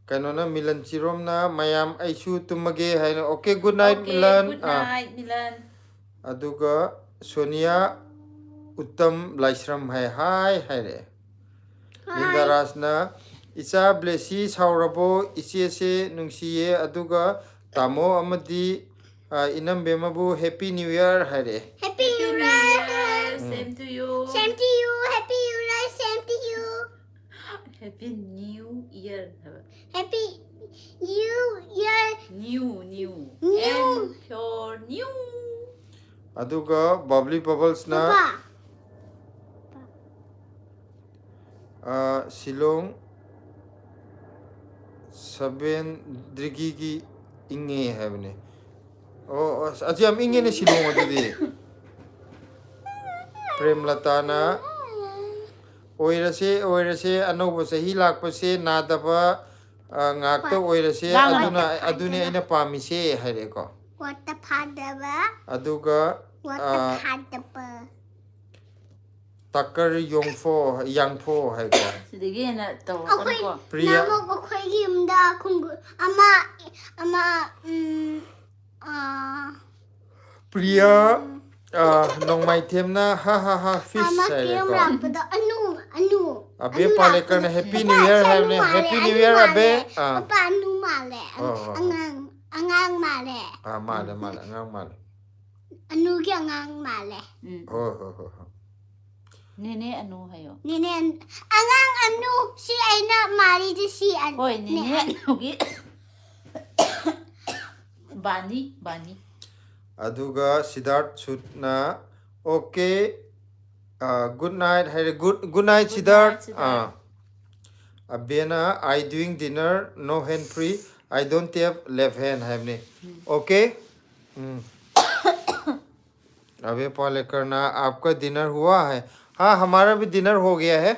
ꯀꯩꯅꯣꯅ, ꯃꯤꯂꯟ ꯆꯤꯔꯣꯝꯅ, "ꯃꯌꯥꯝ ꯑꯩꯁꯨ ꯇꯨꯝꯃꯒꯦ" ꯍꯥꯏꯅ꯫ Okay, good night, Okay, Milan. good ꯑꯥ꯫ Night, Milan. ꯑꯗꯨꯒ ꯁꯣꯅꯤꯌꯥ ꯎꯠꯇꯝ ꯂꯥꯏꯁ꯭ꯔꯝ ꯍꯥꯏ, "Hi" ꯍꯥꯏꯔꯛꯑꯦ꯫ ꯂꯤꯟꯗꯥꯔꯥꯖꯅ, "ꯏꯆꯥ ꯕ꯭ꯂꯦꯁꯤ ꯁꯥꯎꯔꯕꯣ? ꯏꯆꯦꯁꯦ ꯅꯨꯡꯁꯤꯌꯦ, ꯑꯗꯨꯒ ꯇꯥꯃꯣ ꯑꯃꯗꯤ, ꯑ, ꯏꯅꯝꯕꯦꯝꯃꯕꯨ Happy New Year" ꯍꯥꯏꯔꯛꯑꯦ꯫ Happy New Year. Same to you. Same to you. Happy New Year. Same to you. Happy New Year. Happy New Year. New, new. New. And pure new. ꯑꯗꯨꯒ Bubbly Bubblesꯅ papa. ꯑ, Shillong seven ꯗꯤꯒ꯭ꯔꯤꯒꯤ ꯏꯪꯉꯦ ꯍꯥꯏꯕꯅꯦ꯫ ꯑꯣ ꯑꯁ, ꯑꯗꯨ ꯌꯥꯝ ꯏꯪꯉꯦꯅꯦ ꯁꯤꯂꯣꯡ ꯑꯗꯨꯗꯤ꯫ ꯄ꯭ꯔꯦꯝꯂꯇꯥꯅ ꯑꯣꯏꯔꯁꯦ ꯑꯣꯏꯔꯁꯦ, ꯑꯅꯧꯕ ꯆꯍꯤ ꯂꯥꯛꯄꯁꯦ ꯅꯥꯗꯕ ꯑ, ꯉꯥꯛꯇ ꯑꯣꯏꯔꯁꯦ, ꯂꯥꯡꯒꯅꯨ꯫ ꯑꯗꯨꯅ ꯑꯗꯨꯅꯦ ꯑꯩꯅ ꯄꯥꯝꯃꯤꯁꯦ ꯍꯥꯏꯔꯛꯑꯦꯀꯣ꯫ ꯋꯥꯇ ꯐꯥꯗꯕ. ꯑꯗꯨꯒ ꯋꯥꯇ ꯑ, ꯐꯥꯗꯕ. ꯇꯥꯀꯔ ꯌꯣꯡꯐꯣ ꯌꯥꯡꯐꯣ ꯍꯥꯏꯀꯣ꯫ ꯁꯤꯗꯒꯤ ꯍꯦꯟꯅ ꯑꯩꯈꯣꯏ ꯇꯧꯔꯛꯀꯅꯨꯀꯣ꯫ ꯄ꯭ꯔꯤꯌꯥ꯫ ꯅꯍꯥꯟꯃꯨꯛ ꯑꯩꯈꯣꯏꯒꯤ ꯌꯨꯝꯗ ꯈꯨꯡꯒꯨ ꯑꯃ ꯑꯃ ꯎꯝ ꯑ ꯄ꯭ꯔꯤꯌꯥ ꯑ, ꯅꯣꯡꯃꯥꯏꯊꯦꯝꯅ ꯍꯥ ꯍꯥ ꯍꯥ ꯐꯤꯁ ꯑꯃ ꯀꯦꯝ ꯍꯥꯏꯔꯦꯀꯣ꯫ ꯂꯥꯛꯄꯗꯣ ꯑꯅꯨ ꯑꯅꯨ ꯑꯕꯦ ꯑꯅꯨ ꯄꯥꯂꯦꯀꯔꯅ ꯂꯥꯛꯄꯗꯣ. Happy papa, New Year Anu ꯍꯥꯏꯕꯅꯦ꯫ ꯃꯥꯜꯂꯦ, Happy ꯑꯅꯨ New Year, ꯃꯥꯜꯂꯦ. ꯑꯕꯦ꯫ ꯑꯥ꯫ ꯄꯥꯄꯥ ꯑꯅꯨ ꯃꯥꯜꯂꯦ꯫ ꯑꯅꯨ ꯍꯣꯏ, ꯍꯣꯏ, ꯍꯣꯏ꯫ ꯑꯉꯥꯡ ꯑꯉꯥꯡ ꯃꯥꯜꯂꯦ꯫ ꯑꯥ, ꯃꯥꯜꯂꯦ ꯃꯥꯜꯂꯦ, ꯑꯉꯥꯡ ꯃꯥꯜꯂꯦ꯫ ꯑꯅꯨꯒꯤ ꯑꯉꯥꯡ ꯃꯥꯜꯂꯦ꯫ ꯎꯝ. ꯍꯣꯏ ꯍꯣꯏ ꯍꯣꯏ ꯍꯣꯏ꯫ ꯅꯦꯅꯦ ꯑꯅꯨ ꯍꯥꯏꯌꯣ꯫ ꯅꯦꯅꯦ ꯑꯟ- ꯑꯉꯥꯡ ꯑꯅꯨ ꯁꯤ ꯑꯩꯅ ꯃꯥꯜꯂꯤꯁꯦ ꯁꯤ ꯑꯟ- ꯍꯣꯏ, ꯅꯦ ꯅꯦꯅꯦ ꯑꯟ- ꯑꯅꯨꯒꯤ ꯕꯥꯅꯤ, ꯕꯥꯅꯤ꯫ ꯑꯗꯨꯒ ꯁꯤꯗꯥꯔꯠ ꯁꯨꯠꯅ okay, good night ꯍꯥꯏꯔꯦ꯫ Good, good night, Good ꯁꯤꯗꯥꯔꯠ꯫ night, ꯁꯤꯗꯥꯔꯠ꯫ Ah. ꯑꯕꯦꯅ I doing dinner, no hand free, I don't have left hand ꯍꯥꯏꯕꯅꯤ꯫ Okay? ꯎꯝ꯫ अबे पालेकर ना, आपका डिनर हुआ है? हाँ, हमारा भी डिनर हो गया है।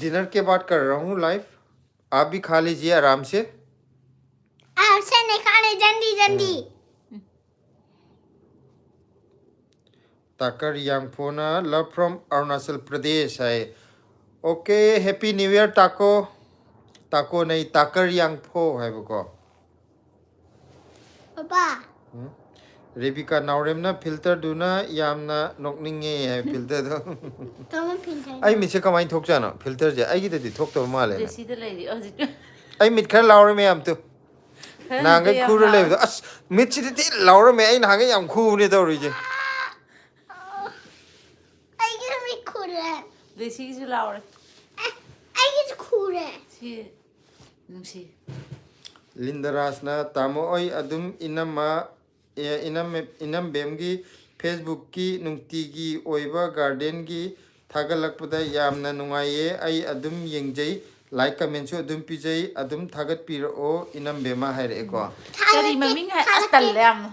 डिनर के बाद कर रहा हूँ लाइव। आप भी खा लीजिए आराम से। आप से नहीं खाने जल्दी जल्दी। ꯇꯥꯀꯔ ꯌꯥꯡꯐꯣꯅ love from Arunachal Pradesh ꯍꯥꯏ꯫ Okay, Happy New Year, ꯇꯥꯀꯣ꯫ ꯇꯥꯀꯣ ꯅꯩ, ꯇꯥꯀꯔ ꯌꯥꯡꯐꯣ ꯍꯥꯏꯕꯀꯣ꯫ ꯄꯥꯄꯥ꯫ ꯎꯝ? ꯔꯦꯕꯤꯀꯥ ꯅꯥꯎꯔꯦꯝꯅ filterꯗꯨꯅ ꯌꯥꯝꯅ ꯅꯣꯛꯅꯤꯡꯉꯦ ꯍꯥꯏ, filterꯗꯣ꯫ ꯀꯃꯥꯏ filter? ꯑꯩ ꯃꯤꯠꯁꯦ ꯀꯃꯥꯏꯅ ꯊꯣꯛꯆꯥꯅꯣ? Filterꯁꯦ ꯑꯩꯒꯤꯗꯗꯤ ꯊꯣꯛꯇꯕ ꯃꯥꯜꯂꯦ꯫ ꯖꯦꯁꯤꯗ ꯂꯩꯔꯤ ꯍꯧꯖꯤꯛ꯫ ꯑꯩ ꯃꯤꯠ ꯈꯔ ꯂꯥꯎꯔꯦ ꯃꯌꯥꯝ ꯇꯨ꯫ ꯈꯔ ꯅꯍꯥꯟꯈꯩ ꯌꯥꯝ ꯈꯨꯔ ꯂꯥꯎ- ꯂꯩꯕꯗꯣ ꯑꯁ, ꯃꯤꯠꯁꯤꯗꯤ ꯊꯤ ꯂꯥꯎꯔꯝꯃꯦ꯫ ꯑꯩ ꯅꯍꯥꯟꯈꯩ ꯌꯥꯝ ꯈꯨꯕꯅꯦ ꯇꯧꯔꯤꯁꯦ꯫ ꯈꯨꯔꯦ꯫ ꯕ꯭ꯂꯦꯁꯤꯒꯤꯁꯨ ꯂꯥꯎꯔꯦ꯫ ꯑꯩꯒꯤꯁꯨ ꯈꯨꯔꯦ꯫ ꯁꯤ ꯅꯨꯡꯁꯤ꯫ ꯂꯤꯟꯗꯔꯥꯖꯅ ꯇꯥꯃꯣ ꯑꯩ ꯑꯗꯨꯝ ꯏꯅꯝꯃ ꯑꯦ, ꯏꯅꯝ ꯏꯅꯝꯕꯦꯝꯒꯤ ꯐꯦꯁꯕꯨꯛꯀꯤ ꯅꯨꯡꯇꯤꯒꯤ ꯑꯣꯏꯕ ꯒꯥꯔꯗꯦꯟꯒꯤ ꯊꯥꯒꯠꯂꯛꯄꯗ ꯌꯥꯝꯅ ꯅꯨꯡꯉꯥꯏꯌꯦ꯫ ꯑꯩ ꯑꯗꯨꯝ ꯌꯦꯡꯖꯩ, ꯂꯥꯏꯛ ꯀꯃꯦꯟꯁꯨ ꯑꯗꯨꯝ ꯄꯤꯖꯩ꯫ ꯑꯗꯨꯝ ꯊꯥꯒꯠꯄꯤꯔꯛꯑꯣ ꯏꯅꯝꯕꯦꯝꯃ ꯍꯥꯏꯔꯛꯑꯦꯀꯣ꯫ ꯀꯔꯤ ꯃꯃꯤꯡ ꯍꯥꯏ? ꯑꯁ, ꯇꯜꯂꯦ ꯌꯥꯝꯅ꯫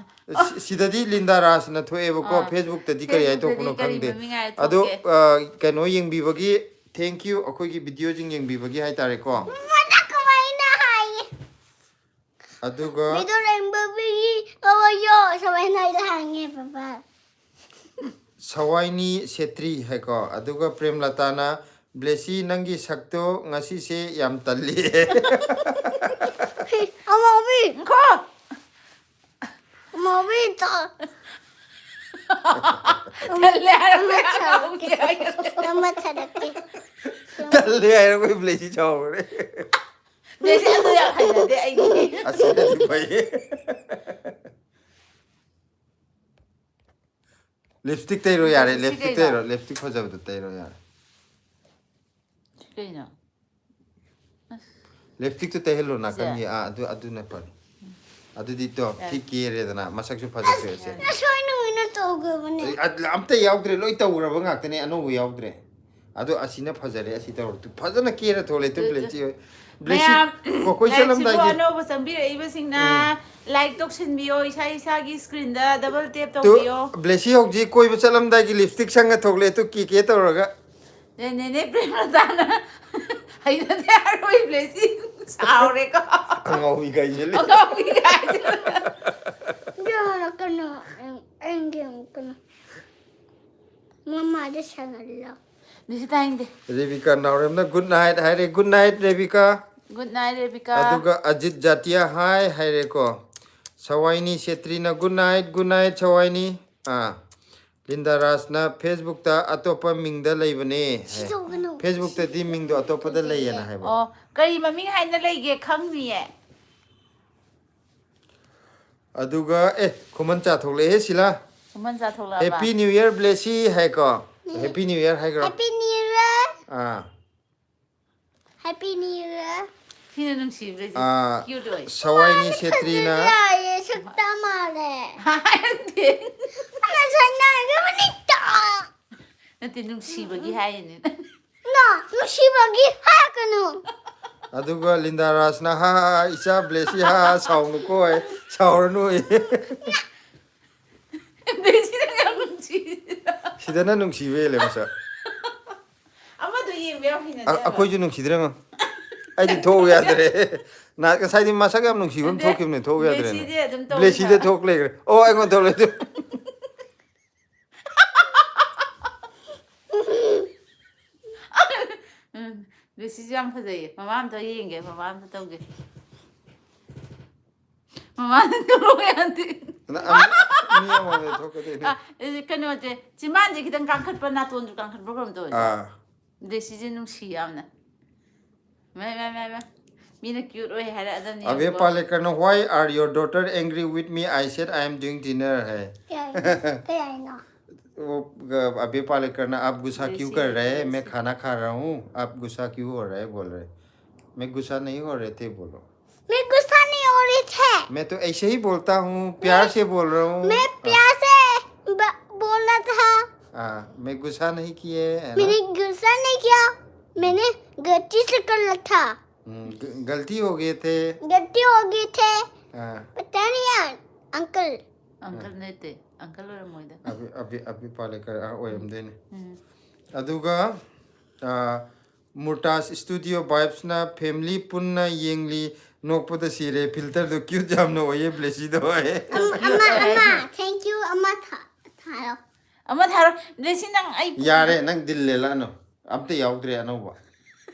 ꯁꯤ- ꯁꯤꯗꯗꯤ ꯂꯤꯟꯗꯥ ꯔꯥꯖꯅ ꯊꯣꯛꯑꯦꯕꯀꯣ꯫ ꯑꯥ. ꯐꯦꯁꯕꯨꯛꯇꯗꯤ ꯀꯔꯤ ꯍꯥꯏ ꯐꯦꯁꯕꯨꯛꯇꯗꯤ ꯊꯣꯛꯄꯅꯣ ꯀꯔꯤ ꯈꯪꯗꯦ꯫ ꯃꯃꯤꯡ ꯍꯥꯏ ꯑꯗꯣ ꯊꯣꯛꯀꯦ? ꯑ, ꯀꯩꯅꯣ ꯌꯦꯡꯕꯤꯕꯒꯤ thank you, ꯑꯩꯈꯣꯏꯒꯤ ꯚꯤꯗꯤꯑꯣꯁꯤꯡ ꯌꯦꯡꯕꯤꯕꯒꯤ ꯍꯥꯏꯇꯥꯔꯦꯀꯣ꯫ ꯃꯃꯥꯅ ꯀꯃꯥꯏꯅ ꯍꯥꯏꯌꯦ? ꯑꯗꯨꯒ ꯃꯤꯗꯣ ꯂꯦꯡꯕꯕꯤ ꯀꯧꯋꯣꯌꯣ ꯁꯨꯃꯥꯏꯅ ꯍꯥꯏꯗ ꯍꯥꯡꯉꯦ ꯄꯄꯥ꯫ ꯁꯋꯥꯏꯅꯤ ꯁꯦꯇ꯭ꯔꯤ ꯍꯥꯏꯀꯣ꯫ ꯑꯗꯨꯒ ꯄ꯭ꯔꯦꯝꯂꯇꯥꯅ ꯕ꯭ꯂꯦꯁꯤ ꯅꯪꯒꯤ ꯁꯛꯇꯣ ꯉꯁꯤꯁꯦ ꯌꯥꯝ ꯇꯜꯂꯤ꯫ ꯑꯃꯧꯕꯤ ꯉꯥꯏꯈꯣ! ꯑꯃꯧꯕꯤ ꯇ- ꯇꯜꯂꯦ ꯍꯥꯏꯔꯒ ꯑꯉꯥꯎꯕꯤ ꯍꯥꯏꯒꯗ꯭ꯔꯥ? ꯑꯃ ꯊꯥꯔꯛꯀꯦ꯫ ꯇꯜꯂꯦ ꯍꯥꯏꯔꯒ ꯕ꯭ꯂꯦꯁꯤ ꯁꯥꯎꯈ꯭ꯔꯦ꯫ ꯕ꯭ꯂꯦꯁꯤ ꯑꯗꯨ ꯌꯥꯝ ꯍꯩꯅꯗꯦ ꯑꯩꯒꯤ꯫ ꯑꯁꯤꯅꯗꯤ ꯐꯩ꯫ ꯂꯤꯞꯁꯇꯤꯛ ꯇꯩꯔꯣ ꯌꯥꯔꯦ꯫ ꯁꯤ ꯂꯤꯞꯁꯇꯤꯛ ꯀꯩꯅꯣ? ꯇꯩꯔꯣ꯫ ꯂꯤꯞꯁꯇꯤꯛ ꯐꯖꯕꯗꯣ ꯇꯩꯔꯣ ꯌꯥꯔꯦ꯫ ꯀꯩꯅꯣ? ꯂꯤꯞꯁꯇꯤꯛꯇꯨ ꯇꯩꯍꯜꯂꯣ ꯅꯥꯀꯟꯒꯤ꯫ ꯑꯥ, ꯑꯗꯨ ꯑꯗꯨꯅ ꯐꯔꯦ꯫ ꯑꯗꯨꯗꯤ ꯇꯣ ꯌꯥꯔꯦ꯫ ꯁꯤ ꯀꯦꯔꯦꯗꯅ ꯃꯁꯛꯁꯨ ꯐꯖꯊꯣꯛꯑꯦꯁꯦ꯫ ꯉꯁꯥꯏ ꯅꯨꯃꯤꯠꯅ ꯇꯧꯈ꯭ꯔꯕꯅꯦ꯫ ꯑꯩ ꯑ- ꯑꯝꯇ ꯌꯥꯎꯗ꯭ꯔꯦ, ꯂꯣꯏ ꯇꯧꯈ꯭ꯔꯕ ꯉꯥꯛꯇꯅꯦ, ꯑꯅꯧꯕ ꯌꯥꯎꯗ꯭ꯔꯦ꯫ ꯑꯗꯣ ꯑꯁꯤꯅ ꯐꯖꯔꯦ, ꯑꯁꯤ ꯇꯧꯔꯣ꯫ ꯇꯨ ꯐꯖꯅ ꯀꯦꯔ ꯊꯣꯛꯂꯛꯑꯦ ꯇꯨ ꯇꯨ, ꯕ꯭ꯂꯦꯁꯤ ꯇꯨ꯫ ꯍꯣꯏ꯫ ꯕ꯭ꯂꯦꯁꯤ ꯃꯌꯥꯝ ꯀꯣ- ꯀꯣꯏ ꯂꯥꯏꯛꯁꯤꯕꯨ ꯆꯠꯂꯝꯗꯥꯏꯒꯤ ꯑꯅꯧꯕ ꯆꯪꯕꯤꯔꯛꯏꯕꯁꯤꯡꯅ ꯂꯥꯏꯛ ꯇꯧꯁꯤꯟꯕꯤꯌꯣ ꯏꯁꯥ ꯏꯁꯥꯒꯤ ꯁ꯭ꯀ꯭ꯔꯤꯟꯗ ꯗꯕꯜ ꯇꯦꯞ ꯇꯨ ꯇꯧꯕꯤꯌꯣ꯫ ꯕ꯭ꯂꯦꯁꯤ ꯍꯧꯖꯤꯛ ꯀꯣꯏꯕ ꯆꯠꯂꯝꯗꯥꯏꯒꯤ ꯂꯤꯞꯁꯇꯤꯛ ꯁꯪꯉ ꯊꯣꯛꯂꯛꯑꯦ ꯇꯨ ꯀꯦ ꯀꯦ ꯇꯧꯔꯒ꯫ ꯅꯦ- ꯅꯦꯅꯦ ꯄ꯭ꯔꯦꯃꯂꯇꯥꯅ ꯍꯩꯅꯗꯦ ꯍꯥꯏꯔꯣꯏ ꯕ꯭ꯂꯦꯁꯤ ꯁꯥꯎꯔꯦꯀꯣ꯫ ꯑꯉꯥꯎꯕꯤ ꯀꯥꯏꯁꯦ ꯂꯩ꯫ ꯑꯉꯥꯎꯕꯤ ꯀꯥꯏꯁꯦ꯫ ꯌꯥꯔꯛꯀꯅꯨ꯫ ꯑꯩ- ꯑꯩꯒꯤ ꯑꯃꯨꯛꯀꯅꯨ꯫ ꯃꯃꯥꯗ ꯁꯥꯟꯅꯍꯜꯂꯣ꯫ ꯕ꯭ꯂꯦꯁꯤ ꯇꯥꯏꯅꯤꯡꯗꯦ꯫ ꯔꯦꯕꯤꯀꯥ ꯅꯥꯎꯔꯦꯝꯅ ꯒꯨꯗ ꯅꯥꯏꯠ ꯍꯥꯏꯔꯦ꯫ Good night Rebecca. Good night Rebecca. ꯑꯗꯨꯒ ꯑꯖꯤꯠ ꯖꯥꯇꯤꯌꯥ ꯍꯥꯏ ꯍꯥꯏꯔꯦꯀꯣ꯫ ꯁꯋꯥꯏꯅꯤ ꯁꯦꯇ꯭ꯔꯤꯅ good night, good night Sawaini. ꯑꯥ, ꯂꯤꯟꯗꯥ ꯔꯥꯖꯅ ꯐꯦꯁꯕꯨꯛꯇ ꯑꯇꯣꯞꯄ ꯃꯤꯡꯗ ꯂꯩꯕꯅꯦ꯫ ꯁꯤ ꯇꯧꯒꯅꯨ꯫ ꯐꯦꯁꯕꯨꯛꯇꯗꯤ ꯃꯤꯡꯗꯣ ꯑꯇꯣꯞꯄꯗ ꯂꯩꯌꯦꯅ ꯍꯥꯏꯕ꯫ ꯑꯣ, ꯀꯔꯤ ꯃꯃꯤꯡ ꯍꯥꯏꯅ ꯂꯩꯒꯦ ꯈꯪꯗꯤꯌꯦ꯫ ꯑꯗꯨꯒ ꯑꯦ, ꯈꯨꯃꯟ ꯆꯥ ꯊꯣꯛꯂꯛꯑꯦ ꯁꯤꯂꯥ꯫ ꯈꯨꯃꯟ ꯆꯥ ꯊꯣꯛꯂꯛꯑꯕ? ꯍꯦꯄꯤ ꯅ꯭ꯌꯨ ꯏꯌꯔ ꯕ꯭ꯂꯦꯁꯤ ꯍꯥꯏꯀꯣ꯫ Happy New Year ꯍꯥꯏꯈ꯭ꯔꯣ꯫ Happy New Year. ꯑꯥ Happy New Year. ꯁꯤꯅ ꯅꯨꯡꯁꯤꯕ꯭ꯔꯦ ꯑꯥ, ꯀ꯭ꯌꯨꯠ ꯑꯣꯏ ꯁꯋꯥꯏꯅꯤ ꯁꯦꯇ꯭ꯔꯤꯅ ꯐꯖꯅ ꯌꯥꯏꯌꯦ, ꯁꯛꯇ ꯃꯥꯜꯂꯦ꯫ ꯍꯥꯏꯔꯛꯇꯦ ꯐꯖꯅ ꯌꯥꯏꯌꯦ, ꯃꯅꯤꯡꯇ꯫ ꯅꯠꯇꯦ ꯅꯨꯡꯁꯤꯕꯒꯤ ꯍꯥꯏꯔꯤꯅꯦ ꯅꯣ, ꯅꯨꯡꯁꯤꯕꯒꯤ ꯍꯥꯏꯔꯛꯀꯅꯨ꯫ ꯑꯗꯨꯒ ꯂꯤꯟꯗꯥ ꯔꯥꯖꯅ ꯍꯥ ꯍꯥ ꯏꯆꯥ ꯕ꯭ꯂꯦꯁꯤ ꯍꯥ ꯍꯥ ꯁꯥꯎꯅꯨꯀꯣ ꯍꯥꯏ꯫ ꯁꯥꯎꯔꯅꯨ ꯑꯩ꯫ ꯕ꯭ꯂꯦꯁꯤꯅ ꯌꯥꯝ ꯅꯨꯡꯁꯤ ꯁꯤꯗꯅ ꯅꯨꯡꯁꯤꯕ ꯍꯦꯜꯂꯦ ꯃꯁꯛ꯫ ꯑꯃꯗꯣ ꯌꯦꯡꯕ ꯌꯥꯝ ꯍꯩꯅꯗꯦ ꯑ- ꯍꯥꯏꯕ꯫ ꯑꯩꯈꯣꯏꯁꯨ ꯅꯨꯡꯁꯤꯗ꯭ꯔꯦ ꯉꯣ꯫ ꯑꯩꯗꯤ ꯊꯣꯛꯎ ꯌꯥꯗ꯭ꯔꯦ꯫ ꯅꯍꯥꯟ ꯉꯁꯥꯏꯗꯤ ꯃꯁꯛ ꯌꯥꯝ ꯅꯨꯡꯁꯤꯕ ꯑꯃ ꯅꯠꯇꯦ, ꯊꯣꯛꯈꯤꯕꯅꯦ, ꯊꯣꯛꯎ ꯌꯥꯗ꯭ꯔꯦꯅꯦ꯫ ꯕ꯭ꯂꯦꯁꯤꯗꯤ ꯑꯗꯨꯝ ꯇꯧꯋꯦ ꯕ꯭ꯂꯦꯁꯤꯗ ꯍꯥꯏꯕ꯫ ꯊꯣꯛ ꯂꯩꯈ꯭ꯔꯦ꯫ ꯑꯣ, ꯑꯩꯉꯣꯟꯗ ꯊꯣꯛ ꯂꯩ꯫ ꯎꯝ, ꯕ꯭ꯂꯦꯁꯤꯁꯨ ꯌꯥꯝ ꯐꯖꯩꯌꯦ꯫ ꯃꯃꯥ ꯑꯝꯇ ꯌꯦꯡꯒꯦ, ꯃꯃꯥ ꯑꯝꯇ ꯇꯧꯒꯦ꯫ ꯃꯃꯥ ꯇꯧꯔꯣ ꯌꯥꯗꯦ꯫ ꯅ- ꯑꯃ- ꯃꯤ ꯑꯃꯃꯝꯗ ꯊꯣꯛꯀꯗꯣꯏꯅꯦ꯫ ꯑ, ꯑꯦ, ꯀꯩꯅꯣꯁꯦ, ꯆꯤꯝꯕꯥꯟꯁꯦ ꯈꯤꯇꯪ ꯀꯥꯡꯈꯠꯄ, ꯅꯥꯇꯣꯟꯁꯨ ꯀꯥꯡꯈꯠꯄ ꯀꯩꯅꯣꯝ ꯇꯧꯋꯦ꯫ ꯑꯥ꯫ ꯕ꯭ꯂꯦꯁꯤꯁꯦ ꯅꯨꯡꯁꯤ ꯌꯥꯝꯅ꯫ ꯃꯥꯏ, ꯃꯥꯏ, ꯃꯥꯏ, ꯃꯥꯏ꯫ ꯃꯤꯅ ꯀ꯭ꯌꯨꯠ ꯑꯣꯏ ꯍꯥꯏꯔꯛꯑꯗꯕꯅꯤ꯫ ꯑꯕꯦ ꯌꯦꯡꯉꯨꯀꯣ꯫ ꯄꯥꯂꯦꯀꯔꯅ, "Why are your daughter angry with me? I said I am doing dinner" ꯍꯥꯏ꯫ ꯀꯩ ꯍꯥꯏꯅꯣ? वो, अ, अभी पालेकर ना, "आप गुस्सा क्यों कर रहे हैं? मैं जैसे- खाना खा रहा हूँ, आप गुस्सा क्यों हो रहे हैं?" बोल रहे। "मैं गुस्सा नहीं हो रहे थे" बोलो। मैं गुस्सा नहीं हो रही थे। "मैं तो ऐसे ही बोलता हूँ, प्यार से बोल रहा हूँ।" मैं प्यार से ब- बोल रहा था। हाँ, मैं गुस्सा नहीं किए, है ना? मैंने गुस्सा नहीं किया, मैंने गलती से कर रहा था। हम्म, ग- गलती हो गए थे। गलती हो गई थे। हाँ, पता नहीं यार, अंकल। ꯑꯪꯀꯜ ꯅꯠꯇꯦ, ꯑꯪꯀꯜ ꯑꯣꯏꯔꯝꯃꯣꯏꯗ꯫ अभी, अभी, अभी पालेकर, हाँ, ꯑꯣꯏꯔꯝꯗꯣꯏꯅꯦ꯫ ꯎꯝ꯫ ꯑꯗꯨꯒ, ꯑ, Murtas Studio Vibes ꯅ, "Family ꯄꯨꯟꯅ ꯌꯦꯡꯂꯤ, ꯅꯣꯛꯄꯗ ꯁꯤꯔꯦ, filter ꯗꯣ cute ꯌꯥꯝꯅ ꯑꯣꯏꯌꯦ, ꯕ꯭ꯂꯦꯁꯤꯗꯣ" ꯍꯥꯏꯌꯦ꯫ ꯑꯃ ꯑꯃ thank you ꯑꯃ ꯊꯥ- ꯊꯥꯔꯣ꯫ ꯑꯃ ꯊꯥꯔꯣ꯫ ꯕ꯭ꯂꯦꯁꯤ, ꯅꯪ ꯑꯩ ꯌꯥꯔꯦ, ꯅꯪ ꯗꯤꯜ ꯂꯦꯜꯂꯛꯑꯅꯨ꯫ ꯑꯝꯇ ꯌꯥꯎꯗ꯭ꯔꯦ ꯑꯅꯧꯕ꯫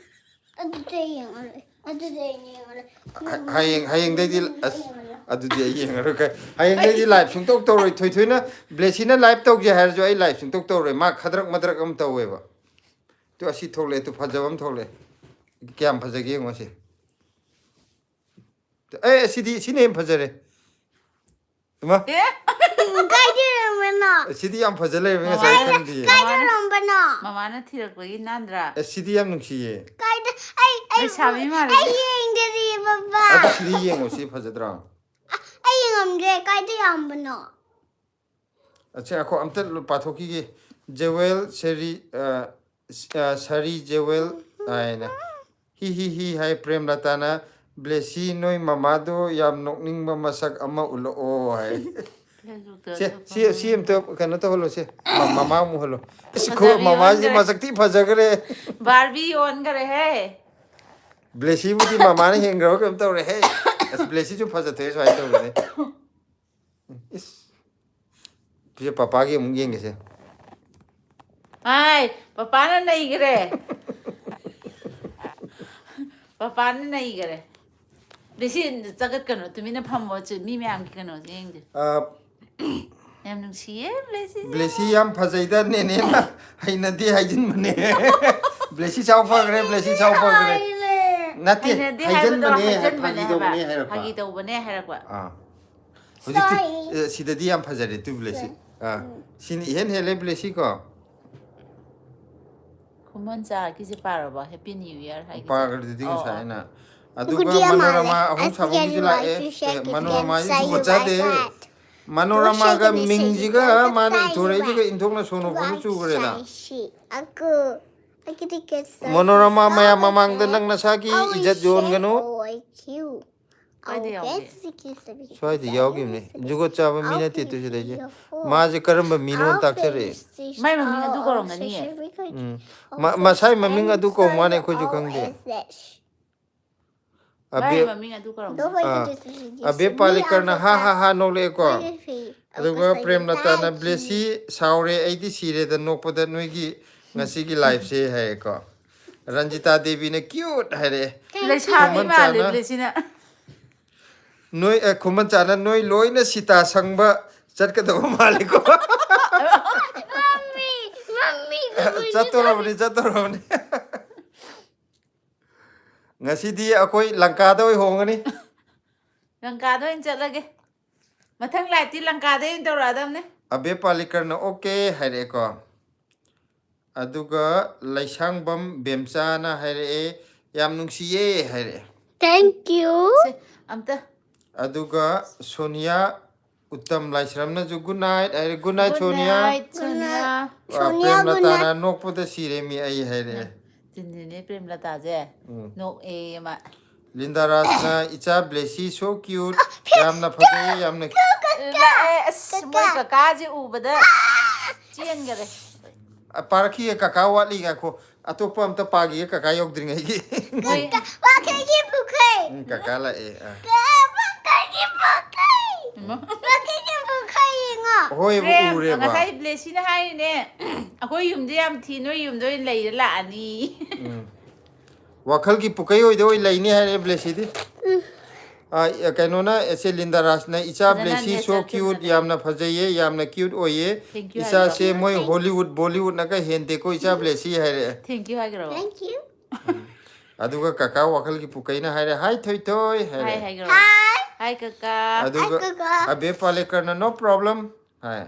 ꯑꯗꯨꯗꯤ ꯌꯦꯡꯉꯔꯣꯏ꯫ ꯑꯗꯨꯗꯤ ꯑꯩ ꯌꯦꯡꯉꯔꯣꯏ꯫ ꯍ- ꯍꯌꯦꯡ, ꯍꯌꯦꯡꯗꯩꯗꯤ ꯑꯁ, ꯑꯗꯨꯗꯤ ꯑꯩ ꯌꯦꯡꯉꯔꯣꯏ꯫ ꯀꯩ-, ꯍꯌꯦꯡꯗꯩꯗꯤ live ꯁꯨꯡꯇꯧ ꯇꯧꯔꯣꯏ꯫ ꯊꯣꯏꯊꯣꯏꯅ, ꯕ꯭ꯂꯦꯁꯤꯅ live ꯇꯧꯁꯦ ꯍꯥꯏꯔꯁꯨ ꯑꯩ live ꯁꯨꯡꯇꯧ ꯇꯧꯔꯣꯏ꯫ ꯃꯥ ꯈꯗ꯭ꯔꯛ ꯃꯗ꯭ꯔꯛ ꯑꯃ ꯇꯧꯋꯦꯕ꯫ ꯇꯨ, ꯑꯁꯤ ꯊꯣꯛꯂꯛꯑꯦ, ꯇꯨ, ꯐꯖꯕ ꯑꯃ ꯊꯣꯛꯂꯛꯑꯦ꯫ ꯀꯌꯥꯝ ꯐꯖꯒꯦ ꯌꯦꯡꯉꯣ ꯁꯤ꯫ ꯑꯦ, ꯁꯤꯗꯤ, ꯁꯤꯅ ꯍꯦꯟꯅ ꯐꯖꯔꯦ꯫ ꯏꯃꯥ, ꯀꯥꯏꯗ ꯌꯣꯟꯕꯅꯣ? ꯁꯤꯗꯤ ꯌꯥꯝ ꯐꯖ ꯂꯩꯔꯝꯃꯦ, ꯉꯁꯥꯏ ꯈꯪꯗꯤꯌꯦ꯫ ꯀꯥꯏꯗ ꯌꯣꯟꯕꯅꯣ? ꯃꯃꯥꯅ ꯊꯤꯔꯛꯄꯒꯤ ꯅꯥꯟꯗ꯭ꯔꯥ? ꯑꯦ, ꯁꯤꯗꯤ ꯌꯥꯝ ꯅꯨꯡꯁꯤꯌꯦ꯫ ꯀꯥꯏꯗ? ꯑꯩ ꯑꯩ ꯂꯩꯁꯥꯕꯤ ꯃꯥꯜꯂꯦ꯫ ꯑꯩ ꯌꯦꯡꯗꯔꯤ, ꯕꯕꯥ꯫ ꯑꯗꯨ ꯁꯤꯗꯤ ꯌꯦꯡꯉꯣ, ꯁꯤ ꯐꯖꯗ꯭ꯔꯣ? ꯑꯩ ꯌꯦꯡꯉꯝꯒꯦ꯫ ꯀꯥꯏꯗ ꯌꯣꯟꯕꯅꯣ? ꯑꯁꯦ, ꯑꯩꯈꯣꯏ ꯑꯝꯇ ꯄꯥꯊꯣꯛꯈꯤꯒꯦ꯫ ꯖꯦꯋꯦꯜ ꯁꯦꯔꯤ, ꯑ, ꯁ-, ꯑ, ꯁꯥꯔꯤ ꯖꯦꯋꯦꯜ ꯍꯥꯏꯅ꯫ "ꯍꯤ ꯍꯤ ꯍꯤ" ꯍꯥꯏ ꯄ꯭ꯔꯦꯝꯂꯇꯥꯅ꯫ "ꯕ꯭ꯂꯦꯁꯤ, ꯅꯣꯏ ꯃꯃꯥꯗꯣ ꯌꯥꯝ ꯅꯣꯛꯅꯤꯡꯕ ꯃꯁꯛ ꯑꯃ ꯎꯠꯂꯛꯑꯣ" ꯍꯥꯏ꯫ Facebookꯇ ꯁꯦ, ꯑꯗꯨ ꯁꯤ, ꯁꯤ ꯑꯝꯇ ꯀꯩꯅꯣ ꯇꯧꯍꯜꯂꯣꯁꯦ꯫ ꯃ-, ꯃꯃꯥ ꯑꯃꯨꯛ ꯍꯜꯂꯣ꯫ ꯑꯁ, ꯐꯖꯕꯤ ꯃꯃꯥꯁꯤ ꯑꯣꯟꯈ꯭ꯔꯦ꯫ ꯃꯁꯛ ꯊꯤ ꯐꯖꯈ꯭ꯔꯦ꯫ ꯕꯥꯔꯕꯤ ꯑꯣꯟꯈꯔꯦꯍꯦ꯫ ꯕ꯭ꯂꯦꯁꯤꯕꯨꯗꯤ ꯃꯃꯥꯅ ꯍꯦꯟꯈ꯭ꯔꯕ ꯀꯩꯅꯣꯝ ꯇꯧꯔꯦꯍꯦ꯫ ꯑꯁ, ꯕ꯭ꯂꯦꯁꯤꯁꯨ ꯐꯖꯊꯣꯛꯑꯦ ꯁꯨꯃꯥꯏꯅ ꯇꯧꯕꯅꯦ꯫ ꯏꯁ꯫ ꯁꯤꯁꯦ ꯄꯄꯥꯒꯤ ꯑꯃꯨꯛ ꯌꯦꯡꯒꯦꯁꯦ꯫ ꯍꯥꯏ, ꯄꯄꯥꯅ ꯅꯩꯈ꯭ꯔꯦ꯫ ꯄꯄꯥꯅ ꯅꯩꯈ꯭ꯔꯦ꯫ ꯕ꯭ꯂꯦꯁꯤ, ꯆꯒꯠꯀꯅꯨ, ꯇꯨꯃꯤꯟꯅ ꯐꯝꯃꯣ꯫ ꯆꯨ-, ꯃꯤ ꯃꯌꯥꯝꯒꯤ ꯀꯩꯅꯣꯁꯦ ꯌꯦꯡꯁꯦ꯫ ꯑ, ꯌꯥꯝ ꯅꯨꯡꯁꯤꯌꯦ ꯕ꯭ꯂꯦꯁꯤꯁꯦ꯫ ꯕ꯭ꯂꯦꯁꯤ ꯌꯥꯝ ꯐꯖꯩꯗ, ꯅꯦꯅꯦꯅ ꯍꯩꯅꯗꯦ ꯍꯥꯏꯖꯤꯟꯕꯅꯦ꯫ ꯕ꯭ꯂꯦꯁꯤ ꯆꯥꯎ ꯐꯈ꯭ꯔꯦ, ꯕ꯭ꯂꯦꯁꯤ ꯆꯥꯎ ꯐꯈ꯭ꯔꯦ꯫ ꯅꯠꯇꯦ, ꯍꯩꯅꯗꯦ ꯍꯥꯏꯕꯗꯣ ꯍꯩꯖꯤꯟꯕꯅꯦ, ꯍꯩꯖꯤꯟꯕꯅꯦ ꯐꯥꯒꯤ ꯍꯥꯏꯕ꯫ ꯇꯧꯕꯅꯦ ꯍꯥꯏꯔꯛꯄ꯫ ꯐꯥꯒꯤ ꯇꯧꯕꯅꯦ ꯍꯥꯏꯔꯛꯄ꯫ ꯑꯥ꯫ ꯍꯧꯖꯤꯛꯇꯤ Sorry. ꯑ, ꯁꯤꯗꯗꯤ ꯌꯥꯝ ꯐꯖꯔꯦ ꯇꯨ ꯕ꯭ꯂꯦꯁꯤ꯫ ꯑꯥ꯫ ꯁꯤꯅ ꯏꯍꯦꯟ ꯍꯦꯜꯂꯦ ꯕ꯭ꯂꯦꯁꯤ ꯀꯣ꯫ ꯈꯨꯃꯟ ꯆꯥꯒꯤꯁꯦ ꯄꯥꯔꯕ? Happy New Year ꯍꯥꯏꯒꯤꯁꯦ꯫ ꯄꯥꯈ꯭ꯔꯗꯨꯗꯤ ꯑꯣ, ꯉꯁꯥꯏ ꯑꯣ꯫ ꯑꯩꯅ꯫ ꯑꯗꯨꯒ ꯒꯨꯗꯤ ꯑꯃ ꯃꯅꯣꯔꯃꯥ ꯂꯩ꯫ ꯑꯍꯨꯝ ꯑꯁ, ꯁꯥꯕꯒꯤꯁꯨ ꯌꯥꯔꯤ ꯂꯥꯛꯑꯦ꯫ ꯋꯥꯏꯁꯨ ꯁꯦꯠ ꯑꯦ, ꯀꯤꯇꯦꯟ ꯃꯅꯣꯔꯃꯥꯁꯤ ꯁꯥꯏ ꯖꯨꯒꯣꯠ ꯌꯨ ꯆꯥꯗꯦ꯫ ꯋꯥꯏ ꯁꯦꯠ꯫ ꯃꯅꯣꯔꯃꯥꯒ ꯒꯨꯗꯤ ꯃꯤꯡꯁꯤꯒ ꯁꯦꯠ ꯃꯥꯅ ꯁꯥꯏ ꯏꯊꯣꯔꯛꯏꯁꯤꯒ ꯋꯥꯏ꯫ ꯏꯟꯊꯣꯛꯅ ꯁꯣꯟꯅꯣꯛꯄ ꯑꯃ ꯆꯨꯈ꯭ꯔꯦꯗ꯫ ꯁꯥꯏ ꯁꯤ꯫ ꯑꯀꯨ꯫ ꯑꯀꯤꯗꯤ ꯀꯦꯠ ꯁꯥꯏ ꯃꯅꯣꯔꯃꯥ ꯁꯥꯏ ꯃꯌꯥꯝ ꯁꯥꯏ꯫ ꯃꯃꯥꯡꯗ ꯅꯪ ꯅꯁꯥꯒꯤ ꯑꯧ, ꯏꯖꯠ ꯁꯦ ꯌꯣꯟꯒꯅꯨ꯫ ꯑꯣꯏ ꯀ꯭ꯌꯨ꯫ ꯀꯥꯏꯗ ꯑꯧ, ꯌꯥꯎꯒꯦ? ꯀꯦꯠ ꯁꯤ ꯀꯦꯠ ꯁꯤ ꯀꯦꯠ ꯁ꯭ꯋꯥꯏꯗ ꯁꯤ ꯌꯥꯎꯈꯤꯕꯅꯦ꯫ ꯀꯦꯠ ꯁꯤ꯫ ꯖꯨꯒꯣꯠ ꯆꯥꯕ ꯃꯤ ꯑꯧ, ꯅꯠꯇꯦ ꯇꯨ ꯁꯤꯗꯩꯁꯦ꯫ ꯐꯤ ꯐꯣ꯫ ꯃꯥꯁꯦ ꯀꯔꯝꯕ ꯃꯤꯅꯣ ꯑꯧ, ꯇꯥꯛꯆꯔꯛꯏ꯫ ꯐꯤ ꯁꯤ ꯃꯥꯏ ꯃꯃꯤꯡ ꯑꯗꯨ ꯑꯧ, ꯀꯧꯔꯝꯒꯅꯤꯌꯦ꯫ ꯁꯤ ꯐꯤ ꯐꯤ꯫ ꯎꯝ꯫ ꯃ-, ꯃꯁꯥꯏ ꯃꯃꯤꯡ ꯑꯗꯨ ꯀꯧ ꯃꯥꯅꯦ ꯑꯩꯈꯣꯏꯁꯨ ꯈꯪꯗꯦ꯫ ꯃꯥꯏ ꯑꯕꯦ-, ꯃꯃꯤꯡ ꯑꯗꯨ ꯀꯧꯔꯝꯒꯅꯤ꯫ ꯑꯥ, ꯑꯕꯦ ꯄꯥꯂꯤꯀꯔꯅ ꯍꯥ ꯍꯥ ꯍꯥ ꯅꯣꯛꯂꯛꯑꯦꯀꯣ꯫ ꯑꯗꯨꯒ ꯄ꯭ꯔꯦꯝꯂꯇꯥꯅ "ꯕ꯭ꯂꯦꯁꯤ ꯁꯥꯎꯔꯦ, ꯑꯩꯗꯤ ꯁꯤꯔꯦꯗ ꯅꯣꯛꯄꯗ ꯅꯣꯏꯒꯤ ꯉꯁꯤꯒꯤ liveꯁꯦ" ꯍꯥꯏꯌꯦꯀꯣ꯫ ꯔꯟꯖꯤꯇꯥ ꯗꯦꯕꯤꯅ "cute" ꯍꯥꯏꯔꯛꯑꯦ꯫ ꯂꯩꯁꯥꯕꯤ ꯈꯨꯃꯟ ꯃꯥꯜꯂꯦ ꯆꯥꯅ ꯕ꯭ꯂꯦꯁꯤꯅ꯫ ꯅꯣꯏ, ꯑꯦ, ꯈꯨꯃꯟ ꯆꯥꯅ "ꯅꯣꯏ ꯂꯣꯏꯅ ꯁꯤꯇꯥ ꯁꯪꯕ ꯆꯠꯀꯗꯧꯕ ꯃꯥꯜꯂꯤꯀꯣ"꯫ ꯃꯝꯃꯤ, ꯃꯝꯃꯤ, ꯃꯝꯃꯤ꯫ ꯆꯠꯇꯧꯔꯕꯅꯤ, ꯆꯠꯇꯧꯔꯕꯅꯤ꯫ ꯉꯁꯤꯗꯤ ꯑꯩꯈꯣꯏ ꯂꯪꯀꯥꯗ ꯑꯣꯏ ꯍꯣꯡꯉꯅꯤ꯫ ꯂꯪꯀꯥꯗ ꯑꯣꯏꯅ ꯆꯠꯂꯒꯦ꯫ ꯃꯊꯪ ꯂꯥꯏꯐꯇꯤ ꯂꯪꯀꯥꯗꯩ ꯑꯣꯏꯅ ꯇꯧꯔꯛꯑꯗꯕꯅꯦ꯫ ꯑꯕꯦ ꯄꯥꯂꯤꯀꯔꯅ "ꯑꯣꯀꯦ" ꯍꯥꯏꯔꯛꯑꯦꯀꯣ꯫ ꯑꯗꯨꯒ ꯂꯩꯁꯥꯡꯕꯝ ꯕꯦꯝꯆꯥꯅ ꯍꯥꯏꯔꯛꯑꯦ, "ꯌꯥꯝ ꯅꯨꯡꯁꯤꯌꯦ" ꯍꯥꯏꯔꯛꯑꯦ꯫ Thank you. ꯁꯦ, ꯑꯝꯇ ꯑꯗꯨꯒ ꯁꯣꯅꯤꯌꯥ ꯎꯠꯇꯝ ꯂꯥꯏꯁ꯭ꯔꯝꯅꯁꯨ "Good night" ꯍꯥꯏꯔꯦ꯫ "Good night, Good Sonia. night, Sonia. ꯑ, ꯁꯣꯅꯤꯌꯥ, good "ꯄ꯭ꯔꯦꯝꯂꯇꯥꯅ ꯅꯣꯛꯄꯗ ꯁꯤꯔꯦꯃꯤ ꯑꯩ" ꯍꯥꯏꯔꯦ꯫ ꯇꯤꯟꯗꯤꯅꯦ ꯄ꯭ꯔꯦꯝꯂꯇꯥꯁꯦ꯫ ꯎꯝ꯫ ꯅꯣꯛꯑꯦ ꯃꯥ꯫ ꯂꯤꯟꯗꯥ ꯔꯥꯖꯅ "ꯏꯆꯥ ꯕ꯭ꯂꯦꯁꯤ, so cute, ꯌꯥꯝꯅ ꯐꯖꯩ, ꯌꯥꯝꯅ" ꯂꯥꯛꯑꯦ꯫ ꯑꯁ, ꯃꯣꯏ ꯀꯀꯥꯁꯦ ꯎꯕꯗ ꯆꯦꯟꯈꯔꯦ꯫ ꯑ, ꯄꯥꯔꯛꯈꯤꯒꯦ, ꯀꯀꯥ ꯋꯥꯠꯂꯤ, ꯉꯥꯏꯈꯣ꯫ ꯑꯇꯣꯞꯄ ꯑꯝꯇ ꯄꯥꯈꯤꯒꯦ, ꯀꯀꯥ ꯌꯧꯗ꯭ꯔꯤꯉꯩꯒꯤ꯫ ꯃꯣꯏ ꯋꯥꯈꯩꯒꯤ ꯄꯨꯈꯩ꯫ ꯎꯝ, ꯀꯀꯥ ꯂꯥꯛꯑꯦ꯫ ꯑ꯫ ꯋꯥꯈꯩꯒꯤ ꯄꯨꯈꯩ꯫ ꯏꯃꯥ꯫ ꯋꯥꯈꯩꯒꯤ ꯄꯨꯈꯩ ꯌꯦꯡꯉꯣ꯫ ꯍꯣꯏꯕ, ꯄ꯭ꯔꯦꯝ, ꯎꯔꯦꯕ꯫ ꯉꯁꯥꯏ ꯕ꯭ꯂꯦꯁꯤꯅ ꯍꯥꯏꯔꯤꯅꯦ, "ꯑꯩꯈꯣꯏ ꯌꯨꯝꯗꯤ ꯌꯥꯝ ꯊꯤ, ꯅꯣꯏ ꯌꯨꯝꯗ ꯑꯣꯏꯅ ꯂꯩꯔ ꯂꯥꯛꯑꯅꯤ"꯫ ꯎꯝ꯫ ꯋꯥꯈꯜꯒꯤ ꯄꯨꯀꯩ ꯑꯣꯏꯗ ꯑꯣꯏ ꯂꯩꯅꯤ ꯍꯥꯏꯔꯦ ꯕ꯭ꯂꯦꯁꯤꯗꯤ꯫ ꯑ, ꯀꯩꯅꯣꯅ, ꯑꯦ, ꯁꯦ, ꯂꯤꯟꯗꯥ ꯔꯥꯖꯅ, "ꯏꯆꯥ ꯐꯖꯅ ꯕ꯭ꯂꯦꯁꯤ, so ꯍꯟꯗꯦ, cute, ꯆꯠ-, ꯌꯥꯝꯅ ꯐꯖꯩꯌꯦ, ꯌꯥꯝꯅ cute ꯑꯣꯏꯌꯦ꯫ Thank you ꯏꯆꯥꯁꯦ ꯍꯥꯏꯔꯣ꯫ ꯃꯣꯏ ꯍꯣꯂꯤꯋꯨꯗ, ꯕꯣꯂꯤꯋꯨꯗꯅꯒ ꯍꯦꯟꯗꯦꯀꯣ, ꯏꯆꯥ ꯕ꯭ꯂꯦꯁꯤ" ꯍꯥꯏꯔꯛꯑꯦ꯫ Thank you ꯍꯥꯏꯈ꯭ꯔꯣ꯫ Thank you. ꯑꯗꯨꯒ ꯀꯀꯥ ꯋꯥꯈꯜꯒꯤ ꯄꯨꯀꯩꯅ ꯍꯥꯏꯔꯦ, "Hi, ꯊꯣꯏꯊꯣꯏ" ꯍꯥꯏ ꯍꯥꯏꯔꯦ꯫ ꯍꯥꯏꯈ꯭ꯔꯣ꯫ Hi. ꯍꯥꯏ ꯀꯀꯥ꯫ ꯑꯗꯨꯒ ꯀꯀꯥ꯫ ꯑꯕꯦ ꯄꯥꯂꯦꯀꯔꯅ "No problem" ꯍꯥꯏ꯫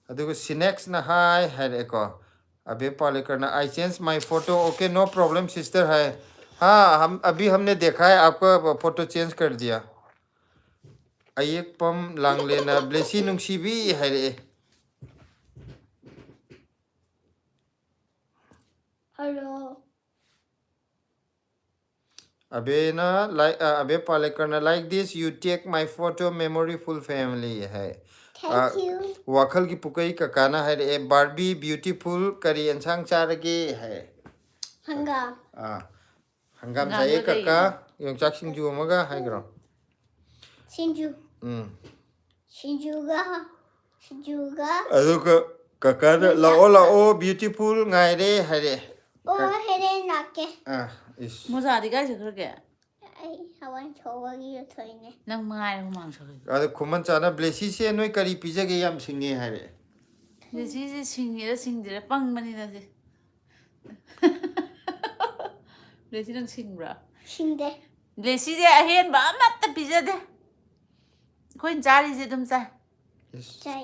ꯑꯗꯨꯒ ꯁꯤꯅꯦꯛꯁꯅ "Hi" ꯍꯥꯏꯔꯛꯑꯦꯀꯣ꯫ Abey ꯄꯥꯂꯦꯀꯔꯅ "I change my photo, okay, no problem, sister" ꯍꯥꯏ꯫ "हाँ, हम, अभी हमने देखा है, आपका photo change कर दिया." ꯑꯌꯦꯛꯄꯝ ꯂꯥꯡꯂꯦꯅ "ꯕ꯭ꯂꯦꯁꯤ ꯅꯨꯡꯁꯤꯕꯤ" ꯍꯥꯏꯔꯛꯑꯦ꯫ Hello. ꯑꯕꯦꯅ like, ꯑ, ꯑꯕꯦ ꯄꯥꯂꯦꯀꯔꯅ "Like this, you take my photo, memory full family" high. Thank you. ꯋꯥꯈꯜꯒꯤ ꯄꯨꯀꯩ ꯀꯀꯥꯅ ꯍꯥꯏꯔꯛꯑꯦ, "Barbie beautiful, ꯀꯔꯤ ꯑꯦꯟꯁꯥꯡ ꯆꯥꯔꯒꯦ?" ꯍꯥꯏ꯫ ꯍꯪꯒꯥꯝ꯫ ꯑꯥ, "ꯍꯪꯒꯥꯝ ꯍꯪꯒꯥꯝꯗꯣ ꯆꯥꯏꯌꯦ ꯀꯀꯥ, ꯀꯩꯒꯤꯅꯣ? ꯌꯣꯡꯆꯥꯛ ꯁꯤꯡꯖꯨ ꯑꯃꯒ" ꯍꯥꯏꯈ꯭ꯔꯣ꯫ ꯁꯤꯡꯖꯨ꯫ ꯎꯝ꯫ ꯁꯤꯡꯖꯨꯒ, ꯁꯤꯡꯖꯨꯒ꯫ ꯑꯗꯨꯒ ꯀꯀꯥꯅ "ꯂꯥꯛꯑꯣ, ꯂꯥꯛꯑꯣ, beautiful, ꯉꯥꯏꯔꯦ" ꯍꯥꯏꯔꯛꯑꯦ꯫ ꯑꯣ, ꯍꯦꯔꯦꯟ ꯂꯥꯛꯀꯦ꯫ ꯑꯥ, ꯏꯁ꯫ ꯃꯣꯖꯥꯗꯤ ꯀꯥꯏ ꯆꯠꯈ꯭ꯔꯒꯦ? ꯑꯩ ꯍꯋꯥꯏ ꯁꯧꯕꯒꯤ ꯂꯧꯊꯣꯛꯏꯅꯦ꯫ ꯅꯪ ꯃꯉꯥꯏꯔꯦ ꯍꯨꯃꯥꯡ ꯁꯧꯔꯤꯗꯣ꯫ ꯑꯗ ꯈꯨꯃꯟꯆꯥꯅ "ꯕ꯭ꯂꯦꯁꯤꯁꯦ ꯅꯣꯏ ꯀꯔꯤ ꯄꯤꯖꯒꯦ, ꯌꯥꯝ ꯁꯤꯡꯉꯦ" ꯍꯥꯏꯔꯛꯑꯦ꯫ ꯕ꯭ꯂꯦꯁꯤꯁꯦ ꯁꯤꯡꯉꯤꯔ ꯁꯤꯡꯗ꯭ꯔꯤꯔ ꯄꯪꯕꯅꯤꯅ ꯁꯤ꯫ ꯕ꯭ꯂꯦꯁꯤ ꯅꯪ ꯁꯤꯡꯕ꯭ꯔꯥ? ꯁꯤꯡꯗꯦ꯫ ꯕ꯭ꯂꯦꯁꯤꯁꯦ ꯑꯍꯦꯟꯕ ꯑꯃꯠꯇ ꯄꯤꯖꯗꯦ꯫ ꯑꯩꯈꯣꯏꯅ ꯆꯥꯔꯤꯁꯦ ꯑꯗꯨꯝ ꯆꯥꯏ꯫ ꯏꯁ꯫ ꯆꯥꯏ꯫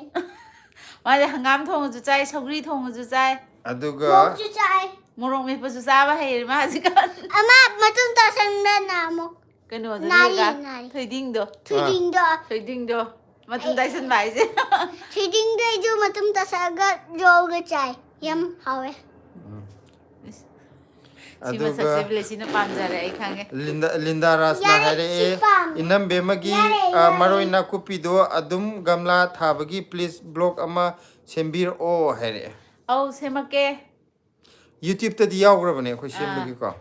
ꯃꯥꯗꯤ ꯍꯪꯒꯥꯝ ꯊꯣꯡꯉꯁꯨ ꯆꯥꯏ, ꯁꯧꯒ꯭ꯔꯤ ꯊꯣꯡꯉꯁꯨ ꯆꯥꯏ, ꯑꯗꯨꯒ ꯃꯣꯔꯣꯛꯁꯨ ꯆꯥꯏ꯫ ꯃꯣꯔꯣꯛ ꯃꯦꯠꯄꯁꯨ ꯆꯥꯕ ꯍꯩꯔꯦ ꯃꯥ ꯍꯧꯖꯤꯛꯀꯥꯟ꯫ ꯑꯃ ꯃꯇꯨꯝ ꯇꯥꯁꯟꯗꯅ ꯑꯃꯨꯛ ꯀꯩꯅꯣꯗꯣ ꯅꯥꯔꯤ, ꯅꯣꯏꯒ ꯅꯥꯔꯤ꯫ ꯊꯣꯏꯗꯤꯡꯗꯣ꯫ ꯊꯣꯏꯗꯤꯡꯗꯣ꯫ ꯊꯣꯏꯗꯤꯡꯗꯣ ꯃꯇꯨꯝ ꯇꯥꯏꯁꯟꯕ ꯍꯥꯏꯁꯦ꯫ ꯊꯣꯏꯗꯤꯡꯗꯣ ꯑꯩꯁꯨ ꯃꯇꯨꯝ ꯇꯥꯁꯜꯂꯒ ꯔꯣꯜꯒ ꯆꯥꯏ꯫ ꯌꯥꯝ ꯍꯥꯎꯋꯦ꯫ ꯁꯤ ꯑꯗꯨꯒ ꯃꯁꯛꯁꯦ ꯕ꯭ꯂꯦꯁꯤꯅ ꯄꯥꯝꯖꯔꯦ, ꯑꯩ ꯈꯪꯉꯦ꯫ ꯂꯤꯟꯗꯥ ꯂꯤꯟꯗꯥ ꯔꯥꯖꯅ ꯌꯥꯔꯦ, ꯍꯥꯏꯔꯛꯑꯦ, ꯁꯤ ꯄꯥꯝꯃꯦ꯫ "ꯏꯅꯝ ꯕꯦꯝꯃꯒꯤ ꯌꯥꯔꯦ, ꯑ, ꯌꯥꯔꯦ꯫ ꯃꯔꯣꯏ ꯅꯥꯀꯨꯞꯄꯤꯗꯣ ꯑꯗꯨꯝ ꯒꯝꯂꯥ ꯊꯥꯕꯒꯤ please vlog ꯑꯃ ꯁꯦꯝꯕꯤꯔꯛꯑꯣ" ꯍꯥꯏꯔꯛꯑꯦ꯫ ꯑꯧ, ꯁꯦꯝꯃꯛꯀꯦ꯫ YouTube-ꯇꯗꯤ ꯌꯥꯎꯈ꯭ꯔꯕꯅꯦ ꯑꯩꯈꯣꯏ ꯁꯦꯝꯕꯒꯤꯀꯣ꯫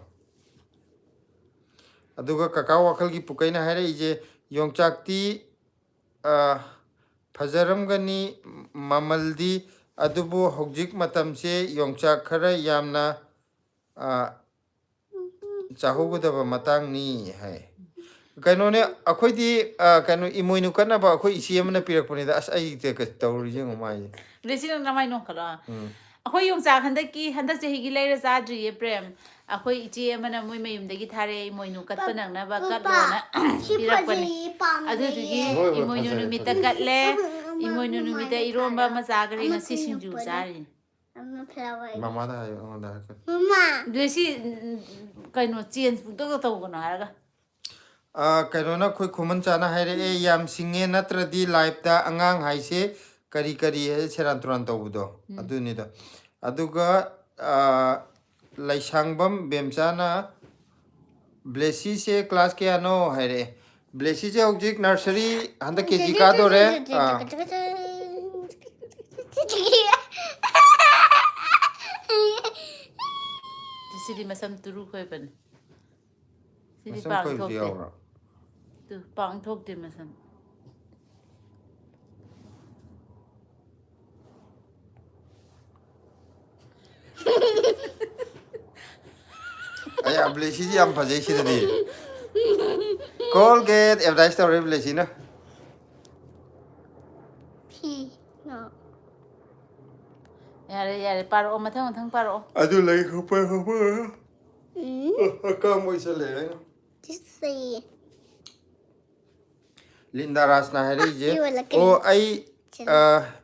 ꯑꯗꯨꯒ ꯀꯀꯥ ꯋꯥꯈꯜꯒꯤ ꯄꯨꯀꯩꯅ ꯍꯥꯏꯔꯛꯏꯁꯦ, "ꯌꯣꯡꯆꯥꯛꯇꯤ ꯑ, ꯐꯖꯔꯝꯒꯅꯤ ꯃꯃꯜꯗꯤ, ꯑꯗꯨꯕꯨ ꯍꯧꯖꯤꯛ ꯃꯇꯝꯁꯦ ꯌꯣꯡꯆꯥꯛ ꯈꯔ ꯌꯥꯝꯅ ꯑ, ꯆꯥꯍꯧꯒꯗꯕ ꯃꯇꯥꯡꯅꯤ" ꯍꯥꯏ꯫ ꯀꯩꯅꯣꯅꯦ, ꯑꯩꯈꯣꯏꯗꯤ ꯑ, ꯀꯩꯅꯣ, ꯏꯃꯣꯏꯅꯨ ꯀꯠꯅꯕ ꯑꯩꯈꯣꯏ ꯏꯆꯦ ꯑꯃꯅ ꯄꯤꯔꯛꯄꯅꯤꯗ꯫ ꯑꯁ, ꯑꯩ ꯇꯦ-, ꯀ-, ꯇꯧꯔꯤꯁꯦ ꯌꯦꯡꯉꯨ ꯃꯥꯏꯁꯦ꯫ ꯕ꯭ꯂꯦꯁꯤ, ꯅꯪ ꯅꯃꯥꯏ ꯅꯣꯡꯈꯠꯂꯣ꯫ ꯎꯝ꯫ ꯑꯩꯈꯣꯏ ꯌꯣꯡꯆꯥꯛ ꯍꯟꯗꯛꯀꯤ, ꯍꯟꯗꯛ ꯆꯍꯤꯒꯤ ꯂꯩꯔ ꯆꯥꯗ꯭ꯔꯤꯌꯦ, ꯄ꯭ꯔꯦꯝ꯫ ꯑꯩꯈꯣꯏ ꯏꯆꯦ ꯑꯃꯅ ꯃꯣꯏ ꯃꯌꯨꯝꯗꯒꯤ ꯊꯥꯔꯛꯑꯦ, ꯏꯃꯣꯏꯅꯨ ꯀꯠꯄ ꯅꯪꯅꯕ ꯀꯠꯂꯣꯅ ꯁꯤ ꯄꯤꯔꯛꯄꯅꯤ꯫ ꯐꯖꯩꯌꯦ, ꯄꯥꯝꯃꯦ꯫ ꯑꯗꯨꯗꯨꯒꯤ ꯍꯣꯏ, ꯍꯣꯏ, ꯏꯃꯣꯏꯅꯨ ꯐꯖꯔꯦ, ꯅꯨꯃꯤꯠꯇ ꯐꯖꯔꯦ꯫ ꯀꯠꯂꯦ꯫ ꯑꯃ ꯏꯃꯣꯏꯅꯨ ꯅꯨꯃꯤꯠꯇ ꯃꯃꯥꯏꯗ ꯏꯔꯣꯝꯕ ꯊꯥꯔꯒ ꯑꯃ ꯆꯥꯈ꯭ꯔꯦ, ꯑꯃ ꯉꯁꯤ ꯁꯤꯡꯖꯨ ꯄꯤꯔꯛꯄꯅꯦ꯫ ꯆꯥꯔꯤꯅꯤ꯫ ꯑꯃ flower꯫ ꯃꯃꯥꯗ ꯍꯥꯏꯌꯨ, ꯑꯩꯉꯣꯟꯗ ꯍꯥꯏꯔꯛꯀꯅꯨ꯫ ꯃꯃꯥ꯫ ꯑꯗꯨ ꯁꯤ, ꯎꯝ, ꯀꯩꯅꯣ, ꯆꯦꯟꯖ ꯄꯨꯡꯇꯧꯗ ꯇꯧꯒꯅꯣ ꯍꯥꯏꯔꯒ꯫ ꯑ, ꯀꯩꯅꯣꯅ, ꯑꯩꯈꯣꯏ ꯈꯨꯃꯟ ꯆꯥꯅ ꯍꯥꯏꯔꯛꯑꯦ, "ꯌꯥꯝ ꯁꯤꯡꯉꯦ, ꯅꯠꯇ꯭ꯔꯗꯤ live-ꯇ ꯑꯉꯥꯡ ꯍꯥꯏꯁꯦ ꯀꯔꯤ ꯀꯔꯤ ꯍꯥꯏ ꯁꯦꯔꯥꯟ ꯇꯨꯔꯥꯟ ꯇꯧꯕꯗꯣ", ꯑꯗꯨꯅꯤꯗꯣ꯫ ꯑꯗꯨꯒ ꯑ, ꯂꯩꯁꯥꯡꯕꯝ ꯕꯦꯝꯆꯥꯅ, "ꯕ꯭ꯂꯦꯁꯤꯁꯦ class ꯀꯌꯥꯅꯣ?" ꯍꯥꯏꯔꯛꯑꯦ꯫ ꯕ꯭ꯂꯦꯁꯤꯁꯦ ꯍꯧꯖꯤꯛ nursery, ꯍꯟꯗꯛ KG ꯀꯥꯗꯣꯔꯦ꯫ ꯑꯥ꯫ ꯁꯤꯗꯤ ꯃꯁꯝ ꯇꯨꯔꯨ ꯈꯣꯏꯕꯅꯦ꯫ ꯁꯤꯗꯤ ꯃꯁꯝ ꯄꯥꯡ ꯈꯣꯏꯕꯁꯨ ꯊꯣꯛꯇꯦ꯫ ꯌꯥꯎꯕ꯭ꯔꯣ? ꯇꯨ, ꯄꯥꯡ ꯊꯣꯛꯇꯦ ꯃꯁꯝ꯫ ꯑꯩ ꯕ꯭ꯂꯦꯁꯤꯁꯤ ꯌꯥꯝ ꯐꯖꯩ ꯁꯤꯗꯗꯤ꯫ Colgate advertise ꯇꯧꯔꯦ ꯕ꯭ꯂꯦꯁꯤꯅ꯫ ꯐꯤ꯫ ꯅꯣ꯫ ꯌꯥꯔꯦ, ꯌꯥꯔꯦ, ꯄꯥꯔꯛꯑꯣ, ꯃꯊꯪ ꯃꯊꯪ ꯄꯥꯔꯛꯑꯣ꯫ ꯑꯗꯨ ꯂꯩ ꯈꯣꯠꯄ ꯈꯣꯠꯄ꯫ ꯎꯝ꯫ ꯑ, ꯑꯀꯥꯝ ꯑꯣꯏꯁꯜꯂꯦ ꯍꯥꯏꯅ꯫ ꯁꯤꯁꯦ꯫ ꯂꯤꯟꯗꯥ ꯔꯥꯖꯅ ꯍꯥꯏꯔꯛꯏꯁꯦ꯫ ꯑꯣ, ꯑꯩ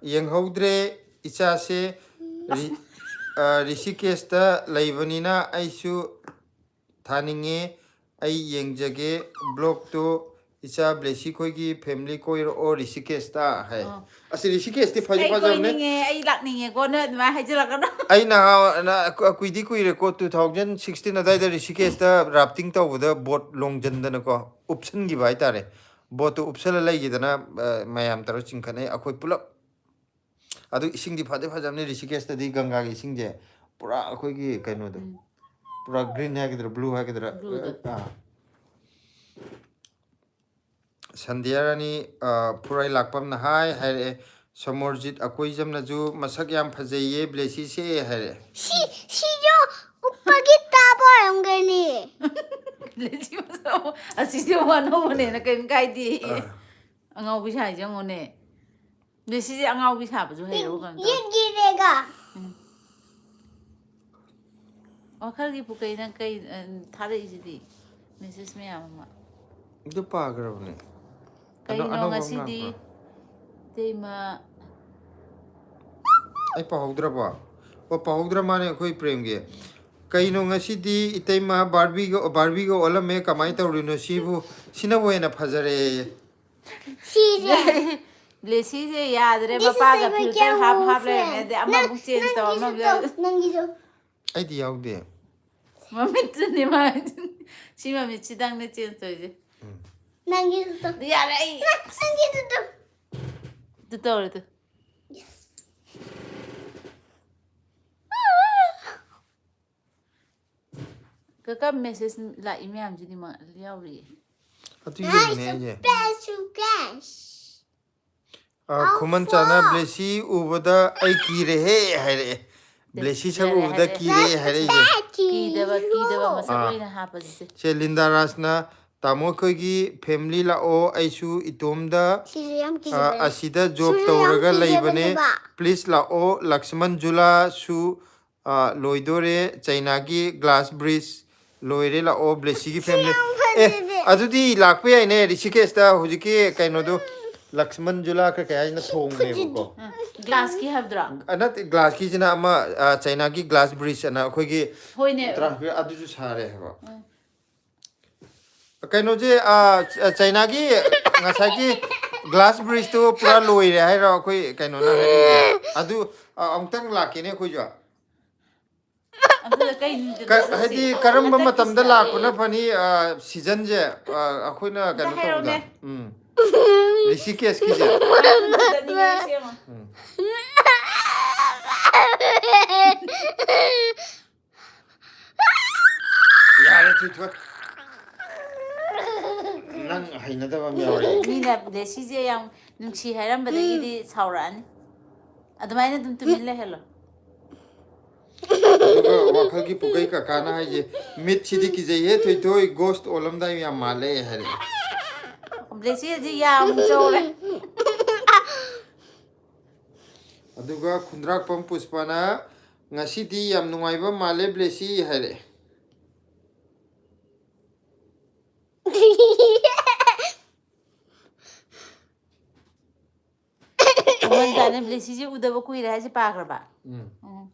ꯌꯦꯡꯍꯧꯗ꯭ꯔꯦ꯫ ꯏꯆꯥꯁꯦ ꯔꯤꯁꯤꯀꯦꯁꯇ ꯂꯩꯕꯅꯤꯅ ꯑꯩꯁꯨ ꯊꯥꯅꯤꯡꯉꯦ꯫ ꯑꯩ ꯌꯦꯡꯖꯒꯦ ꯕ꯭ꯂꯣꯛꯇꯣ꯫ ꯏꯆꯥ ꯕ꯭ꯂꯦꯁꯤ ꯈꯣꯏꯒꯤ ꯐꯦꯃꯤꯂꯤ ꯀꯣꯏꯔꯛꯑꯣ ꯔꯤꯁꯤꯀꯦꯁꯇ ꯍꯥꯏ꯫ ꯑꯁꯤ ꯔꯤꯁꯤꯀꯦꯁꯇꯤ ꯐꯗꯤ ꯑꯩ ꯐꯖꯕꯅꯦ꯫ ꯀꯣꯏꯅꯤꯡꯉꯦ, ꯑꯩ ꯂꯥꯛꯅꯤꯡꯉꯦꯀꯣ, ꯅꯣꯏ ꯑꯗꯨꯃꯥꯏꯅ ꯍꯥꯏꯖꯤꯜꯂꯛꯀꯅꯨ꯫ ꯑꯩ ꯅꯍꯥꯟ ꯀꯨꯏꯗꯤ ꯀꯨꯏꯔꯦꯀꯣ, ꯇꯨ ꯊꯥꯎꯖꯟ ꯁꯤꯛꯁꯇꯤꯟ ꯑꯗꯨꯋꯥꯏꯗ ꯔꯤꯁꯤꯀꯦꯁꯇ ꯔꯥꯐꯇꯤꯡ ꯇꯧꯕꯗ ꯕꯣꯠ ꯂꯣꯡꯖꯟꯗꯅꯀꯣ, ꯎꯞꯁꯟꯈꯤꯕ ꯍꯥꯏꯇꯥꯔꯦ꯫ ꯕꯣꯠꯇꯨ ꯎꯞꯁꯜꯂ ꯂꯩꯈꯤꯗꯅ ꯃꯌꯥꯝ ꯇꯧꯔ ꯆꯤꯡꯈꯠꯅꯩ ꯑꯩꯈꯣꯏ ꯄꯨꯂꯞ꯫ ꯑꯗꯨ ꯏꯁꯤꯡꯗꯤ ꯐꯗꯤ ꯐꯖꯕꯅꯤ ꯔꯤꯁꯤꯀꯦꯁꯇꯗꯤ, ꯒꯪꯒꯥꯒꯤ ꯏꯁꯤꯡꯁꯦ ꯄꯨꯔꯥ ꯑꯩꯈꯣꯏꯒꯤ ꯀꯩꯅꯣꯗꯣ, ꯄꯨꯔꯥ ꯒ꯭ꯔꯤꯟ ꯍꯥꯏꯒꯗ꯭ꯔꯥ, ꯕ꯭ꯂꯨ ꯍꯥꯏꯒꯗ꯭ꯔꯥ? ꯕ꯭ꯂꯨꯗꯣ꯫ ꯑꯥ꯫ ꯁꯟꯙ꯭ꯌꯥ ꯔꯥꯅꯤ, ꯑ, ꯐꯨꯔꯥꯏ ꯂꯥꯛꯄꯝꯅ ꯍꯥꯏ ꯍꯥꯏꯔꯛꯑꯦ꯫ ꯁꯣꯃꯣꯔꯖꯤꯠ ꯑꯀꯣꯏꯖꯝꯅꯁꯨ ꯃꯁꯛ ꯌꯥꯝ ꯐꯖꯩꯌꯦ ꯕ꯭ꯂꯦꯁꯤꯁꯦ ꯍꯥꯏꯔꯛꯑꯦ꯫ ꯁꯤ, ꯁꯤꯁꯨ ꯎꯞꯄꯒꯤ ꯇꯥꯕ ꯑꯣꯏꯔꯝꯒꯅꯤ꯫ ꯕ꯭ꯂꯦꯁꯤ ꯃꯁꯛ ꯑꯃ-, ꯑꯁꯤꯁꯨ ꯑꯃꯨꯛ ꯑꯅꯧꯕꯅꯦꯅ ꯀꯔꯤꯝ ꯀꯥꯏꯗꯦ꯫ ꯑꯥ꯫ ꯑꯉꯥꯎꯕꯤ ꯁꯥꯏꯁꯦ ꯌꯦꯡꯉꯨꯅꯦ꯫ ꯕ꯭ꯂꯦꯁꯤꯁꯦ ꯑꯉꯥꯎꯕꯤ ꯁꯥꯕꯁꯨ ꯍꯩꯔꯕ ꯀꯩꯅꯣ ꯇꯧꯔꯦ꯫ ꯌꯦꯠ ꯌꯦꯠꯂꯦꯒ꯫ ꯎꯝ꯫ ꯋꯥꯈꯜꯒꯤ ꯄꯨꯀꯩꯅ ꯀꯩ, ꯑ, ꯊꯥꯔꯛꯏꯁꯤꯗꯤ? ꯃꯦꯁꯦꯖ ꯃꯌꯥꯝ ꯑꯃ꯫ ꯑꯗꯨ ꯄꯥꯈ꯭ꯔꯕꯅꯦ꯫ ꯀꯩꯅꯣ ꯑꯅꯧꯕ ꯑꯃ ꯉꯁꯤꯗꯤ ꯂꯥꯛꯄ꯭ꯔꯣ? ꯏꯇꯩꯃ꯫ ꯑꯩ ꯄꯥꯍꯧꯗ꯭ꯔꯕꯣ? ꯑꯣ, ꯄꯥꯍꯧꯗ꯭ꯔ ꯃꯥꯅꯦ ꯑꯩꯈꯣꯏ ꯄ꯭ꯔꯦꯝꯒꯤ꯫ ꯀꯩꯅꯣ ꯉꯁꯤꯗꯤ ꯏꯇꯩꯃ ꯕꯥꯔꯕꯤꯒ, ꯕꯥꯔꯕꯤꯒ ꯑꯣꯜꯂꯝꯃꯦ, ꯀꯃꯥꯏꯅ ꯇꯧꯔꯤꯅꯣ ꯁꯤꯕꯨ? ꯁꯤꯅꯕꯨ ꯍꯦꯟꯅ ꯐꯖꯔꯦꯌꯦ꯫ ꯁꯤꯁꯦ꯫ ꯕ꯭ꯂꯦꯁꯤꯁꯦ ꯌꯥꯗ꯭ꯔꯦ, This is ꯃꯄꯥꯒ my filter half half camera ꯂꯩꯔꯝꯃꯦ, friend. ꯑꯗꯩ ꯑꯃꯃꯨꯛ ꯅꯪ-, ꯆꯦꯟꯖ ꯇꯧ, ꯅꯪꯒꯤꯁꯨ ꯑꯃꯃꯨꯛ ꯇꯧ, ꯌꯥꯎ-, ꯅꯪꯒꯤꯁꯨ꯫ ꯑꯩꯗꯤ ꯌꯥꯎꯗꯦ꯫ ꯃꯃꯤꯠꯇꯨꯅꯦ ꯃꯥ-, ꯁꯤ ꯃꯃꯤꯠꯁꯤꯗꯪꯅꯦ ꯆꯦꯟꯖ ꯇꯧꯔꯤꯁꯦ꯫ ꯎꯝ꯫ ꯅꯪꯒꯤꯁꯨ ꯇꯧ꯫ ꯌꯥꯔꯦ ꯑꯩ꯫ ꯅꯪ-, ꯅꯪꯒꯤꯁꯨ ꯇꯧ꯫ ꯑꯗꯨ ꯇꯧꯔꯦ ꯑꯗꯨ꯫ Yes. ꯀꯀꯥ ꯃꯦꯁꯦꯖ ꯂꯥꯛꯏ ꯃꯌꯥꯝꯁꯤꯗꯤ ꯃꯥ ꯌꯥꯎꯔꯤꯌꯦ꯫ ꯑꯗꯨ ꯌꯦꯡꯉꯤꯅꯦ ꯑꯩꯁꯦ꯫ Special guest. ꯑ, ꯈꯨꯃꯟ ꯆꯥꯅ ꯕ꯭ꯂꯦꯁꯤ ꯎꯕꯗ ꯑꯩ ꯀꯤꯔꯦꯍꯦ ꯍꯥꯏꯔꯛꯑꯦ꯫ ꯕ꯭ꯂꯦꯁꯤ ꯁꯛ ꯌꯥꯔꯦ, ꯎꯕꯗ ꯍꯥꯏꯔꯦ꯫ ꯀꯤꯔꯦ ꯍꯥꯏꯔꯛꯏꯁꯦ꯫ ꯀꯤꯗꯕ, ꯀꯤꯗꯕ ꯃꯁꯛ ꯑꯥ꯫ ꯑꯣꯏꯅ ꯍꯥꯞꯄꯁꯤꯁꯦ꯫ ꯁꯦ ꯂꯤꯟꯗꯥ ꯔꯥꯖꯅ, "ꯇꯥꯃꯣ ꯑꯩꯈꯣꯏꯒꯤ ꯐꯦꯃꯤꯂꯤ ꯂꯥꯛꯑꯣ, ꯑꯩꯁꯨ ꯏꯇꯣꯝꯗ, ꯁꯤꯁꯨ ꯌꯥꯝ ꯑ, ꯀꯤꯖꯕꯅꯦ꯫ ꯑꯁꯤꯗ ꯖꯣꯕ ꯁꯤꯁꯨ ꯌꯥꯝ ꯇꯧꯔꯒ ꯂꯩꯕꯅꯦ꯫ ꯀꯤꯖꯕꯅꯦꯕ꯫ ꯄ꯭ꯂꯤꯖ ꯂꯥꯛꯑꯣ, ꯂꯛꯁꯃꯟ ꯖꯨꯂꯥꯁꯨ, ꯑ, ꯂꯣꯏꯗꯣꯔꯦ, ꯆꯩꯅꯥꯒꯤ ꯒ꯭ꯂꯥꯁ ꯕ꯭ꯔꯤꯖ ꯂꯣꯏꯔꯦ, ꯂꯥꯛꯑꯣ, ꯕ꯭ꯂꯦꯁꯤꯒꯤ ꯁꯤ ꯐꯦꯃꯤꯂꯤ"꯫ ꯌꯥꯝ ꯐꯖꯩ꯫ ꯑꯦ, ꯑꯗꯨꯗꯤ ꯂꯥꯛꯄ ꯌꯥꯏꯅꯦ, ꯔꯤꯁꯤꯀꯦꯁꯇ ꯍꯧꯖꯤꯛꯀꯤ ꯀꯩꯅꯣꯗꯣ, ꯂꯛꯁꯃꯟ ꯖꯨꯂꯥ ꯀꯩ ꯀꯩ ꯍꯥꯏꯅ ꯊꯣꯡꯅꯦꯕꯀꯣ꯫ ꯎꯝ, ꯒ꯭ꯂꯥꯁꯀꯤ ꯍꯥꯏꯕꯗꯨꯔꯣ? ꯑ, ꯅꯠꯇꯦ, ꯒ꯭ꯂꯥꯁꯀꯤꯁꯤꯅ ꯑꯃ, ꯑ, ꯆꯩꯅꯥꯒꯤ ꯒ꯭ꯂꯥꯁ ꯕ꯭ꯔꯤꯖ ꯑꯅ ꯑꯩꯈꯣꯏꯒꯤ ꯍꯣꯏꯅꯦ. ꯇ꯭ꯔꯥꯟꯁꯄꯦꯔꯦꯟ ꯑꯗꯨꯁꯨ ꯁꯥꯔꯦ ꯍꯥꯏꯕ꯫ ꯀꯩꯅꯣꯁꯦ, ꯑ, ꯆ-, ꯆꯩꯅꯥꯒꯤ ꯉꯁꯥꯏꯒꯤ ꯒ꯭ꯂꯥꯁ ꯕ꯭ꯔꯤꯖꯇꯨ ꯄꯨꯔꯥ ꯂꯣꯏꯔꯦ ꯍꯥꯏꯔꯣ? ꯑꯩꯈꯣꯏ ꯀꯩꯅꯣꯅ ꯍꯥꯏꯔꯛꯏꯁꯦ꯫ ꯑꯗꯨ, ꯑ, ꯑꯃꯨꯛꯇꯪ ꯂꯥꯛꯀꯦꯅꯦ ꯑꯩꯈꯣꯏꯁꯨ꯫ ꯑꯗꯨꯗ ꯀꯩ ꯅꯨꯃꯤꯠꯇ ꯀ-, ꯆꯠꯁꯤ? ꯍꯥꯏꯗꯤ ꯀꯔꯝꯕ ꯍꯟꯗꯛꯀꯤ ꯃꯇꯝꯗ ꯁꯤꯗ. ꯂꯥꯛꯄꯅ ꯐꯅꯤ? ꯑ, ꯁꯤꯖꯟꯁꯦ, ꯑ, ꯑꯩꯈꯣꯏꯅ ꯑꯝꯇ ꯀꯩꯅꯣ ꯇꯧꯕꯗ꯫ ꯍꯥꯏꯔꯛꯑꯣꯅꯦ. ꯎꯝ. ꯔꯤꯁꯤꯀꯦꯁꯀꯤꯁꯦ꯫ ꯀꯔꯝꯕ ꯆꯠꯅꯤꯡꯉꯦ ꯁꯦꯝꯃꯣ. ꯎꯝ. ꯌꯥꯔꯦ, ꯊꯣꯏꯊꯣꯏ꯫ ꯅꯪ ꯍꯩꯅꯗꯕ ꯑꯃ ꯌꯥꯎꯔꯦ꯫ ꯃꯤꯅ ꯕ꯭ꯂꯦꯁꯤꯁꯦ ꯌꯥꯝ ꯅꯨꯡꯁꯤ ꯍꯥꯏꯔꯝꯕꯗꯒꯤꯗꯤ ꯁꯥꯎꯔꯛꯑꯅꯤ. ꯑꯗꯨꯃꯥꯏꯅ ꯑꯗꯨꯝ ꯇꯨꯃꯤꯟ ꯂꯩꯍꯜꯂꯣ. ꯑꯗꯨꯒ ꯋꯥꯈꯜꯒꯤ ꯄꯨꯀꯩ ꯀꯀꯥꯅ ꯍꯥꯏꯁꯦ, "ꯃꯤꯠꯁꯤꯗꯤ ꯀꯤꯖꯩꯍꯦ ꯊꯣꯏꯊꯣꯏ, ꯒꯣꯁ ꯑꯣꯜꯂꯝꯗꯥꯏ ꯌꯥꯝ ꯃꯥꯜꯂꯦ" ꯍꯥꯏꯔꯛꯑꯦ꯫ ꯕ꯭ꯂꯦꯁꯤ ꯍꯧꯖꯤꯛ ꯌꯥꯝ ꯆꯧꯔꯦ. ꯑꯗꯨꯒ ꯈꯨꯟꯗ꯭ꯔꯥꯛꯄꯝ ꯄꯨꯁꯄꯥꯅ, "ꯉꯁꯤꯗꯤ ꯌꯥꯝ ꯅꯨꯡꯉꯥꯏꯕ ꯃꯥꯜꯂꯦ ꯕ꯭ꯂꯦꯁꯤ" ꯍꯥꯏꯔꯛꯑꯦ꯫ ꯃꯣꯏ ꯆꯥꯅꯕꯁꯦ ꯁꯤꯁꯦ ꯎꯗꯕ ꯀꯨꯏꯔꯦ ꯍꯥꯏꯁꯦ ꯄꯥꯈ꯭ꯔꯕ? ꯎꯝ꯫ ꯎꯝ.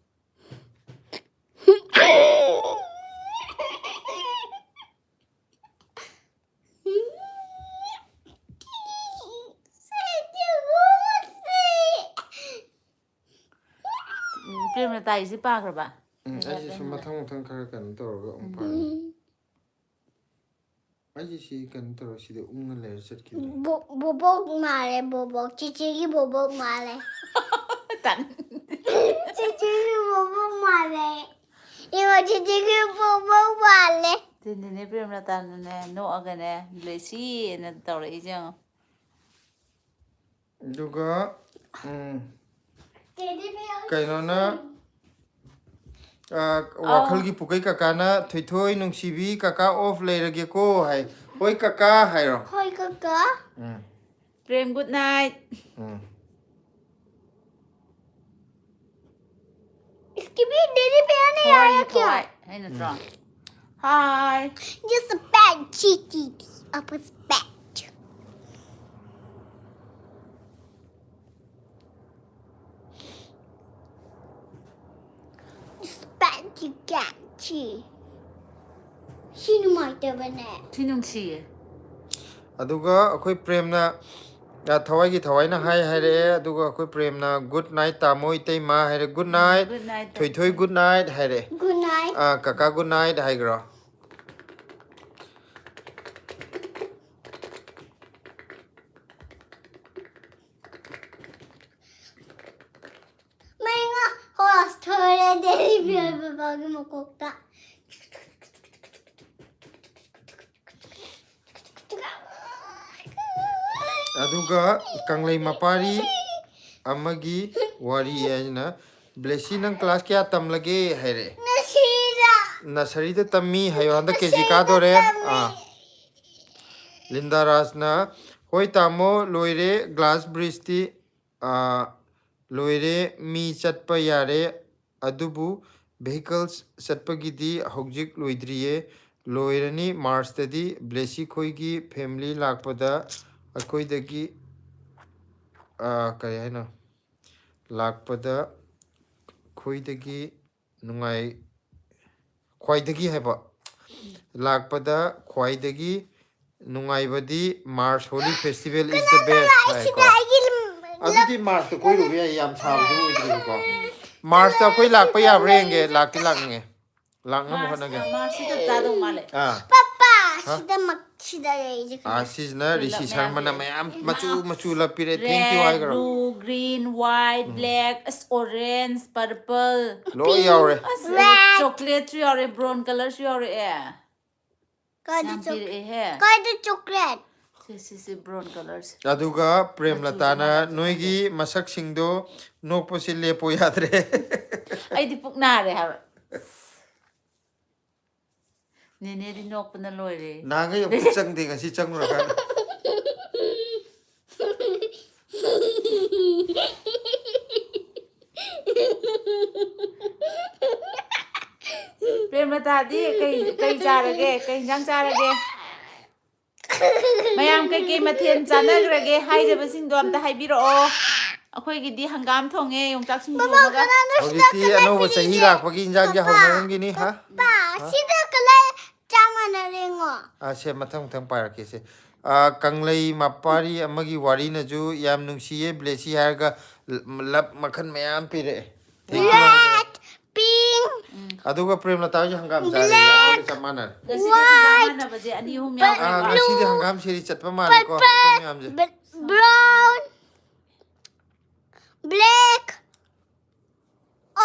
ꯎꯝ, ꯄ꯭ꯔꯦꯝꯂꯇꯥꯒꯤꯁꯤ ꯄꯥꯈ꯭ꯔꯕ? ꯎꯝ, ꯑꯩꯁꯦ ꯁꯨꯝ ꯃꯊꯪ ꯃꯊꯪ ꯈꯔ ꯀꯩꯅꯣ ꯇꯧꯔꯒ ꯑꯃꯨꯛ ꯄꯥꯔꯒꯦ꯫ ꯑꯩꯁꯦ ꯁꯤ ꯀꯩꯅꯣ ꯇꯧꯔ ꯁꯤꯗ ꯎꯪꯉ ꯂꯩꯔ ꯆꯠꯈꯤꯗ꯭ꯔꯦ꯫ ꯕꯣ- ꯕꯣꯕꯣꯛ ꯃꯥꯜꯂꯦ, ꯕꯣꯕꯣꯛ, ꯆꯤꯆꯦꯒꯤ ꯕꯣꯕꯣꯛ ꯃꯥꯜꯂꯦ. ꯇꯟ- ꯆꯤꯆꯦꯒꯤ ꯕꯣꯕꯣꯛ ꯃꯥꯜꯂꯦ. ꯏꯃꯥ, ꯆꯤꯆꯦꯒꯤ ꯕꯣꯕꯣꯛ ꯃꯥꯜꯂꯦ. ꯑꯗꯨꯅꯤꯅꯦ ꯄ꯭ꯔꯦꯝꯂꯇꯥꯅꯅꯦ ꯅꯣꯛꯑꯒꯅꯦ ꯕ꯭ꯂꯦꯁꯤꯅ ꯇꯧꯔꯛꯏꯁꯦ ꯌꯦꯡꯉꯣ. ꯑꯗꯨꯒ, ꯎꯝ, ꯇꯦꯗꯤ ꯕꯤꯌꯔ. ꯀꯩꯅꯣꯅ, ꯑ, ꯋꯥꯈꯜꯒꯤ ꯄꯨꯀꯩ ꯀꯀꯥꯅ, "ꯊꯣꯏꯊꯣꯏ ꯅꯨꯡꯁꯤꯕꯤ, ꯀꯀꯥ ꯑꯣꯐ ꯂꯩꯔꯒꯦꯀꯣ" ꯍꯥꯏ꯫ "ꯍꯣꯏ ꯀꯀꯥ" ꯍꯥꯏꯔꯣ꯫ ꯍꯣꯏ ꯀꯀꯥ. ꯎꯝ, ꯄ꯭ꯔꯦꯝ, ꯒꯨꯗ ꯅꯥꯏꯠ. ꯎꯝ꯫ ꯏꯁꯀꯤꯕꯤ, ꯇꯦꯗꯤ ꯕꯤꯌꯔꯅ ꯌꯥꯔꯛꯀꯦ. ꯊꯋꯥꯏ ꯍꯥꯏ ꯅꯠꯇ꯭ꯔꯣ? Hi. You're so bad, G T D. I was bad. You're so bad, you can't cheat. ꯁꯤ ꯅꯨꯡꯉꯥꯏꯇꯕꯅꯦ꯫ ꯁꯤ ꯅꯨꯡꯁꯤꯌꯦ꯫ ꯑꯗꯨꯒ ꯑꯩꯈꯣꯏ ꯄ꯭ꯔꯦꯝꯅ, ꯑ, ꯊꯋꯥꯏꯒꯤ ꯊꯋꯥꯏꯅ ꯍꯥꯏ ꯍꯥꯏꯔꯛꯑꯦ꯫ ꯑꯗꯨꯒ ꯑꯩꯈꯣꯏ ꯄ꯭ꯔꯦꯝꯅ "Good night ꯇꯥꯃꯣ ꯏꯇꯩꯃ" ꯍꯥꯏꯔꯦ꯫ "Good night꯫ Good night, ꯊꯣꯏꯊꯣꯏ꯫ "Good night" ꯍꯥꯏꯔꯦ꯫ Good night. ꯑ, "ꯀꯀꯥ good night" ꯍꯥꯏꯈ꯭ꯔꯣ꯫ ꯃꯩꯉꯥ ꯍꯣꯁ ꯊꯣꯔꯦ ꯗꯦꯂꯤ ꯕꯤꯌꯔ ꯕꯕꯥꯒꯤ ꯃꯀꯣꯛꯇ꯫ ꯑꯗꯨꯒ ꯀꯪꯂꯩ ꯃꯄꯥꯔꯤ ꯑꯃꯒꯤ ꯋꯥꯔꯤ ꯍꯥꯏꯅ, "ꯕ꯭ꯂꯦꯁꯤ, ꯅꯪ class ꯀꯌꯥ ꯇꯝꯂꯒꯦ?" ꯍꯥꯏꯔꯦ꯫ ꯅꯁꯤꯔ꯫ "Nurseryꯗ ꯇꯝꯃꯤ" ꯍꯥꯏꯌꯣ, "ꯍꯟꯗꯛ ꯀꯦ ꯖꯤ ꯀꯥꯗꯣꯔꯦ"꯫ ꯑꯥ꯫ ꯂꯤꯟꯗꯥ ꯔꯥꯖꯅ, "ꯍꯣꯏ ꯇꯥꯃꯣ, ꯂꯣꯏꯔꯦ glass bridgeꯇꯤ, ꯑꯥ, ꯂꯣꯏꯔꯦ, ꯃꯤ ꯆꯠꯄ ꯌꯥꯔꯦ, ꯑꯗꯨꯕꯨ vehicles ꯆꯠꯄꯒꯤꯗꯤ ꯍꯧꯖꯤꯛ ꯂꯣꯏꯗ꯭ꯔꯤꯌꯦ, ꯂꯣꯏꯔꯅꯤ꯫ Marchꯇꯗꯤ ꯕ꯭ꯂꯦꯁꯤ ꯈꯣꯏꯒꯤ family ꯂꯥꯛꯄꯗ ꯑꯩꯈꯣꯏꯗꯒꯤ, ꯑꯥ, ꯀꯔꯤ ꯍꯥꯏꯅꯣ, ꯂꯥꯛꯄꯗ ꯑꯩꯈꯣꯏꯗꯒꯤ ꯅꯨꯡꯉꯥꯏ, ꯈ꯭ꯋꯥꯏꯗꯒꯤ ꯍꯥꯏꯕ, ꯂꯥꯛꯄꯗ ꯈ꯭ꯋꯥꯏꯗꯒꯤ ꯅꯨꯡꯉꯥꯏꯕꯗꯤ March Holi Festival is the best" ꯍꯥꯏꯀꯣ꯫ ꯑꯗꯨꯗꯤ Marchꯇ ꯀꯣꯏꯔꯨꯕ ꯌꯥꯏ, ꯌꯥꯝ ꯁꯥꯕꯁꯨ ꯑꯣꯏꯗ꯭ꯔꯤꯕꯀꯣ꯫ Marchꯇ ꯑꯩꯈꯣꯏ ꯂꯥꯛꯄ ꯌꯥꯕ꯭ꯔꯥ ꯌꯦꯡꯒꯦ, ꯂꯥꯛꯇꯤ ꯂꯥꯛꯅꯤꯡꯉꯦ, ꯂꯥꯛꯅꯕ ꯍꯣꯠꯅꯒꯦ꯫ Marchꯁꯤ ꯆꯞ ꯆꯥꯗꯧ ꯃꯥꯜꯂꯦ꯫ ꯑꯥ꯫ ꯄꯄꯥ, ꯁꯤꯗ ꯃꯛ-, ꯁꯤꯗ ꯂꯩꯔꯤꯁꯦ ꯑꯥ, ꯀꯩꯅꯣ? ꯁꯤꯁꯤꯅ ꯔꯤꯁꯤ ꯁꯔꯃꯅ ꯃꯌꯥꯝ ꯃꯆꯨ ꯃꯆꯨ ꯂꯞꯄꯤꯔꯦ꯫ "Thank you" Red, ꯍꯥꯏꯈ꯭ꯔꯣ꯫ Blue, green, white, black, ꯑꯁ, orange, purple, ꯂꯣꯏ ꯌꯥꯎꯔꯦ꯫ ꯑꯁ, Red. Chocolateꯁꯨ ꯌꯥꯎꯔꯦ, brown colourꯁꯨ ꯌꯥꯎꯔꯛꯑꯦ꯫ ꯀꯥꯏꯗ ꯌꯥꯝ ꯆꯣꯛ-, ꯄꯤꯔꯛꯑꯦꯍꯦ꯫ ꯀꯥꯏꯗ chocolate? ꯁꯤ, ꯁꯤ, ꯁꯤ, brown colours꯫ ꯑꯗꯨꯒ ꯄ꯭ꯔꯦꯝꯂꯇꯥꯅ, "ꯅꯣꯏꯒꯤ ꯃꯁꯛꯁꯤꯡꯗꯣ ꯅꯣꯛꯄꯁꯦ ꯂꯦꯞꯄꯣ ꯌꯥꯗ꯭ꯔꯦ"꯫ ꯑꯩꯗꯤ ꯄꯨꯛ ꯅꯥꯔꯦ ꯍꯥꯏꯕ꯫ ꯅꯦꯅꯦꯗꯤ ꯅꯣꯛꯄꯅ ꯂꯣꯏꯔꯦ꯫ ꯅꯍꯥꯟꯈꯩ ꯑꯃꯨꯛ ꯆꯪꯗꯦ, ꯉꯁꯤ ꯆꯪꯉꯨꯔꯀꯥꯟꯗ꯫ ꯄ꯭ꯔꯦꯝꯂ ꯇꯥꯗꯤ ꯀꯩ, ꯀꯩ ꯆꯥꯔꯒꯦ? ꯀꯩ ꯏꯟꯖꯥꯡ ꯆꯥꯔꯒꯦ? ꯃꯌꯥꯝ ꯀꯩꯀꯩ ꯃꯊꯦꯜ ꯆꯥꯅꯈ꯭ꯔꯒꯦ ꯍꯥꯏꯗꯕꯁꯤꯡꯗꯣ ꯑꯝꯇ ꯍꯥꯏꯕꯤꯔꯛꯑꯣ꯫ ꯑꯩꯈꯣꯏꯒꯤꯗꯤ ꯍꯪꯒꯥꯝ ꯊꯣꯡꯉꯦ, ꯌꯣꯡꯆꯥꯛ ꯁꯤꯡꯖꯨ ꯑꯃꯒ꯫ ꯍꯧꯖꯤꯛꯇꯤ ꯑꯅꯧꯕ ꯆꯍꯤ ꯂꯥꯛꯄꯒꯤ ꯏꯟꯖꯥꯡꯁꯦ ꯍꯧꯅꯔꯝꯒꯤꯅꯤ, ꯍꯥ? ꯄꯥ, ꯁꯤꯗ ꯀꯂꯔ ꯆꯞ ꯃꯥꯟꯅꯔꯦꯉꯣ꯫ ꯑꯥ, ꯁꯦ, ꯃꯊꯪ ꯃꯊꯪ ꯄꯥꯏꯔꯛꯀꯦꯁꯦ꯫ ꯑꯥ, ꯀꯪꯂꯩ ꯃꯄꯥꯔꯤ ꯑꯃꯒꯤ ꯋꯥꯔꯤꯅꯁꯨ ꯌꯥꯝ ꯅꯨꯡꯁꯤꯌꯦ, ꯕ꯭ꯂꯦꯁꯤ ꯍꯥꯏꯔꯒ ꯂꯞ ꯃꯈꯜ ꯃꯌꯥꯝ ꯄꯤꯔꯛꯑꯦ꯫ Thank you꯫ Red, pink꯫ ꯑꯗꯨꯒ ꯄ꯭ꯔꯦꯝꯂꯇꯥ ꯍꯣꯏꯁꯨ ꯍꯪꯒꯥꯝ ꯆꯥꯔꯦ꯫ ꯑꯩꯈꯣꯏꯒ ꯆꯞ ꯃꯥꯟꯅꯔꯦ꯫ ꯉꯁꯤꯗꯤ ꯍꯪꯒꯥꯝ ꯃꯥꯟꯅꯕꯁꯦ ꯑꯅꯤ ꯑꯍꯨꯝ ꯌꯥꯎꯈ꯭ꯔꯦꯀꯣ꯫ ꯑꯥ, ꯉꯁꯤꯗꯤ ꯍꯪꯒꯥꯝ ꯁꯦꯔꯤ ꯆꯠꯄ ꯃꯥꯜꯂꯦꯀꯣ, ꯑꯩꯈꯣꯏ ꯃꯌꯥꯝꯁꯦ꯫ Brown, black,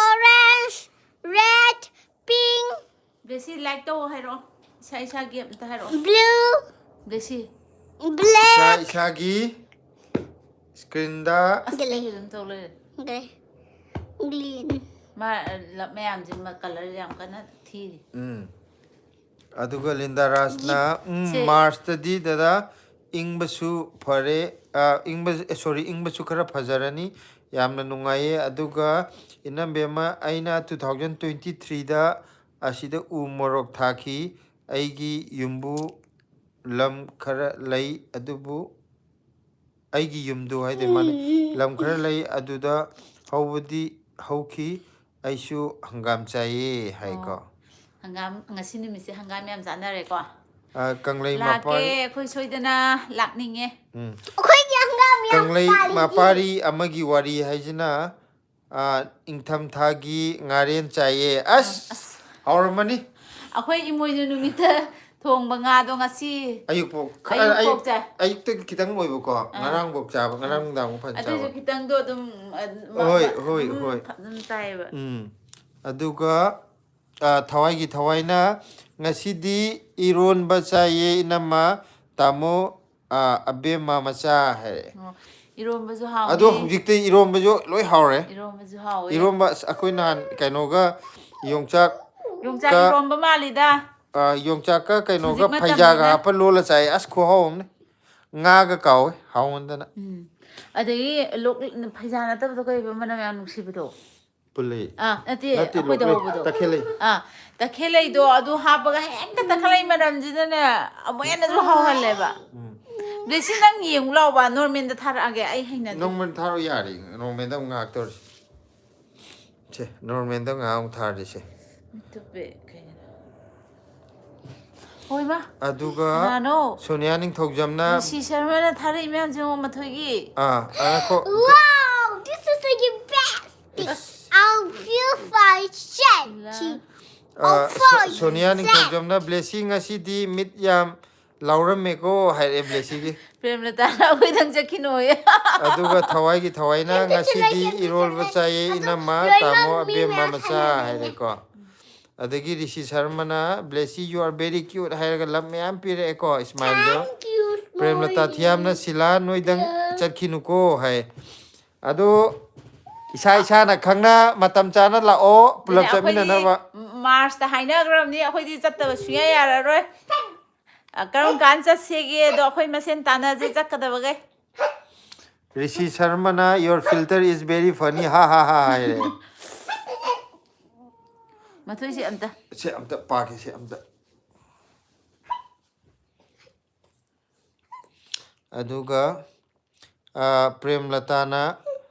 orange, red, pink꯫ ꯕ꯭ꯂꯦꯁꯤ, like ꯇꯧ ꯍꯥꯏꯔꯛꯑꯣ꯫ ꯏꯁꯥ ꯏꯁꯥꯒꯤ ꯑꯝꯇ ꯍꯥꯏꯔꯛꯑꯣ꯫ Blue꯫ ꯕ꯭ꯂꯦꯁꯤ꯫ Black꯫ ꯏꯁꯥ ꯏꯁꯥꯒꯤ screenꯗ꯫ ꯑꯁ, ꯑꯗꯨꯝ ꯇꯧ ꯂꯩꯔꯦ꯫ Green꯫ ꯃꯥ, ꯑ, ꯂꯞ ꯃꯌꯥꯝꯁꯦ ꯃ-, colour ꯌꯥꯝ ꯀꯟꯅ ꯊꯤꯔꯤ꯫ ꯎꯝ꯫ ꯑꯗꯨꯒ ꯂꯤꯟꯗꯥ ꯔꯥꯖꯅ, ꯎꯝ, ꯁꯦ꯫ Marchꯇꯗꯤ ꯗꯗꯥ ꯏꯪꯕꯁꯨ ꯐꯔꯦ, ꯑ, ꯏꯪꯕ, ꯑꯦ, sorry, ꯏꯪꯕꯁꯨ ꯈꯔ ꯐꯖꯔꯅꯤ꯫ ꯌꯥꯝꯅ ꯅꯨꯡꯉꯥꯏꯌꯦ꯫ ꯑꯗꯨꯒ ꯏꯅꯝꯕꯦꯝꯃ, ꯑꯩꯅ two thousand twenty threeꯗ ꯑꯁꯤꯗ ꯎ ꯃꯣꯔꯣꯛ ꯊꯥꯈꯤ꯫ ꯑꯩꯒꯤ ꯌꯨꯝꯕꯨ ꯂꯝ ꯈꯔ ꯂꯩ, ꯑꯗꯨꯕꯨ ꯑꯩꯒꯤ ꯌꯨꯝꯗꯨ ꯍꯥꯏꯗꯤ ꯃꯥꯅ ꯂꯝ ꯈꯔ ꯂꯩ, ꯑꯗꯨꯗ ꯍꯧꯕꯗꯤ ꯍꯧꯈꯤ꯫ ꯑꯩꯁꯨ ꯍꯪꯒꯥꯝ ꯆꯥꯏꯌꯦ ꯍꯥꯏꯀꯣ꯫ ꯑꯣ꯫ ꯍꯪꯒꯥꯝ, ꯉꯁꯤ ꯅꯨꯃꯤꯠꯁꯦ ꯍꯪꯒꯥꯝ ꯌꯥꯝ ꯆꯥꯅꯔꯦꯀꯣ꯫ ꯑ, ꯀꯪꯂꯩ ꯂꯥꯛꯀꯦ, ꯃꯄꯥꯔꯤ꯫ ꯑꯩꯈꯣꯏ ꯁꯣꯏꯗꯅ ꯂꯥꯛꯅꯤꯡꯉꯦ꯫ ꯎꯝ꯫ ꯑꯩꯈꯣꯏꯒꯤ ꯍꯪꯒꯥꯝ ꯌꯥꯝ ꯀꯪꯂꯩ ꯄꯥꯜꯂꯤ꯫ ꯃꯄꯥꯔꯤ ꯑꯃꯒꯤ ꯋꯥꯔꯤ ꯍꯥꯏꯁꯤꯅ, ꯑ, ꯏꯪꯊꯝꯊꯥꯒꯤ ꯉꯥꯔꯦꯟ ꯆꯥꯏꯌꯦ꯫ ꯑꯁ, ꯑꯁ꯫ ꯍꯥꯎꯔꯝꯃꯅꯤ꯫ ꯑꯩꯈꯣꯏ ꯏꯃꯣꯏꯅꯨ ꯅꯨꯃꯤꯠꯇ ꯊꯣꯡꯕ ꯉꯥꯗꯣ ꯉꯁꯤ ꯑꯌꯨꯛ ꯄꯣꯛ-, ꯑꯌꯨꯛ ꯑꯌꯨꯛ, ꯄꯣꯛ ꯆꯥꯏ꯫ ꯑꯌꯨꯛꯇꯒꯤ ꯈꯤꯇꯪ ꯑꯣꯏꯕꯀꯣ, ꯑꯥ꯫ ꯉꯔꯥꯡ ꯄꯣꯛ ꯆꯥꯕ, ꯉꯔꯥꯡ ꯑꯥ꯫ ꯅꯨꯡꯗꯥꯡ ꯐꯖꯅ ꯑꯗꯨꯏꯁꯨ ꯆꯥꯕ꯫ ꯈꯤꯇꯪꯗꯣ ꯑꯗꯨꯝ, ꯑ, ꯃ-, ꯍꯣꯏ, ꯃ-, ꯍꯣꯏ, ꯑꯗꯨꯝ ꯍꯣꯏ꯫ ꯐ-, ꯑꯗꯨꯝ ꯆꯥꯏꯌꯦꯕ꯫ ꯎꯝ꯫ ꯑꯗꯨꯒ, ꯑ, ꯊꯋꯥꯏꯒꯤ ꯊꯋꯥꯏꯅ, "ꯉꯁꯤꯗꯤ ꯏꯔꯣꯟꯕ ꯆꯥꯏꯌꯦ, ꯏꯅꯝꯃ, ꯇꯥꯃꯣ, ꯑ, ꯑꯕꯦꯝꯃ ꯃꯆꯥ" ꯍꯥꯏꯔꯛꯑꯦ꯫ ꯑꯣ, ꯏꯔꯣꯟꯕꯁꯨ ꯍꯥꯎꯅꯤ꯫ ꯑꯗꯣ ꯍꯧꯖꯤꯛꯇꯤ ꯏꯔꯣꯟꯕꯁꯨ ꯂꯣꯏ ꯍꯥꯎꯔꯦ꯫ ꯏꯔꯣꯟꯕꯁꯨ ꯍꯥꯎꯋꯦ꯫ ꯏꯔꯣꯟꯕ, ꯑꯁ, ꯑꯩꯈꯣꯏ ꯅꯍꯥꯟ ꯀꯩꯅꯣꯒ ꯌꯣꯡꯆꯥꯛ ꯌꯣꯡꯆꯥꯛ ꯀ-, ꯏꯔꯣꯟꯕ ꯃꯥꯜꯂꯤꯗ꯫ ꯑ, ꯌꯣꯡꯆꯥꯛꯀ ꯀꯩꯅꯣꯒ ꯍꯧꯖꯤꯛ ꯐꯩꯖꯥꯒ ꯃꯇꯝꯅꯤꯅ꯫ ꯍꯥꯞꯄ ꯂꯣꯜꯂ ꯆꯥꯏ꯫ ꯑꯁ, ꯈꯨꯍꯥꯎ ꯑꯃꯅꯤ꯫ ꯉꯥꯒ ꯀꯥꯎꯋꯦ, ꯍꯥꯎꯃꯟꯗꯅ꯫ ꯎꯝ꯫ ꯑꯗꯒꯤ ꯂꯣꯛ-, ꯐꯩꯖꯥ ꯅꯠꯇꯕꯗꯣ ꯀꯩꯕ, ꯃꯅꯝ ꯌꯥꯝ ꯅꯨꯡꯁꯤꯕꯗꯣ? ꯄꯨꯜꯂꯤ꯫ ꯑꯥ, ꯅꯠꯇꯦ, ꯅꯠꯇꯦ, ꯑꯩꯈꯣꯏꯗ ꯂꯣꯛꯂꯩ, ꯍꯧꯕꯗꯣ꯫ ꯇꯈꯦꯜꯂꯩ꯫ ꯑꯥ, ꯇꯈꯦꯜꯂꯩꯗꯣ ꯑꯗꯨ ꯍꯥꯞꯄꯒ ꯍꯦꯛꯇ ꯇꯈꯦꯜꯂꯩ ꯃꯅꯝꯁꯤꯅꯅꯦ ꯑꯃꯨꯛ ꯍꯦꯟꯅꯁꯨ ꯍꯧꯍꯜꯂꯦꯕ꯫ ꯎꯝ꯫ ꯕ꯭ꯂꯦꯁꯤ, ꯅꯪ ꯌꯦꯡꯉꯨ ꯂꯥꯎꯕ, ꯅꯣꯔꯃꯦꯟꯗ ꯊꯥꯔꯛꯑꯒꯦ, ꯑꯩ ꯍꯩꯅꯗꯦ꯫ ꯅꯣꯔꯃꯦꯟ ꯊꯥꯔꯣ, ꯌꯥꯔꯦ꯫ ꯅꯣꯔꯃꯦꯟꯗ ꯑꯃꯨꯛ ꯉꯥꯏꯍꯥꯛ ꯇꯧꯔꯁꯤ꯫ ꯁꯦ, ꯅꯣꯔꯃꯦꯟꯗ ꯉꯥꯏꯍꯥꯛ ꯑꯃꯨꯛ ꯊꯥꯔꯗꯤ ꯁꯦ꯫ ꯇꯨꯄꯦ, ꯀꯩꯅꯣ? ꯍꯣꯏ, ꯃꯥ꯫ ꯑꯗꯨꯒ ꯀꯅꯥꯅꯣ? ꯁꯣꯅꯤꯌꯥ ꯅꯤꯡꯊꯧꯖꯝꯅ ꯔꯤꯁꯤ ꯁꯔꯃꯅ ꯊꯥꯔꯛꯏ ꯃꯌꯥꯝꯁꯦ ꯌꯦꯡꯉꯣ, ꯃꯊꯣꯏꯒꯤ꯫ ꯑꯥ, ꯑ, ꯉꯥꯏꯈꯣ꯫ Wow, this is like the best. I'll feel fine. ꯂꯥ- ꯑ, ꯁꯣ- ꯁꯣꯅꯤꯌꯥ ꯅꯤꯡꯊꯧꯖꯝꯅ ꯕ꯭ꯂꯦꯁꯤ ꯉꯁꯤꯗꯤ ꯃꯤꯠ ꯌꯥꯝ ꯂꯥꯎꯔꯝꯃꯦꯀꯣ ꯍꯥꯏꯔꯛꯑꯦ ꯕ꯭ꯂꯦꯁꯤꯒꯤ꯫ ꯄ꯭ꯔꯦꯝꯂꯇꯥꯅ ꯑꯩꯈꯣꯏꯗꯪ ꯆꯠꯈꯤꯅꯣꯌꯦ꯫ ꯑꯗꯨꯒ ꯊꯋꯥꯏꯒꯤ ꯊꯋꯥꯏꯅ ꯑꯗꯨ ꯉꯁꯤꯗꯤ ꯆꯠꯂꯒꯦ, ꯑꯗꯨ ꯏꯔꯣꯜꯕ ꯆꯠꯂꯒꯦ꯫ ꯆꯥꯏꯌꯦ ꯑꯗꯨ ꯏꯅꯝꯃ ꯂꯣꯏꯅꯃꯛ ꯇꯥꯃꯣ ꯃꯤ ꯑꯕꯦꯝꯃ ꯃꯌꯥꯝ ꯃꯆꯥ ꯁꯥꯟꯅꯔꯦ꯫ ꯍꯥꯏꯔꯦꯀꯣ꯫ ꯑꯗꯒꯤ ꯔꯤꯁꯤ ꯁꯔꯃꯅ, "Blessy, you are very cute" ꯍꯥꯏꯔꯒ ꯂꯞ ꯃꯌꯥꯝ ꯄꯤꯔꯛꯑꯦꯀꯣ, ꯏꯁꯃꯥꯏꯜꯗꯣ꯫ Thank you, ꯄ꯭ꯔꯦꯝꯂꯇꯥ Smiley. ꯊꯤꯌꯥꯝꯅ, "Sheela ꯅꯣꯏꯗꯪ Yeah. ꯆꯠꯈꯤꯅꯨꯀꯣ" ꯍꯥꯏ꯫ ꯑꯗꯣ ꯏꯁꯥ ꯏꯁꯥꯅ ꯈꯪꯅ ꯃꯇꯝ ꯆꯥꯅ ꯂꯥꯛꯑꯣ, ꯄꯨꯂꯞ ꯑꯗꯨꯅꯦ, ꯑꯩꯈꯣꯏꯗꯤ ꯆꯠꯃꯤꯟꯅꯅꯕ꯫ ꯃꯥꯔꯁꯇ ꯍꯥꯏꯅꯈ꯭ꯔꯕꯅꯤ, ꯑꯩꯈꯣꯏꯗꯤ ꯆꯠꯇꯕ ꯁꯨꯡꯌꯥ ꯌꯥꯔꯔꯣꯏ꯫ ꯑ, ꯀꯔꯝ ꯀꯥꯟꯗ ꯆꯠꯁꯦꯒꯦ? ꯑꯗꯣ ꯑꯩꯈꯣꯏ ꯃꯁꯦꯟ ꯇꯥꯟꯅꯁꯦ ꯆꯠꯀꯗꯕꯈꯩ꯫ ꯔꯤꯁꯤ ꯁꯔꯃꯅ, "Your filter is very funny, ꯍꯥ ꯍꯥ ꯍꯥ" ꯍꯥꯏꯔꯦ꯫ ꯃꯊꯣꯏꯁꯦ ꯑꯝꯇ꯫ ꯁꯦ ꯑꯝꯇ ꯄꯥꯒꯦ, ꯁꯦ ꯑꯝꯇ꯫ ꯑꯗꯨꯒ, ꯑ, ꯄ꯭ꯔꯦꯝꯂꯇꯥꯅ,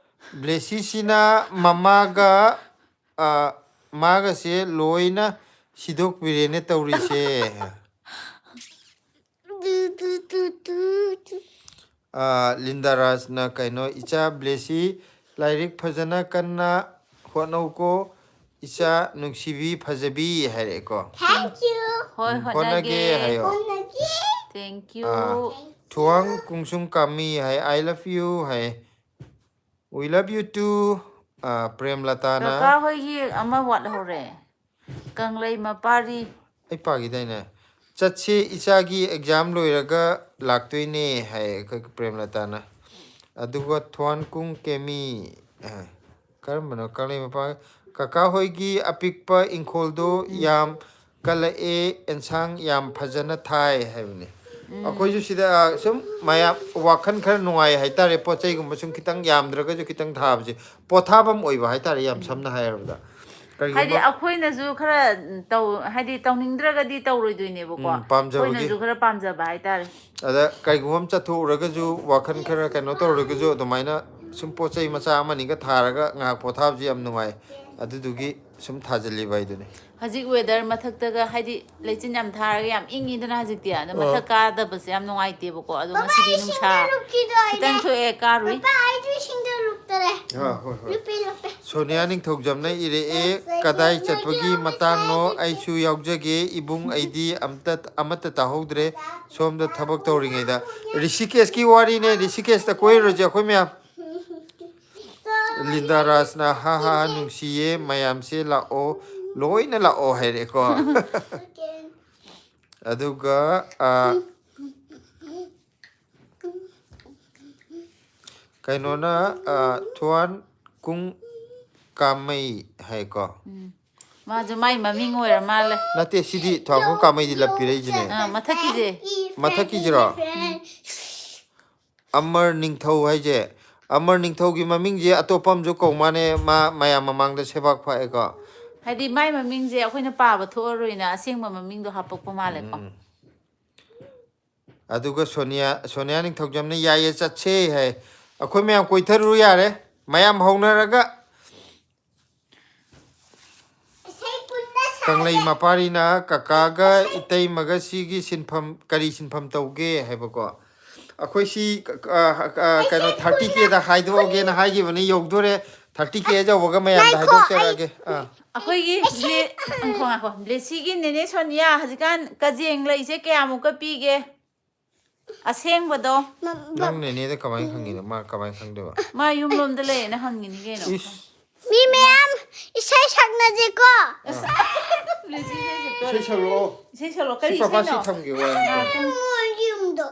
"ꯕ꯭ꯂꯦꯁꯤꯁꯤꯅ ꯃꯃꯥꯒ, ꯑ, ꯃꯥꯒꯁꯦ ꯂꯣꯏꯅ ꯁꯤꯗꯣꯛꯄꯤꯔꯦꯅꯦ ꯇꯧꯔꯤꯁꯦ"꯫ Do, do, do, do, do. ꯑ, ꯂꯤꯟꯗꯥ ꯔꯥꯖꯅ ꯀꯩꯅꯣ, "ꯏꯆꯥ ꯕ꯭ꯂꯦꯁꯤ, ꯂꯥꯏꯔꯤꯛ ꯐꯖꯅ ꯀꯟꯅ ꯍꯣꯠꯅꯧꯀꯣ, ꯏꯆꯥ ꯅꯨꯡꯁꯤꯕꯤ ꯐꯖꯕꯤ" ꯍꯥꯏꯔꯛꯑꯦꯀꯣ꯫ Thank you. ꯍꯣꯏ, ꯎꯝ, ꯍꯣꯠꯅꯒꯦ꯫ ꯍꯣꯠꯅꯒꯦ ꯍꯥꯏꯌꯣ꯫ ꯍꯣꯠꯅꯒꯦ꯫ Thank you꯫ Ah, ꯊꯨꯋꯥꯡ ꯀꯨꯡꯁꯨꯝ ꯀꯥꯃꯤ high, "I love you" high. "We love you too", ꯑꯥ, ꯄ꯭ꯔꯦꯝꯂꯇꯥꯅ꯫ ꯀꯀꯥ ꯍꯣꯏꯒꯤ ꯑꯃ ꯋꯥꯠꯍꯧꯔꯦ, ꯀꯪꯂꯩ ꯃꯄꯥꯔꯤ꯫ ꯑꯩ ꯄꯥꯈꯤꯗꯥꯏꯅꯦ? "ꯆꯠꯁꯤ, ꯏꯆꯥꯒꯤ exam ꯂꯣꯏꯔꯒ ꯂꯥꯛꯇꯣꯏꯅꯦ" ꯍꯥꯏ ꯑꯩꯈꯣꯏ ꯄ꯭ꯔꯦꯝꯂꯇꯥꯅ꯫ ꯑꯗꯨꯒ ꯊꯣꯟ ꯀꯨꯡ ꯀꯦꯃꯤ, ꯑ, ꯀꯔꯝꯕꯅꯣ? ꯀꯪꯂꯩ ꯃꯄꯥ, "ꯀꯀꯥ ꯍꯣꯏꯒꯤ ꯑꯄꯤꯛꯄ ꯏꯪꯈꯣꯜꯗꯣ ꯌꯥꯝ ꯀꯜꯂꯛꯑꯦ, ꯑꯦꯟꯁꯥꯡ ꯌꯥꯝ ꯐꯖꯅ ꯊꯥꯏ" ꯍꯥꯏꯕꯅꯤ꯫ ꯑꯩꯈꯣꯏꯁꯨ ꯁꯤꯗ, ꯑ, ꯁꯨꯝ ꯃꯌꯥꯝ ꯋꯥꯈꯜ ꯈꯔ ꯅꯨꯡꯉꯥꯏ ꯍꯥꯏꯇꯥꯔꯦ, ꯄꯣꯠ ꯆꯩꯒꯨꯝꯕ ꯁꯨꯝ ꯈꯤꯇꯪ ꯌꯥꯝꯗ꯭ꯔꯒꯁꯨ ꯈꯤꯇꯪ ꯊꯥꯕꯁꯦ ꯄꯣꯊꯥꯐꯝ ꯑꯣꯏꯕ ꯍꯥꯏꯇꯥꯔꯦ, ꯌꯥꯝ ꯁꯝꯅ ꯍꯥꯏꯔꯕꯗ꯫ ꯍꯥꯏꯗꯤ ꯀꯔꯤꯒꯨꯝꯕ ꯑꯩꯈꯣꯏꯅꯁꯨ ꯈꯔ ꯇꯧ ꯍꯥꯏꯗꯤ ꯇꯧꯅꯤꯡꯗ꯭ꯔꯒꯗꯤ ꯇꯧꯔꯣꯏꯗꯣꯏꯅꯦꯕꯀꯣ꯫ ꯎꯝ, ꯄꯥꯝꯖꯕꯒꯤ꯫ ꯑꯩꯈꯣꯏꯅꯁꯨ ꯈꯔ ꯄꯥꯝꯖꯕ ꯍꯥꯏꯇꯥꯔꯦ꯫ ꯑꯗ ꯀꯩꯒꯨꯝꯕ ꯑꯃ ꯆꯠꯊꯣꯛꯎꯔꯒꯁꯨ, ꯋꯥꯈꯜ ꯈꯔ ꯀꯩꯅꯣ ꯇꯧꯔꯒꯁꯨ, ꯑꯗꯨꯃꯥꯏꯅ ꯁꯨꯝ ꯄꯣꯠ ꯆꯩ ꯃꯆꯥ ꯑꯃꯅꯤꯒ ꯊꯥꯔꯒ ꯉꯥꯏꯍꯥꯛ ꯄꯣꯊꯥꯕꯁꯤ ꯌꯥꯝ ꯅꯨꯡꯉꯥꯏ꯫ ꯑꯗꯨꯗꯨꯒꯤ ꯁꯨꯝ ꯊꯥꯖꯤꯜꯂꯤꯕ ꯍꯥꯏꯗꯨꯅꯤ꯫ ꯍꯧꯖꯤꯛ ꯋꯦꯗꯔ ꯃꯊꯛꯇꯒ ꯍꯥꯏꯗꯤ ꯂꯩꯆꯤꯟ ꯌꯥꯝ ꯊꯥꯔꯒ ꯌꯥꯝ ꯏꯪꯉꯤꯗꯅ ꯍꯧꯖꯤꯛꯇꯤ꯫ ꯑꯗ ꯑꯣ꯫ ꯃꯊꯛ ꯀꯥꯗꯕꯁꯦ ꯌꯥꯝ ꯅꯨꯡꯉꯥꯏꯇꯦꯕꯀꯣ꯫ ꯑꯗꯣ ꯉꯁꯤꯗꯤ ꯅꯨꯡꯁꯥ ꯂꯨꯞꯈꯤꯗꯣꯏꯅꯦ꯫ ꯈꯤꯇꯪ ꯊꯣꯛꯑꯦ, ꯀꯥꯔꯨꯏ꯫ ꯄꯄꯥ, ꯑꯩꯁꯨ ꯏꯁꯤꯡꯗ ꯂꯨꯞꯇꯔꯦ꯫ ꯑꯥ, ꯍꯣꯏ, ꯍꯣꯏ꯫ ꯂꯨꯞꯄꯦ, ꯂꯨꯞꯄꯦ꯫ ꯁꯣꯅꯤꯌꯥ ꯅꯤꯡꯊꯧꯖꯝꯅ ꯏꯔꯛꯑꯦ, "ꯀꯗꯥꯏ ꯆꯠꯄꯒꯤ ꯃꯇꯥꯡꯅꯣ? ꯑꯩꯁꯨ ꯌꯥꯎꯖꯒꯦ ꯏꯕꯨꯡ, ꯑꯩꯗꯤ ꯑꯝꯇ, ꯑꯃꯠꯇ ꯇꯥꯍꯧꯗ꯭ꯔꯦ ꯁꯣꯝꯗ ꯊꯕꯛ ꯇꯧꯔꯤꯉꯩꯗ"꯫ ꯔꯤꯁꯤꯀꯦꯁꯀꯤ ꯋꯥꯔꯤꯅꯦ, ꯔꯤꯁꯤꯀꯦꯁꯇ ꯀꯣꯏꯔꯨꯔꯁꯦ ꯑꯩꯈꯣꯏ ꯃꯌꯥꯝ꯫ ꯂꯤꯟꯗꯥ ꯔꯥꯖꯅ, "ꯍꯥ ꯍꯥ ꯍꯥ, ꯅꯨꯡꯁꯤꯌꯦ ꯃꯌꯥꯝꯁꯦ, ꯂꯥꯛꯑꯣ, ꯂꯣꯏꯅ ꯂꯥꯛꯑꯣ" ꯍꯥꯏꯔꯛꯑꯦꯀꯣ꯫ ꯑꯗꯨꯒ, ꯑ, ꯀꯩꯅꯣꯅ, ꯑ, ꯊꯨꯋꯥꯟ ꯀꯨꯡ ꯀꯥꯃꯩ ꯍꯥꯏꯀꯣ꯫ ꯎꯝ꯫ ꯃꯥꯁꯨ ꯃꯥꯏ ꯃꯃꯤꯡ ꯑꯣꯏꯔ ꯃꯥꯜꯂꯦ꯫ ꯅꯠꯇꯦ, ꯁꯤꯗꯤ ꯊꯨꯋꯥꯟ ꯀꯨꯡ ꯀꯥꯃꯩꯗꯤ ꯂꯞꯄꯤꯔꯛꯏꯁꯤꯅꯦ꯫ ꯑꯥ, ꯃꯊꯛꯀꯤꯁꯦ꯫ ꯃꯊꯛꯀꯤꯁꯤꯔꯣ? ꯑꯃꯔ ꯅꯤꯡꯊꯧ ꯍꯥꯏꯁꯦ, ꯑꯃꯔ ꯅꯤꯡꯊꯧꯒꯤ ꯃꯃꯤꯡꯁꯦ ꯑꯇꯣꯞꯄ ꯑꯃꯁꯨ ꯀꯧ ꯃꯥꯅꯦ, ꯃꯥ ꯃꯌꯥꯝ ꯃꯃꯥꯡꯗ ꯁꯦꯕꯥꯛ ꯐꯥꯛꯑꯦꯀꯣ꯫ ꯍꯥꯏꯗꯤ ꯃꯥꯏ ꯃꯃꯤꯡꯁꯦ ꯑꯩꯈꯣꯏꯅ ꯄꯥꯕ ꯊꯣꯛꯑꯔꯣꯏꯅ ꯑꯁꯦꯡꯕ ꯃꯃꯤꯡꯗꯣ ꯍꯥꯞꯄꯛꯄ ꯃꯥꯜꯂꯦꯀꯣ꯫ ꯎꯝ꯫ ꯑꯗꯨꯒ ꯁꯣꯅꯤꯌꯥ, ꯁꯣꯅꯤꯌꯥ ꯅꯤꯡꯊꯧꯖꯝꯅ, "ꯌꯥꯏꯌꯦ, ꯆꯠꯁꯦ" ꯍꯥꯏ꯫ ꯑꯩꯈꯣꯏ ꯃꯌꯥꯝ ꯀꯣꯏꯊꯔꯨ ꯌꯥꯔꯦ, ꯃꯌꯥꯝ ꯍꯧꯅꯔꯒ꯫ ꯏꯁꯩ ꯄꯨꯟꯅ ꯁꯥꯁꯦ꯫ ꯀꯪꯂꯩ ꯃꯄꯥꯔꯤꯅ, "ꯀꯀꯥꯒ ꯏꯇꯩꯃꯒ ꯁꯤꯒꯤ ꯁꯤꯟꯐꯝ, ꯀꯔꯤ ꯁꯤꯟꯐꯝ ꯇꯧꯒꯦ?" ꯍꯥꯏꯕꯀꯣ꯫ ꯑꯩꯈꯣꯏ ꯁꯤ, ꯑ, ꯑ, ꯀꯩꯅꯣ, ꯊꯥꯔꯇꯤ ꯀꯦꯗ ꯍꯥꯏꯗꯣꯛꯑꯒꯦꯅ ꯍꯥꯏꯈꯤꯕꯅꯤ, ꯌꯧꯗꯣꯔꯦ꯫ ꯊꯥꯔꯇꯤ ꯀꯦ ꯌꯧꯕꯒ ꯃꯌꯥꯝꯗ ꯉꯥꯏꯈꯣ, ꯍꯥꯏꯗꯣꯛꯆꯔꯛꯑꯒꯦ꯫ ꯑꯥ꯫ ꯑꯩꯈꯣꯏꯒꯤ ꯕ꯭ꯂꯦ-, ꯉꯥꯏꯈꯣ, ꯉꯥꯏꯈꯣ꯫ ꯕ꯭ꯂꯦꯁꯤꯒꯤ ꯅꯦꯅꯦ ꯁꯣꯅꯤꯌꯥ, ꯍꯧꯖꯤꯛꯀꯥꯟ ꯀꯖꯦꯡ ꯂꯩꯁꯦ ꯀꯌꯥꯃꯨꯛꯀ ꯄꯤꯒꯦ? ꯑꯁꯦꯡꯕꯗꯣ꯫ ꯃ-, ꯃ-, ꯅꯪ ꯅꯦꯅꯦꯗ ꯀꯃꯥꯏꯅ ꯈꯪꯉꯤꯅꯣ? ꯃꯥ ꯀꯃꯥꯏꯅ ꯈꯪꯗꯣꯏꯕ? ꯃꯥ ꯌꯨꯝꯂꯣꯝꯗ ꯂꯩꯌꯦꯅ ꯍꯪꯉꯤꯅꯤ ꯀꯩꯅꯣ꯫ ꯏꯁ꯫ ꯃꯤ ꯃꯌꯥꯝ ꯏꯁꯩ ꯁꯛꯅꯁꯦꯀꯣ꯫ ꯕ꯭ꯂꯦꯁꯤ ꯏꯁꯩ ꯁꯛꯇꯣꯔꯦ꯫ ꯏꯁꯩ ꯁꯛꯂꯛꯑꯣ꯫ ꯏꯁꯩ ꯁꯛꯂꯛꯑꯣ꯫ ꯀꯔꯤ ꯁꯤ ꯄꯄꯥ ꯁꯤ ꯏꯁꯩꯅꯣ? ꯊꯝꯒꯦ꯫ ꯑꯥ, ꯊꯝ-, ꯃꯣꯏꯒꯤ ꯌꯨꯝꯗꯣ꯫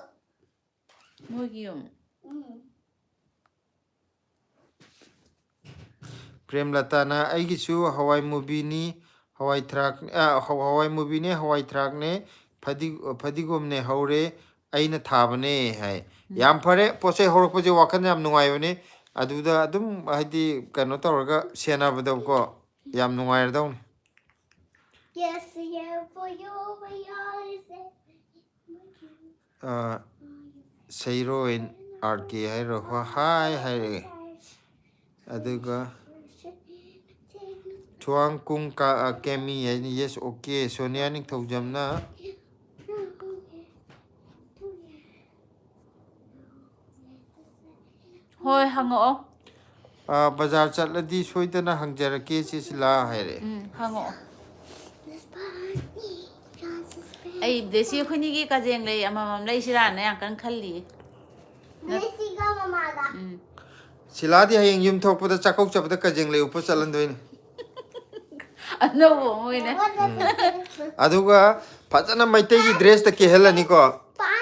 ꯃꯣꯏꯒꯤ ꯌꯨꯝ꯫ ꯎꯝ꯫ ꯄ꯭ꯔꯦꯝꯂꯇꯥꯅ, "ꯑꯩꯒꯤꯁꯨ ꯍꯋꯥꯏ ꯃꯨꯕꯤꯅꯤ, ꯍꯋꯥꯏ ꯊ꯭ꯔꯥꯛ, ꯑ, ꯍꯋꯥꯏ ꯃꯨꯕꯤꯅꯦ, ꯍꯋꯥꯏ ꯊ꯭ꯔꯥꯛꯅꯦ, ꯐꯗꯤ-, ꯐꯗꯤꯒꯣꯝꯅꯦ ꯍꯧꯔꯦ, ꯑꯩꯅ ꯊꯥꯕꯅꯦ ꯍꯥꯏ꯫ ꯌꯥꯝ ꯐꯔꯦ, ꯄꯣꯠ ꯆꯩ ꯍꯧꯔꯛꯄꯁꯦ ꯋꯥꯈꯜ ꯌꯥꯝ ꯅꯨꯡꯉꯥꯏꯕꯅꯤ꯫ ꯑꯗꯨꯗ ꯑꯗꯨꯝ ꯍꯥꯏꯗꯤ ꯀꯩꯅꯣ ꯇꯧꯔꯒ ꯁꯦꯟꯅꯕꯗꯀꯣ ꯌꯥꯝ ꯅꯨꯡꯉꯥꯏꯔꯗꯧꯅꯤ꯫ Yes, yeah, for you, for you, is it? ꯑ, ꯁꯩꯔꯣꯏ ꯑꯥꯔ ꯀꯦ ꯍꯥꯏꯔꯣ, ꯍꯣ, ꯍꯥꯏ ꯍꯥꯏꯔꯛꯑꯦ꯫ ꯑꯗꯨꯒ ꯊꯨꯋꯥꯡꯀꯨꯡ ꯀ-, ꯑ, ꯀꯦꯃꯤ ꯍꯥꯏꯅ, yes, okay꯫ ꯁꯣꯅꯤꯌꯥ ꯅꯤꯡꯊꯧꯖꯝꯅ ꯍꯣꯏ, ꯍꯪꯉꯛꯑꯣ꯫ ꯑ, ꯕꯖꯥꯔ ꯆꯠꯂꯗꯤ ꯁꯣꯏꯗꯅ ꯍꯪꯖꯔꯛꯀꯦ ꯆꯦ ꯁꯤꯂꯥ ꯍꯥꯏꯔꯛꯑꯦ꯫ ꯎꯝ, ꯍꯪꯉꯛꯑꯣ꯫ This part, me, just this part. ꯑꯩ ꯕ꯭ꯂꯦꯁꯤ ꯑꯩꯈꯣꯏꯅꯤꯒꯤ ꯀꯖꯦꯡ ꯂꯩ ꯑꯃꯃꯝ ꯂꯩꯁꯤꯔꯥꯅ ꯌꯥꯝ ꯀꯟꯅ ꯈꯜꯂꯤꯌꯦ꯫ ꯕ꯭ꯂꯦꯁꯤꯒ ꯃꯃꯥꯒ꯫ ꯎꯝ꯫ ꯁꯤꯂꯥꯗꯤ ꯍꯌꯦꯡ ꯌꯨꯝ ꯊꯣꯛꯄꯗ ꯆꯥꯛꯀꯧ ꯆꯠꯄꯗ ꯀꯖꯦꯡ ꯂꯩ ꯎꯞꯄ ꯆꯠꯍꯟꯗꯣꯏꯅꯤ꯫ ꯑꯅꯧꯕ ꯑꯃ ꯑꯣꯏꯅ꯫ ꯑꯗꯨꯒ ꯐꯖꯅ ꯃꯩꯇꯩꯒꯤ ꯗ꯭ꯔꯦꯁꯇ ꯀꯦꯍꯜꯂꯅꯤꯀꯣ꯫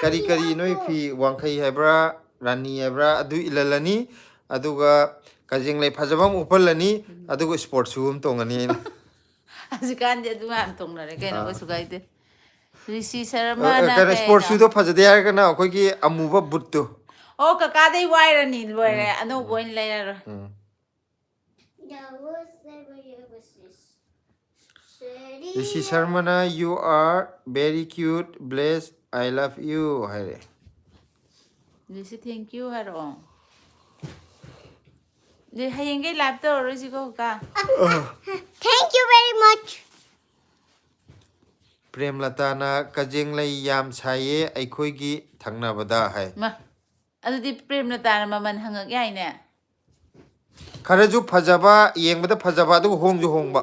ꯀꯔꯤ ꯀꯔꯤ ꯅꯣꯏ ꯐꯤ, ꯋꯥꯡꯈꯩ ꯍꯥꯏꯕ꯭ꯔꯥ, ꯔꯥꯅꯤ ꯍꯥꯏꯕ꯭ꯔꯥ, ꯑꯗꯨ ꯏꯜꯍꯜꯂꯅꯤ꯫ ꯑꯗꯨꯒ ꯀꯖꯦꯡ ꯂꯩ ꯐꯖꯕ ꯑꯃ ꯎꯞꯍꯜꯂꯅꯤ꯫ ꯑꯗꯨꯒ ꯏꯁꯄꯣꯔꯠ ꯁꯨ ꯑꯃ ꯇꯣꯡꯉꯅꯤ ꯑꯩꯅ꯫ ꯍꯧꯖꯤꯛꯀꯥꯟꯗꯤ ꯑꯗꯨ ꯃꯌꯥꯝ ꯇꯣꯡꯅꯔꯦ ꯀꯩꯅꯣ, ꯑꯥ꯫ ꯀꯩꯁꯨ ꯀꯥꯏꯗꯦ꯫ ꯔꯤꯁꯤ ꯑ, ꯁꯔꯃꯅ ꯀꯩꯅꯣ, ꯏꯁꯄꯣꯔꯠ ꯀꯩꯅꯣ? ꯁꯨꯗꯣ ꯐꯖꯗꯦ ꯍꯥꯏꯔꯒꯅ ꯑꯩꯈꯣꯏꯒꯤ ꯑꯃꯨꯕ ꯕꯨꯠꯇꯨ꯫ ꯑꯣ, ꯀꯀꯥꯗꯩ ꯋꯥꯏꯔꯅꯤ, ꯂꯣꯏꯔꯦ꯫ ꯑꯅꯧꯕ ꯑꯣꯏꯅ ꯂꯩꯔꯔꯣꯏ꯫ ꯎꯝ꯫ That was the way it was just. Rishi ꯁꯔꯃꯅ, "You are very cute, bless, I love you" ꯍꯥꯏꯔꯦ꯫ ꯂꯤꯁꯤ, thank you ꯍꯥꯏꯔꯛꯑꯣ꯫ ꯑꯗꯨꯗꯤ ꯍꯌꯦꯡꯈꯩ ꯂꯥꯏꯚ ꯇꯧꯔꯔꯣꯏꯁꯤꯀꯣ, ꯀꯀꯥ? Thank you very much. ꯄ꯭ꯔꯦꯝꯂꯇꯥꯅ, "ꯀꯖꯦꯡꯂꯩ ꯌꯥꯝ ꯁꯥꯏꯌꯦ ꯑꯩꯈꯣꯏꯒꯤ ꯊꯪꯅꯕꯗ" ꯍꯥꯏ꯫ ꯃꯥ, ꯑꯗꯨꯗꯤ ꯄ꯭ꯔꯦꯝꯂꯇꯥꯅ ꯃꯃꯜ ꯍꯪꯉꯛ ꯌꯥꯏꯅꯦ꯫ ꯈꯔꯁꯨ ꯐꯖꯕ, ꯌꯦꯡꯕꯗ ꯐꯖꯕ, ꯑꯗꯨꯒ ꯍꯣꯡꯁꯨ ꯍꯣꯡꯕ꯫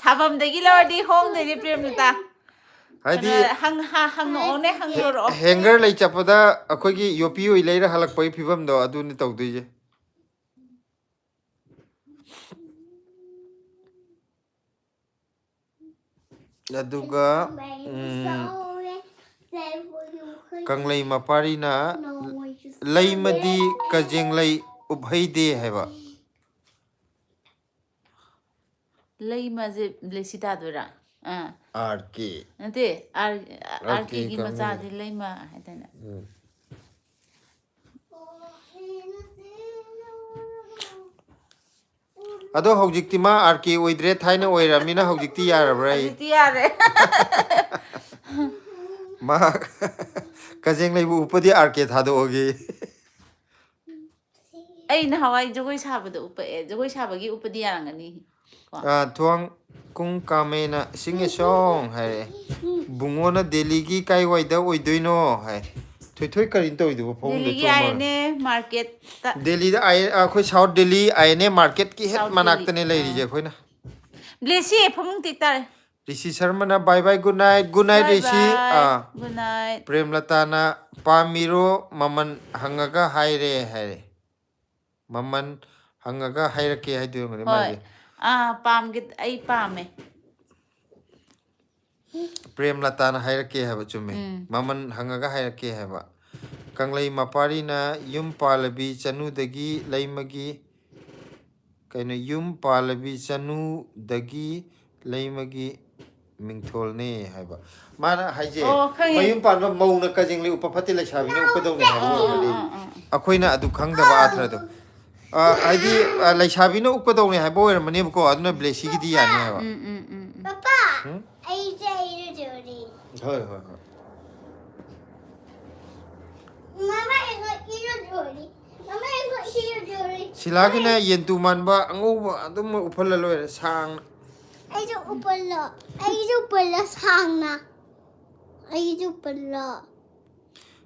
ꯁꯥꯐꯝꯗꯒꯤ ꯂꯧꯔꯗꯤ ꯍꯣꯡꯗꯣꯏꯅꯦ, ꯄ꯭ꯔꯦꯝꯂꯇꯥ꯫ ꯍꯥꯏꯗꯤ ꯀꯩꯅꯣ, ꯍꯪ-, ꯍ-, ꯍꯪꯉꯛꯑꯣꯅꯦ, ꯍꯪꯗꯣꯔꯛꯑꯣ꯫ ꯍꯦꯡꯒꯔ ꯂꯩ ꯆꯠꯄꯗ ꯑꯩꯈꯣꯏꯒꯤ ꯌꯣꯄꯤ ꯑꯣꯏ ꯂꯩꯔ ꯍꯜꯂꯛꯄꯒꯤ ꯐꯤꯕꯝꯗꯣ ꯑꯗꯨꯅꯤ ꯇꯧꯗꯣꯏꯁꯦ꯫ ꯑꯗꯨꯒ ꯎꯝ, ꯀꯪꯂꯩ ꯃꯄꯥꯔꯤꯅ, "ꯂꯩꯃꯗꯤ ꯀꯖꯦꯡꯂꯩ ꯎꯞꯍꯩꯗꯦ" ꯍꯥꯏꯕ꯫ ꯂꯩꯃꯁꯦ ꯕ꯭ꯂꯦꯁꯤ ꯇꯥꯗꯣꯏꯔꯥ? ꯑꯥ꯫ ꯑꯥꯔ ꯀꯦ꯫ ꯅꯠꯇꯦ, ꯑꯥꯔ ꯑꯥꯔ ꯀꯦ ꯀꯦꯒꯤ ꯀꯥꯡꯕꯨ꯫ ꯃꯆꯥꯗꯤ ꯂꯩꯃ ꯍꯥꯏꯗꯅ꯫ ꯎꯝ꯫ ꯑꯗꯣ ꯍꯧꯖꯤꯛꯇꯤ ꯃꯥ ꯑꯥꯔ ꯀꯦ ꯑꯣꯏꯗ꯭ꯔꯦ, ꯊꯥꯏꯅ ꯑꯣꯏꯔꯕꯅꯤꯅ ꯍꯧꯖꯤꯛꯇꯤ ꯌꯥꯔꯕ꯭ꯔꯥ? ꯍꯧꯖꯤꯛꯇꯤ ꯌꯥꯔꯦ꯫ ꯃꯥ ꯀꯖꯦꯡ ꯂꯩꯕꯨ ꯎꯞꯄꯗꯤ ꯑꯥꯔ ꯀꯦ ꯊꯥꯗꯣꯛꯑꯒꯦ꯫ ꯑꯩ ꯅꯍꯥꯟꯋꯥꯏ ꯖꯒꯣꯏ ꯁꯥꯕꯗ ꯎꯞꯄꯛꯑꯦ꯫ ꯖꯒꯣꯏ ꯁꯥꯕꯒꯤ ꯎꯞꯄꯗꯤ ꯌꯥꯔꯝꯒꯅꯤ꯫ ꯑ, ꯊꯣꯡ ꯀꯨꯡ ꯀꯥꯃꯦꯅ "Sing a song" ꯍꯥꯏꯔꯛꯑꯦ꯫ "ꯕꯨꯡꯉꯣꯅ ꯗꯦꯜꯂꯤꯒꯤ ꯀꯥꯏꯋꯥꯏꯗ ꯑꯣꯏꯗꯣꯏꯅꯣ?" ꯍꯥꯏ꯫ ꯊꯣꯏꯊꯣꯏ ꯀꯔꯤꯅ ꯇꯧꯔꯤꯗꯨꯕꯣ ꯐꯃꯨꯡꯗ ꯗꯦꯜꯂꯤꯒꯤ ꯆꯣꯡꯉꯒ? ꯑꯥꯏ ꯑꯦꯟ ꯑꯦ ꯃꯥꯔꯀꯦꯠꯇ꯫ ꯗꯦꯜꯂꯤꯗ ꯑꯥꯏ-, ꯑꯩꯈꯣꯏ south Delhi I N A ꯃꯥꯔꯀꯦꯠꯀꯤ ꯍꯦꯛ ꯁꯥꯎꯠ ꯃꯅꯥꯛꯇꯅꯦ ꯗꯦꯜꯂꯤ, ꯂꯩꯔꯤꯁꯦ ꯑꯥ꯫ ꯑꯩꯈꯣꯏꯅ꯫ ꯕ꯭ꯂꯦꯁꯤ, ꯐꯃꯨꯡ ꯇꯦꯛ ꯇꯥꯔꯦ꯫ ꯔꯤꯁꯤ ꯁꯔꯃꯅ "Bye bye, good night, good night, Bye ꯔꯤꯁꯤ"꯫ bye, ꯑꯥ꯫ good night꯫ ꯄ꯭ꯔꯦꯝꯂꯇꯥꯅ "ꯄꯥꯝꯃꯤꯔꯣ? ꯃꯃꯜ ꯍꯪꯉꯒ ꯍꯥꯏꯔꯦ" ꯍꯥꯏꯔꯦ꯫ ꯃꯃꯜ ꯍꯪꯉꯒ ꯍꯥꯏꯔꯛꯀꯦ ꯍꯥꯏꯗꯣꯏ ꯑꯣꯏꯔꯝꯒꯅꯤ ꯍꯣꯏ꯫ ꯃꯥꯏꯁꯦ꯫ ꯑꯥ, ꯄꯥꯝꯒꯦ, ꯑꯩ ꯄꯥꯝꯃꯦ꯫ ꯄ꯭ꯔꯦꯝꯂꯇꯥꯅ ꯍꯥꯏꯔꯛꯀꯦ ꯍꯥꯏꯕ, ꯆꯨꯝꯃꯦ꯫ ꯎꯝ꯫ ꯃꯃꯜ ꯍꯪꯉꯒ ꯍꯥꯏꯔꯛꯀꯦ ꯍꯥꯏꯕ꯫ ꯀꯪꯂꯩ ꯃꯄꯥꯔꯤꯅ "ꯌꯨꯝ ꯄꯥꯜꯂꯕꯤ ꯆꯅꯨꯗꯒꯤ ꯂꯩꯃꯒꯤ", ꯀꯩꯅꯣ, "ꯌꯨꯝ ꯄꯥꯜꯂꯕꯤ ꯆꯅꯨꯗꯒꯤ ꯂꯩꯃꯒꯤ ꯃꯤꯡꯊꯣꯜꯅꯦ" ꯍꯥꯏꯕ꯫ ꯃꯥꯅ ꯍꯥꯏꯁꯦ, ꯑꯣ, ꯈꯪꯉꯦ꯫ ꯃꯌꯨꯝ ꯄꯥꯟꯕ ꯃꯧꯅ ꯀꯖꯦꯡꯂꯩ ꯎꯞꯄ ꯐꯠꯇꯦ, ꯂꯩꯁꯥꯕꯤꯅ ꯎꯞꯀꯗꯧꯅꯦ ꯍꯥꯏꯕ ꯑꯥ, ꯑꯣꯏꯔꯝꯒꯅꯤ꯫ ꯑꯥ, ꯑꯥ, ꯑꯥ꯫ ꯑꯩꯈꯣꯏꯅ ꯑꯗꯨ ꯈꯪꯗꯕ ꯑꯥꯊ꯭ꯔꯗꯣ꯫ ꯑ, ꯍꯥꯏꯗꯤ, ꯑ, ꯂꯩꯁꯥꯕꯤꯅ ꯎꯞꯀꯗꯧꯅꯦ ꯍꯥꯏꯕ ꯑꯣꯏꯔꯝꯃꯅꯦꯕꯀꯣ, ꯑꯗꯨꯅ ꯕ꯭ꯂꯦꯁꯤꯒꯤꯗꯤ ꯌꯥꯅꯤ ꯍꯥꯏꯕ꯫ ꯎꯝ, ꯎꯝ, ꯎꯝ, ꯎꯝ꯫ ꯄꯄꯥ, ꯎꯝ? ꯑꯩꯁꯦ ꯏꯔꯨꯖꯔꯤ꯫ ꯍꯣꯏ, ꯍꯣꯏ, ꯍꯣꯏ꯫ ꯃꯃꯥ, ꯑꯩꯉꯣꯟ ꯏꯔꯨꯖꯔꯤ꯫ ꯃꯃꯥ, ꯑꯩꯉꯣꯟ ꯏꯔꯨꯖꯔꯤ꯫ ꯁꯤꯂꯥꯒꯤꯅ ꯌꯦꯟꯇꯨ ꯃꯥꯟꯕ ꯑꯉꯧꯕ ꯑꯗꯨꯝ ꯎꯞꯍꯜꯂ ꯂꯣꯏꯔꯦ, ꯁꯥꯡꯅ꯫ ꯑꯩꯁꯨ ꯎꯞꯍꯜꯂꯣ꯫ ꯑꯩꯁꯨ ꯎꯞꯍꯜꯂꯣ ꯁꯥꯡꯅ꯫ ꯑꯩꯁꯨ ꯎꯞꯍꯜꯂꯣ꯫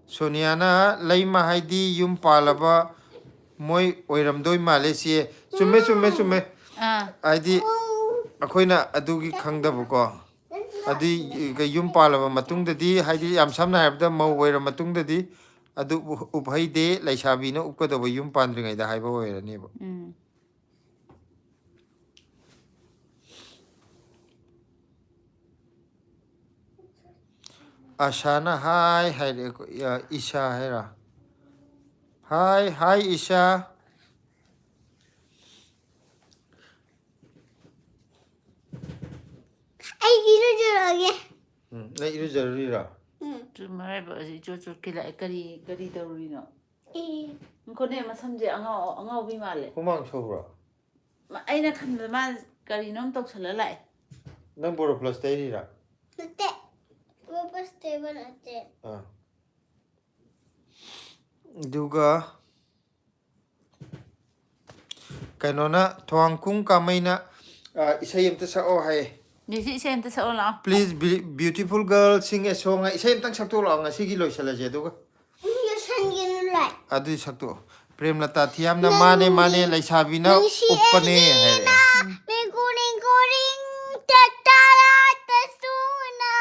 ꯁꯣꯅꯤꯌꯥꯅ "ꯂꯩꯃ ꯍꯥꯏꯗꯤ ꯌꯨꯝ ꯄꯥꯜꯂꯕ ꯃꯣꯏ ꯑꯣꯏꯔꯝꯗꯣꯏ ꯃꯥꯜꯂꯦ ꯆꯦ"꯫ ꯆꯨꯝꯃꯦ, ꯆꯨꯝꯃꯦ, ꯆꯨꯝꯃꯦ꯫ ꯑꯥ꯫ ꯍꯥꯏꯗꯤ ꯑꯩꯈꯣꯏꯅ ꯑꯗꯨꯒꯤ ꯈꯪꯗꯕꯀꯣ꯫ ꯑꯗꯨꯏ ꯌꯨꯝ ꯄꯥꯜꯂꯕ ꯃꯇꯨꯡꯗꯗꯤ, ꯍꯥꯏꯗꯤ ꯌꯥꯝ ꯁꯝꯅ ꯍꯥꯏꯔꯕꯗ ꯃꯧ ꯑꯣꯏꯔ ꯃꯇꯨꯡꯗꯗꯤ ꯑꯗꯨ ꯎꯞ-, ꯎꯞꯍꯩꯗꯦ, ꯂꯩꯁꯥꯕꯤꯅ ꯎꯞꯀꯗꯧꯕ ꯌꯨꯝ ꯄꯥꯟꯗ꯭ꯔꯤꯉꯩꯗ ꯍꯥꯏꯕ ꯑꯣꯏꯔꯅꯦꯕ꯫ ꯎꯝ꯫ ꯑꯁꯥꯅ "ꯍꯥꯏ" ꯍꯥꯏꯔꯦ, ꯑ, ꯏꯁꯥ ꯍꯥꯏꯔ? "ꯍꯥꯏ, ꯍꯥꯏ ꯏꯁꯥ"꯫ ꯑꯩ ꯏꯔꯨꯖꯔꯛꯑꯒꯦ꯫ ꯎꯝ, ꯅꯪ ꯏꯔꯨꯖꯔꯨꯔꯤꯔꯣ? ꯎꯝ꯫ ꯆꯨꯝ ꯃꯔꯥꯏꯕꯛ ꯑꯁꯤ ꯏꯆꯣꯠ ꯆꯣꯠꯈꯤ ꯂꯥꯛꯑꯦ꯫ ꯀꯔꯤ ꯀꯔꯤ ꯇꯧꯔꯤꯅꯣ? ꯑꯦ꯫ ꯉꯈꯣꯅꯦ, ꯃꯁꯝꯁꯦ ꯑꯉꯥꯎ ꯑꯉꯥꯎꯕꯤ ꯃꯥꯜꯂꯦ꯫ ꯍꯨꯃꯥꯡ ꯁꯧꯕ꯭ꯔꯣ? ꯃ- ꯑꯩꯅ ꯈꯟꯕꯗ ꯃꯥ ꯀꯔꯤꯅꯣꯝ ꯇꯧꯁꯜꯂ ꯂꯥꯛꯑꯦ꯫ ꯅꯪ ꯕꯣꯔꯣ ꯄ꯭ꯂꯁ ꯇꯩꯔꯤꯔꯥ? ꯅꯠꯇꯦ꯫ ꯕꯣꯔꯣ ꯄ꯭ꯂꯁ ꯇꯩꯕ ꯅꯠꯇꯦ꯫ ꯑꯥ꯫ ꯑꯗꯨꯒ ꯀꯩꯅꯣꯅ, ꯊꯣꯡꯈꯨꯝ ꯀꯥꯃꯩꯅ, ꯑ, ꯏꯁꯩ ꯑꯝꯇ ꯁꯛꯑꯣ ꯍꯥꯏ꯫ ꯅꯦꯁꯤ ꯏꯁꯩ ꯑꯝꯇ ꯁꯛꯑꯣ ꯂꯥꯛꯑꯣ꯫ Please, be- beautiful girl, sing a song. ꯏꯁꯩ ꯑꯝꯇꯪ ꯁꯛꯇꯣꯛꯂꯛꯑꯣ ꯉꯁꯤꯒꯤ ꯂꯣꯏꯁꯤꯜꯂꯁꯦ ꯑꯗꯨꯒ꯫ ꯎꯝ, ꯂꯣꯏꯁꯟꯒꯦꯅ ꯂꯥꯏ꯫ ꯑꯗꯨꯗꯤ ꯁꯛꯇꯣꯛꯑꯣ꯫ ꯄ꯭ꯔꯦꯝꯂꯇꯥ ꯊꯤꯌꯥꯝꯅ ꯃꯥꯅꯦ ꯃꯥꯅꯦ ꯂꯩꯁꯥꯕꯤꯅ ꯅꯨꯡꯁꯤ ꯎꯞꯄꯅꯦ ꯑꯩꯒꯤ ꯍꯥꯏꯔꯛꯑꯦ꯫ ꯅꯥ, ꯃꯦꯒꯣꯔꯤꯡ ꯒꯣꯔꯤꯡ ꯇꯇꯥꯔꯥ ꯇꯁꯨꯅ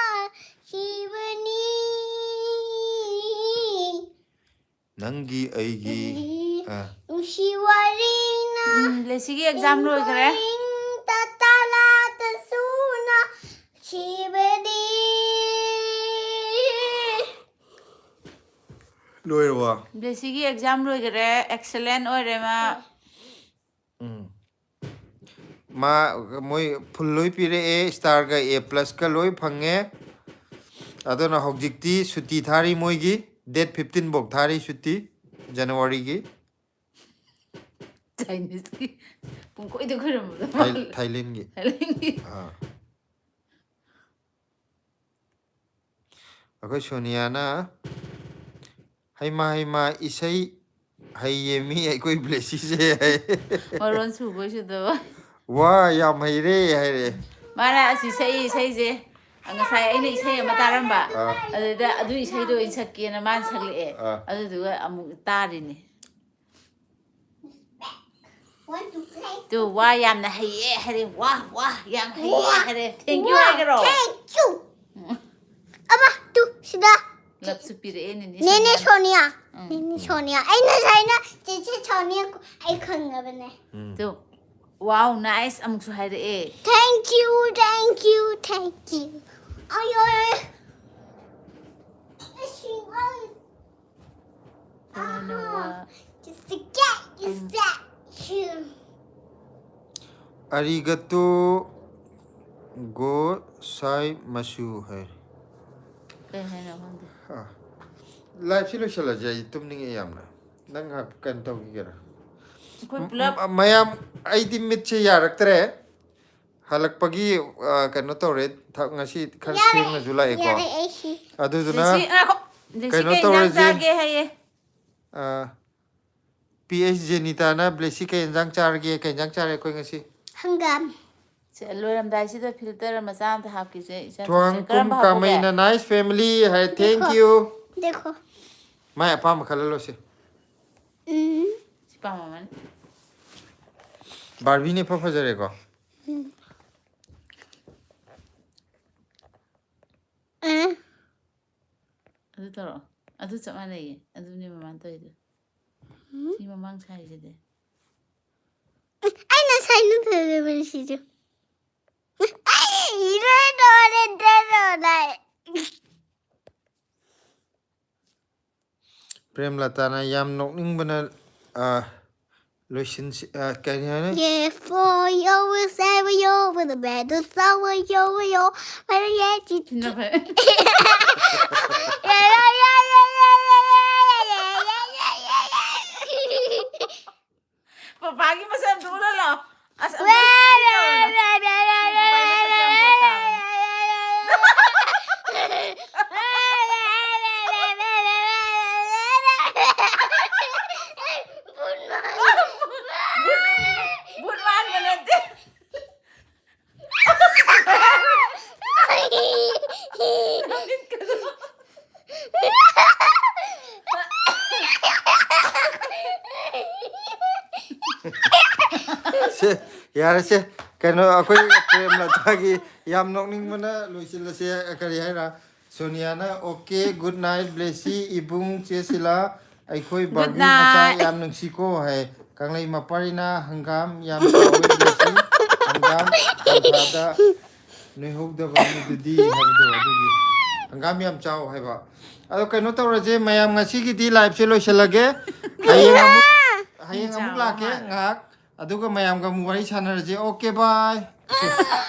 ꯁꯤꯕꯅꯤ꯫ ꯅꯪꯒꯤ ꯑꯩꯒꯤ꯫ ꯑꯥ꯫ ꯅꯨꯡꯁꯤ ꯋꯥꯔꯤꯅ ꯎꯝ, ꯂꯦꯁꯤꯒꯤ ꯑꯦꯛꯖꯥꯝ ꯂꯣꯏꯈ꯭ꯔꯦ꯫ ꯃꯦꯒꯣꯔꯤꯡ ꯇꯇꯥꯔꯥ ꯇꯁꯨꯅ ꯁꯤꯕꯅꯤ꯫ ꯂꯣꯏꯔꯕꯣ? ꯂꯦꯁꯤꯒꯤ ꯑꯦꯛꯖꯥꯝ ꯂꯣꯏꯈ꯭ꯔꯦ, ꯑꯦꯛꯁꯦꯂꯦꯟ ꯑꯣꯏꯔꯦ ꯃꯥ꯫ ꯎꯝ꯫ ꯃꯥ, ꯃꯣꯏ ꯐꯨꯜ ꯂꯣꯏ ꯄꯤꯔꯛꯑꯦ, ꯁ꯭ꯇꯥꯔꯒ ꯑꯦ ꯄ꯭ꯂꯁꯀ ꯂꯣꯏ ꯐꯪꯉꯦ꯫ ꯑꯗꯨꯅ ꯍꯧꯖꯤꯛꯇꯤ ꯁꯨꯇꯤ ꯊꯥꯔꯤ ꯃꯣꯏꯒꯤ, ꯗꯦꯠ ꯐꯤꯐꯇꯤꯟ ꯐꯧ ꯊꯥꯔꯤ ꯁꯨꯇꯤ, ꯖꯅꯋꯥꯔꯤꯒꯤ꯫ ꯆꯥꯏꯅꯤꯁꯀꯤ ꯄꯨꯡꯈꯣꯏꯗ ꯈꯣꯏꯔꯝꯕꯗꯣ ꯊꯥꯏ- ꯊꯥꯏꯂꯦꯟꯒꯤ꯫ ꯊꯥꯏꯂꯦꯟꯒꯤ꯫ ꯑꯥ꯫ ꯑꯩꯈꯣꯏ ꯁꯣꯅꯤꯌꯥꯅ, "ꯍꯩꯃꯥ, ꯍꯩꯃꯥ, ꯏꯁꯩ ꯍꯩꯌꯦ ꯃꯤ ꯑꯩꯈꯣꯏ ꯕ꯭ꯂꯦꯁꯤꯁꯦ" ꯍꯥꯏ꯫ ꯃꯔꯣꯟ ꯁꯨꯕꯣꯏ ꯁꯨꯗꯕ꯫ "ꯋꯥ, ꯌꯥꯝ ꯍꯩꯔꯦ" ꯍꯥꯏꯔꯦ꯫ ꯃꯥꯅ ꯑꯁꯤ ꯁꯛꯏ ꯏꯁꯩꯁꯦ, ꯉꯁꯥꯏ ꯑꯩꯅ ꯏꯁꯩ ꯑꯃ ꯇꯥꯔꯝꯕ, ꯑꯥ꯫ ꯑꯗꯨꯗ ꯑꯗꯨ ꯏꯁꯩꯗꯣ ꯑꯣꯏꯅ ꯁꯛꯀꯦꯅ ꯃꯥꯅ ꯁꯛꯂꯛꯑꯦ꯫ ꯑꯥ꯫ ꯑꯗꯨꯗꯨꯒ ꯑꯃꯨꯛ ꯇꯥꯔꯤꯅꯦ꯫ Want to play? ꯇꯨ, ꯋꯥ ꯌꯥꯝꯅ ꯍꯩꯌꯦ ꯍꯥꯏꯔꯦ, ꯋꯥ, ꯋꯥ, ꯌꯥꯝ ꯍꯩꯌꯦ ꯋꯥ, ꯍꯥꯏꯔꯦ, thank you ꯋꯥ, ꯍꯥꯏꯒꯔꯣ? Thank you. ꯑꯃ, ꯇꯨ, ꯁꯤꯗ꯫ ꯂꯞꯁꯨ ꯄꯤꯔꯛꯑꯦ ꯅꯦꯅꯦ ꯅꯦꯅꯦ ꯁꯣꯅꯤꯌꯥ꯫ ꯁꯣꯅꯤꯌꯥ꯫ ꯎꯝ꯫ ꯅꯦꯅꯦ ꯁꯣꯅꯤꯌꯥ꯫ ꯑꯩꯅ ꯉꯁꯥꯏꯅ ꯆꯦꯆꯦ ꯁꯣꯅꯤꯌꯥ ꯀꯣ-, ꯑꯩ ꯈꯪꯉꯕꯅꯦ꯫ ꯎꯝ꯫ ꯇꯨ, wow, nice ꯑꯃꯨꯛꯁꯨ ꯍꯥꯏꯔꯛꯑꯦ꯫ Thank you, thank you, thank you. ꯑꯌꯣ, ꯑꯌꯣ, ꯑꯌꯣ꯫ ꯀꯩꯅꯣ ꯋꯥ꯫ Just to get you set. You. ꯑꯔꯤꯒꯇꯣ꯫ Gosai ꯃꯆꯨ ꯍꯥꯏ꯫ ꯀꯩ ꯍꯥꯏꯅꯣ ꯈꯪꯗꯦ꯫ ꯂꯥꯏꯐꯁꯤ ꯂꯣꯏꯁꯤꯜꯂꯁꯦ, ꯑꯩ ꯇꯨꯝꯅꯤꯡꯉꯦ ꯌꯥꯝꯅ꯫ ꯅꯪ ꯉꯥꯏꯍꯥꯛ ꯀꯩꯅꯣ ꯇꯧꯈꯤꯒꯦꯔꯥ? ꯑꯩꯈꯣꯏ ꯄꯨꯂꯞ ꯃ- ꯃꯌꯥꯝ, ꯑꯩꯗꯤ ꯃꯤꯠꯁꯦ ꯌꯥꯔꯛꯇ꯭ꯔꯦ꯫ ꯍꯜꯂꯛꯄꯒꯤ ꯑ, ꯀꯩꯅꯣ ꯇꯧꯔꯦ꯫ ꯊ- ꯉꯁꯤ ꯈꯔ ꯊꯦꯡꯅꯁꯨ ꯂꯥꯛꯑꯦꯀꯣ꯫ ꯌꯥꯔꯦ ꯑꯩ ꯁꯤ꯫ ꯑꯗꯨꯗꯨꯅ ꯂꯤꯁꯤ ꯉꯥꯏꯈꯣ꯫ ꯂꯤꯁꯤ ꯀꯩꯅꯣ ꯀꯩ ꯏꯟꯖꯥꯡ ꯇꯧꯔꯁꯦ꯫ ꯆꯥꯒꯦ ꯍꯥꯏꯌꯦ? ꯄꯤ ꯑꯩꯆ ꯖꯦꯅꯤꯇꯥꯅ ꯕ꯭ꯂꯦꯁꯤ ꯀꯩ ꯌꯦꯟꯖꯥꯡ ꯆꯥꯔꯒꯦ? ꯀꯩ ꯌꯦꯟꯖꯥꯡ ꯆꯥꯔꯦ ꯑꯩꯈꯣꯏ ꯉꯁꯤ? ꯍꯪꯒꯥꯝ꯫ ꯁꯦ, ꯂꯣꯏꯔꯝꯗꯥꯏꯁꯤꯗ ꯐꯤꯜꯇꯔ ꯃꯆꯥ ꯑꯝꯇ ꯍꯥꯞꯈꯤꯁꯦ ꯏꯆꯟ꯫ ꯊ꯭ꯋꯥꯡ ꯀꯨꯝ ꯀꯔꯝꯕ ꯍꯥꯞꯄꯨꯒꯦ? ꯀꯥꯃꯩꯅ nice family high, thank you꯫ ꯗꯦꯈꯣ꯫ ꯃꯥꯏ ꯑꯄꯥꯝꯕ ꯈꯜꯍꯜꯂꯣꯁꯦ꯫ ꯎꯝ꯫ ꯁꯤ ꯄꯥꯝꯃꯝꯃꯅꯤ꯫ ꯕꯥꯔꯕꯤꯅ ꯏꯐ ꯐꯖꯔꯦꯀꯣ꯫ ꯑ꯫ ꯑꯗꯨ ꯇꯧꯔꯛꯑꯣ꯫ ꯑꯗꯨ ꯆꯞ ꯃꯥꯟꯅꯩꯌꯦ꯫ ꯑꯗꯨꯅꯦ ꯃꯃꯥꯅ ꯇꯧꯔꯤꯗꯣ꯫ ꯁꯤ ꯃꯃꯥꯡ ꯁꯥꯏꯁꯤꯗꯤ꯫ ꯑꯩꯅ ꯁꯥꯏꯅ ꯐꯖꯕꯅꯤ ꯁꯤꯁꯨ꯫ ꯑꯩ ꯏꯔꯣꯏ ꯂꯣꯏꯔꯦ ꯗꯦꯔꯣ ꯂꯥꯏ꯫ ꯄ꯭ꯔꯦꯝꯂꯇꯥꯅ ꯌꯥꯝ ꯅꯣꯛꯅꯤꯡꯕꯅ ꯑ, ꯂꯣꯏꯁꯤꯟꯁꯤ ꯑ, ꯀꯔꯤ ꯍꯥꯏꯅꯤ? Yeah, for you, seven, you, with a bed, the flower, you, you, but yeah, you, ꯁꯤꯅ ꯐꯩ꯫ ꯄꯄꯥꯒꯤ ꯃꯁꯝꯗꯨ ꯎꯠꯍꯜꯂꯣ꯫ ꯑꯁ, ꯑꯝꯇ ꯁꯤ ꯇꯧꯔꯣꯅ꯫ ꯄꯄꯥꯒꯤ ꯃꯁꯝꯁꯦ ꯌꯥꯝ ꯄꯣꯁ ꯇꯥꯕꯅꯦ꯫ ꯕꯨꯠ ꯃꯥꯟꯕ ꯅꯠꯇꯦ꯫ ꯁꯦ, ꯌꯥꯔꯦꯁꯦ꯫ ꯀꯩꯅꯣ, ꯑꯩꯈꯣꯏ ꯄ꯭ꯔꯦꯝꯂꯇꯥꯒꯤ ꯌꯥꯝ ꯅꯣꯛꯅꯤꯡꯕꯅ ꯂꯣꯏꯁꯤꯜꯂꯁꯦ꯫ ꯀꯔꯤ ꯍꯥꯏꯔ? ꯁꯣꯅꯤꯌꯥꯅ, "Okay, good night, ꯕ꯭ꯂꯦꯁꯤ, ꯏꯕꯨꯡ, ꯆꯦ ꯁꯤꯂꯥ, ꯑꯩꯈꯣꯏ Good ꯕꯥꯔꯕꯤ ꯃꯆꯥ night. ꯌꯥꯝ ꯅꯨꯡꯁꯤꯀꯣ" ꯍꯥꯏ꯫ ꯀꯪꯂꯩ ꯃꯄꯥꯔꯤꯅ, "ꯍꯪꯒꯥꯝ ꯌꯥꯝ ꯆꯥꯎꯋꯦ, ꯕ꯭ꯂꯦꯁꯤ, ꯍꯪꯒꯥꯝ ꯇꯟꯊꯥꯗ ꯅꯣꯏꯍꯧꯗꯕ ꯃꯤꯗꯨꯗꯤ" ꯍꯥꯏꯕꯗꯣ, ꯑꯗꯨꯒꯤ ꯍꯪꯒꯥꯝ ꯌꯥꯝ ꯆꯥꯎ ꯍꯥꯏꯕ꯫ ꯑꯗꯣ ꯀꯩꯅꯣ ꯇꯧꯔꯁꯦ, ꯃꯌꯥꯝ, ꯉꯁꯤꯒꯤꯗꯤ ꯂꯥꯏꯐꯁꯦ ꯂꯣꯏꯁꯤꯜꯂꯒꯦ꯫ ꯍꯌꯦꯡ ꯑꯃꯨꯛ ꯍꯌꯦꯡ ꯑꯃꯨꯛ ꯆꯥꯎꯕ ꯂꯥꯛꯀꯦ ꯃꯥꯜꯂꯦ꯫ ꯉꯥꯏꯍꯥꯛ꯫ ꯑꯗꯨꯒ ꯃꯌꯥꯝꯒ ꯑꯃꯨꯛ ꯋꯥꯔꯤ ꯁꯥꯟꯅꯔꯁꯦ꯫ ꯑꯣꯀꯦ, ꯕꯥꯏ꯫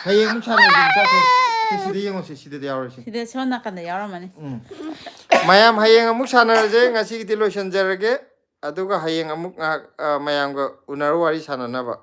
ꯍꯌꯦꯡ ꯑꯃꯨꯛ ꯁꯥꯟꯅꯔꯁꯦ꯫ ꯃꯆꯥ ꯊꯣꯛ-, ꯁꯤ, ꯁꯤꯗ ꯌꯦꯡꯉꯣꯁꯦ, ꯁꯤꯗꯗꯤ ꯌꯥꯎꯔꯣꯏꯁꯦ꯫ ꯁꯤꯗ ꯁꯣꯝ ꯅꯥꯀꯟꯗ ꯌꯥꯎꯔꯝꯃꯅꯤ꯫ ꯎꯝ꯫ ꯃꯌꯥꯝ ꯍꯌꯦꯡ ꯑꯃꯨꯛ ꯁꯥꯟꯅꯔꯁꯦ꯫ ꯉꯁꯤꯒꯤꯗꯤ ꯂꯣꯏꯁꯤꯟꯖꯔꯒꯦ꯫ ꯑꯗꯨꯒ ꯍꯌꯦꯡ ꯑꯃꯨꯛ ꯉꯥꯏꯍꯥꯛ, ꯑ, ꯃꯌꯥꯝꯒ ꯎꯅꯔ ꯋꯥꯔꯤ ꯁꯥꯟꯅꯅꯕ꯫